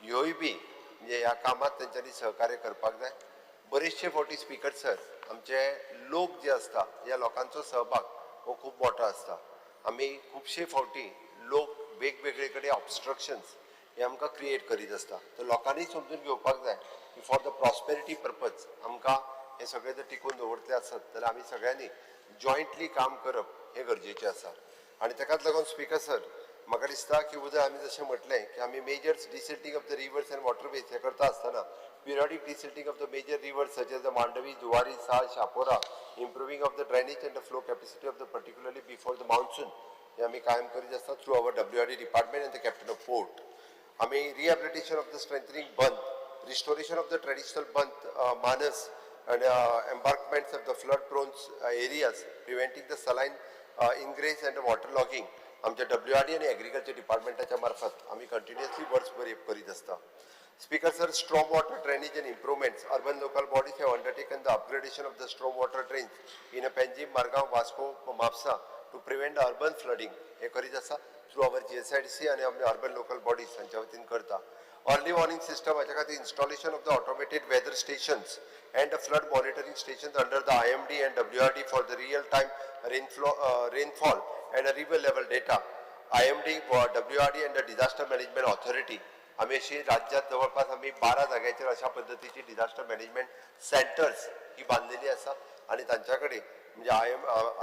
ह्योय बी म्हणजे ह्या कामात तेंच्यांनी सहकार्य करपाक जाय. बरेचशे फावटी स्पीकर सर आमचे लोक जे आसता ह्या लोकांचो सहभाग हो खूब मोठो आसता. आमी खुबशे फावटी लोक वेगवेगळे कडेन ऑबस्ट्रक्शन्स हे आमकां क्रिएट करीत आसता. तर लोकांनी समजून घेवपाक जाय की फॉर the prosperity purpose आमकां हे सगळें जर टिकून दवरतले आसत जाल्यार आमी सगळ्यांनी जॉयंटली काम करप हें गरजेचें आसा. आनी ताकाच लागून स्पीकर सर म्हाका दिसता की उदय आमी जशें म्हटलें की आमी majors desilting of the rivers and waterways हें करता आसतना periodic desilting of the major rivers such as the Mandovi, Zuari, Sal, Chapora, improving of the drainage and the flow capacity of the particularly before the monsoon हे आमी कायम करीत आसता through our WRD department and the captain of port. आमी rehabilitation of the strengthening bund, restoration of the traditional bund manas and embankments of the flood prone areas, preventing the saline ingress and water logging आमच्या WRD आनी agriculture डिपार्टमेंटाच्या मार्फत आमी continuously वर्सभर करीत आसता. Speaker sir, storm water drainage and improvements, urban local bodies have undertaken the upgradation of the storm water drains in a Panjim, Margao, Vasco, Mapusa to prevent the urban flooding हे करीत आसा through our GSIDC आनी आमचे urban local bodies हांच्या वतीन करता. Early warning system हाच्या खातीर installation of the automated weather stations and the flood monitoring stations under the IMD and WRD for the real time rainfall and river level data. IMD, WRD and the disaster management authority आमी अशी राज्यात जवळपास आमी 12 जाग्याचेर अशा पद्दतीची disaster management centres ही बांदलेली आसा आनी तांच्या कडेन म्हणजे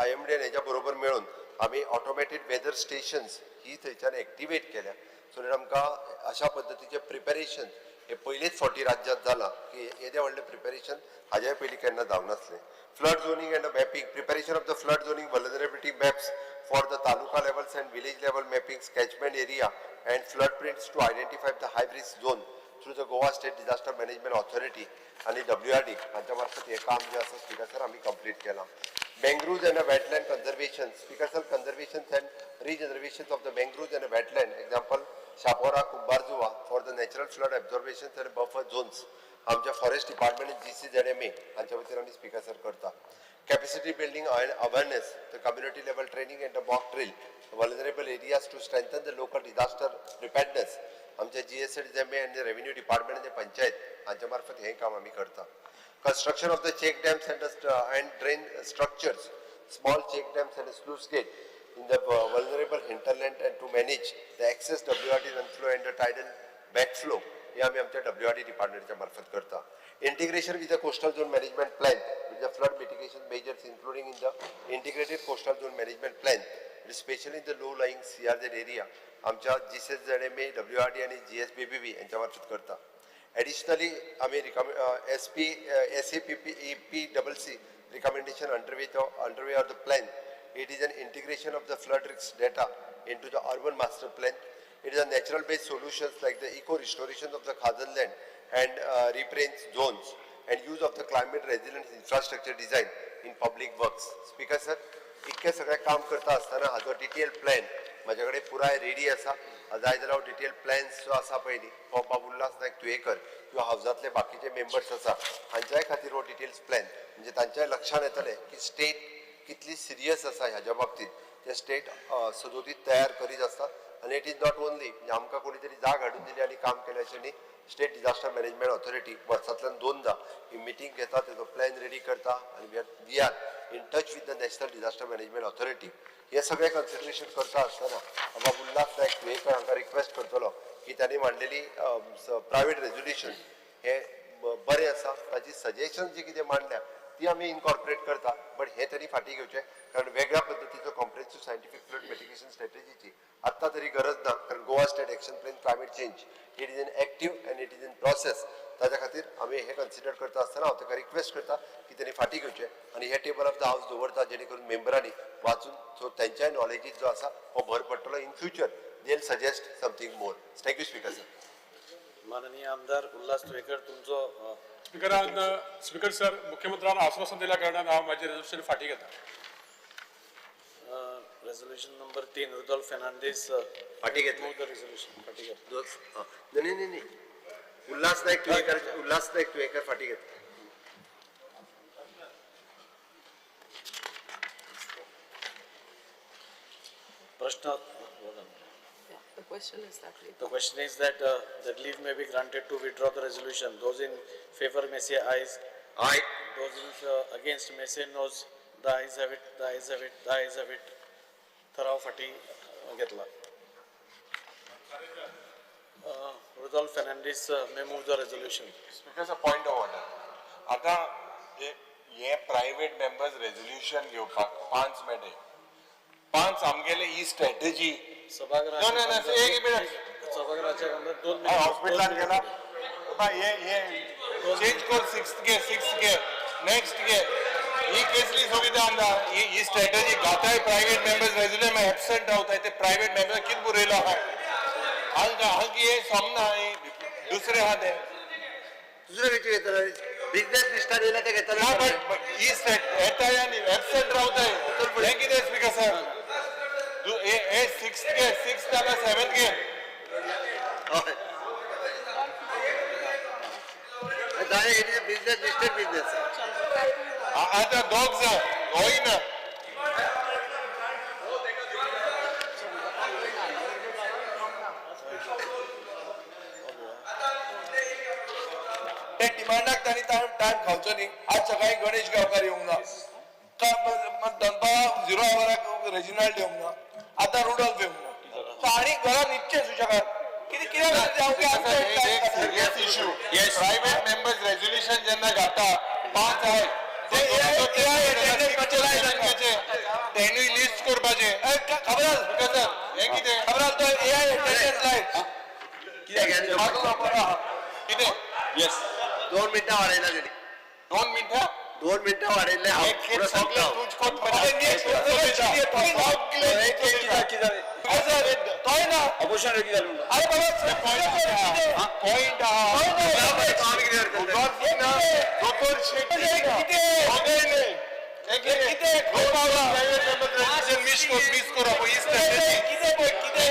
IMD आनी हेच्या बरोबर मेळून आमी ऑटोमॅटीक वेदर स्टेशन्स ही थंयच्यान एक्टिवेट केल्या. सो that आमकां अशा पद्दतीचें प्रिपेरेशन हे पयलेच फावटी राज्यात जालां की येदें व्हडलें प्रिपेरेशन हाज्याय पयलीं केन्ना जावं नासलें. Flood zoning and mapping, preparation of the flood zoning vulnerability maps for the taluka levels and village level mappings, catchment area and flood prints to identify the high risk zone through the Goa State Disaster Management Authority आनी WRD हांच्या मार्फत हें काम जें आसा speaker sir आमी complete केलां. Mangroves and wetland conservation, speaker sir, conservation and regeneration of the mangroves and wetland, example Chapora, Cumbarjua for the natural flood absorption and buffer zones आमच्या फॉरेस्ट डिपार्टमेंट GCZMA हांच्या वतीन आमी speaker sir करता. Capacity building and awareness, the community level training and the mock drill, vulnerable areas to strengthen the local disaster preparedness आमच्या GSZMA आनी revenue department आनी पंचायत हांच्या मार्फत हें काम आमी करता. Construction of the check dams and drain structures, small check dams and sluice gate in the vulnerable hinterland and to manage the excess WRD runflow and the tidal backflow हे आमी आमच्या WRD डिपार्टमेंटच्या मार्फत करता. Integration with the coastal zone management plan with the flood mitigation measures including in the integrated coastal zone management plan, especially in the low lying CRZ area आमच्या GSZMA, WRD आनी GSBBB यांच्या मार्फत करता. Additionally आमी SP SAPP EPCC recommendation underway of the plan. It is an integration of the flood risk data into the urban master plan. It is a natural based solutions like the eco restoration of the Khazan land and riparian zones and use of the climate resilient infrastructure design in public works. Speaker sir, इतकें सगळें काम करता आसतना हाजो detail plan म्हाजे कडेन पुराय ready आसा. जाय जाल्यार हांव डिटेल प्लॅन्स जो आसा पयलीं हो बाब उल्हास नायक तुयेकर किंवा हावजांतले बाकीचे मेंबर्स आसा हांच्याय खातीर हो डिटेल्स प्लॅन म्हणजे तांच्याय लक्षान येतलें की स्टेट कितली सिरियस आसा ह्याच्या बाबतीत. ते स्टेट सदोदीत तयार करीत आसता आनी it is not only म्हणजे आमकां कोणी तरी जाग हाडून दिली आनी काम केलें अशें न्ही. स्टेट डिझास्टर मॅनेजमेंट ऑथॉरिटी वर्सांतल्यान 2दा ही मिटींग घेता, तेजो प्लॅन रेडी करता आनी we are in touch with the national disaster management authority. हे सगळें कन्सिडरेशन करता आसतना बाब उल्हास नायक तुयेकर हांकां रिक्वेस्ट करतलो की तांणी मांडलेली प्रायवेट रेजोल्युशन हे बरें आसा, ताजी सजेशन जी कितें मांडल्या ती आमी इनकॉर्पोरेट करता, बट हे तरी फाटीं घेवचें कारण वेगळ्या पद्दतीचो कॉम्प्रिहेन्सीव सायंटिफीक फ्लड मिटिगेशन स्ट्रॅटेजीची आत्तां तरी गरज ना, कारण Goa state action plan climate change it is in active and it is in process. ताज्या खातीर आमी हे कन्सिडर करता आसतना हांव ताका रिक्वेस्ट करता की तेणी फाटीं घेवचें आनी हे टेबल ऑफ the house दवरता जेणे करून मेंबरांनी वाचून सो तेंच्याय नॉलेजीत जो आसा हो भर पडटलो in future they will suggest something more. Thank you speaker sir. माननीय आमदार उल्हास तुयेकर तुमचो स्पिकरान स्पिकर सर, मुख्यमंत्र्यान आश्वासन दिल्या कारणान हांव म्हाजें रेजोल्युशन फाटीं घेता. Resolution number 3, Rudolf Fernandes. फाटी घेतले. Move the resolution. फाटी घेतले. नाही नाही नाही, उल्हास नाईक तुयेकर, उल्हास नाईक तुयेकर फाटी घेतले. प्रश्न. The question is that The question is that that leave may be granted to withdraw the resolution. Those in favor may say ayes. Aye. Those in against may say noes. The ayes have it. The ayes have it. The ayes have it. ठराव फाटी घेतला. Rudolf Fernandes may move the resolution. Speaker sir, point of order. आतां हे private members resolution घेवपाक 5 मेळटे, 5 आमगेले ही strategy. सभागृहाचे No, no, no, एक minute. सभागृहाचे 2 minute. हॉस्पिटलान गेला बाबा, हे हे चेंज कर, सिक्स्थ घे, सिक्स्थ घे, नेक्स्ट घे. ही केसली सुविधा आमदां ही ही स्ट्रॅटेजी घाताय. प्रायव्हेट मेंबर्स रेजोल्युशन एबसेंट रावताय ते प्रायव्हेट मेंबर कितें बरयलो आहा हांगा हांगा हे सोमना दुसरे आहा ते दुसरे खंयचे घेतले? बिझनेस लिस्टार येयला ते घेतले. ना, बट he येताय आनी एबसेंट रावताय हें कितें स्पिकर सर? हे सिक्स्थ घे, सिक्स्थ जाल्यार सेवेंथ घे. Business listed business. आतां दोग जाण होय ना. ते डिमांडाक तांणी टायम खावचो न्ही. आज सकाळी गणेश गांवकार येवंक ना, दनपारां 0 आवराक रेजिनाल्ड येवंक ना, आतां रुडोल्फ येवंक ना. सो आनी घरान न्हिदचें सुशेगाद. कितें कित्याक serious issue. Private members resolution जेन्ना घाता 5 आहाय तेणूय लिस्ट करपाचें. खबर सर, हें कितें खबर तो एआय अटेंडन्स लायट कितें? येस, 2 मिनटां वाडयला तेणी. 2 मिनटां? 2 मिनटां वाडयले. तोय ना. अपोजिशन कितें जालें? अरे बाबा, पॉयंट आहा. दोतोर शेट्टी कितें कितें मिस कर, मिस करप ही स्ट्रॅटेजी. कितें पळय कितें.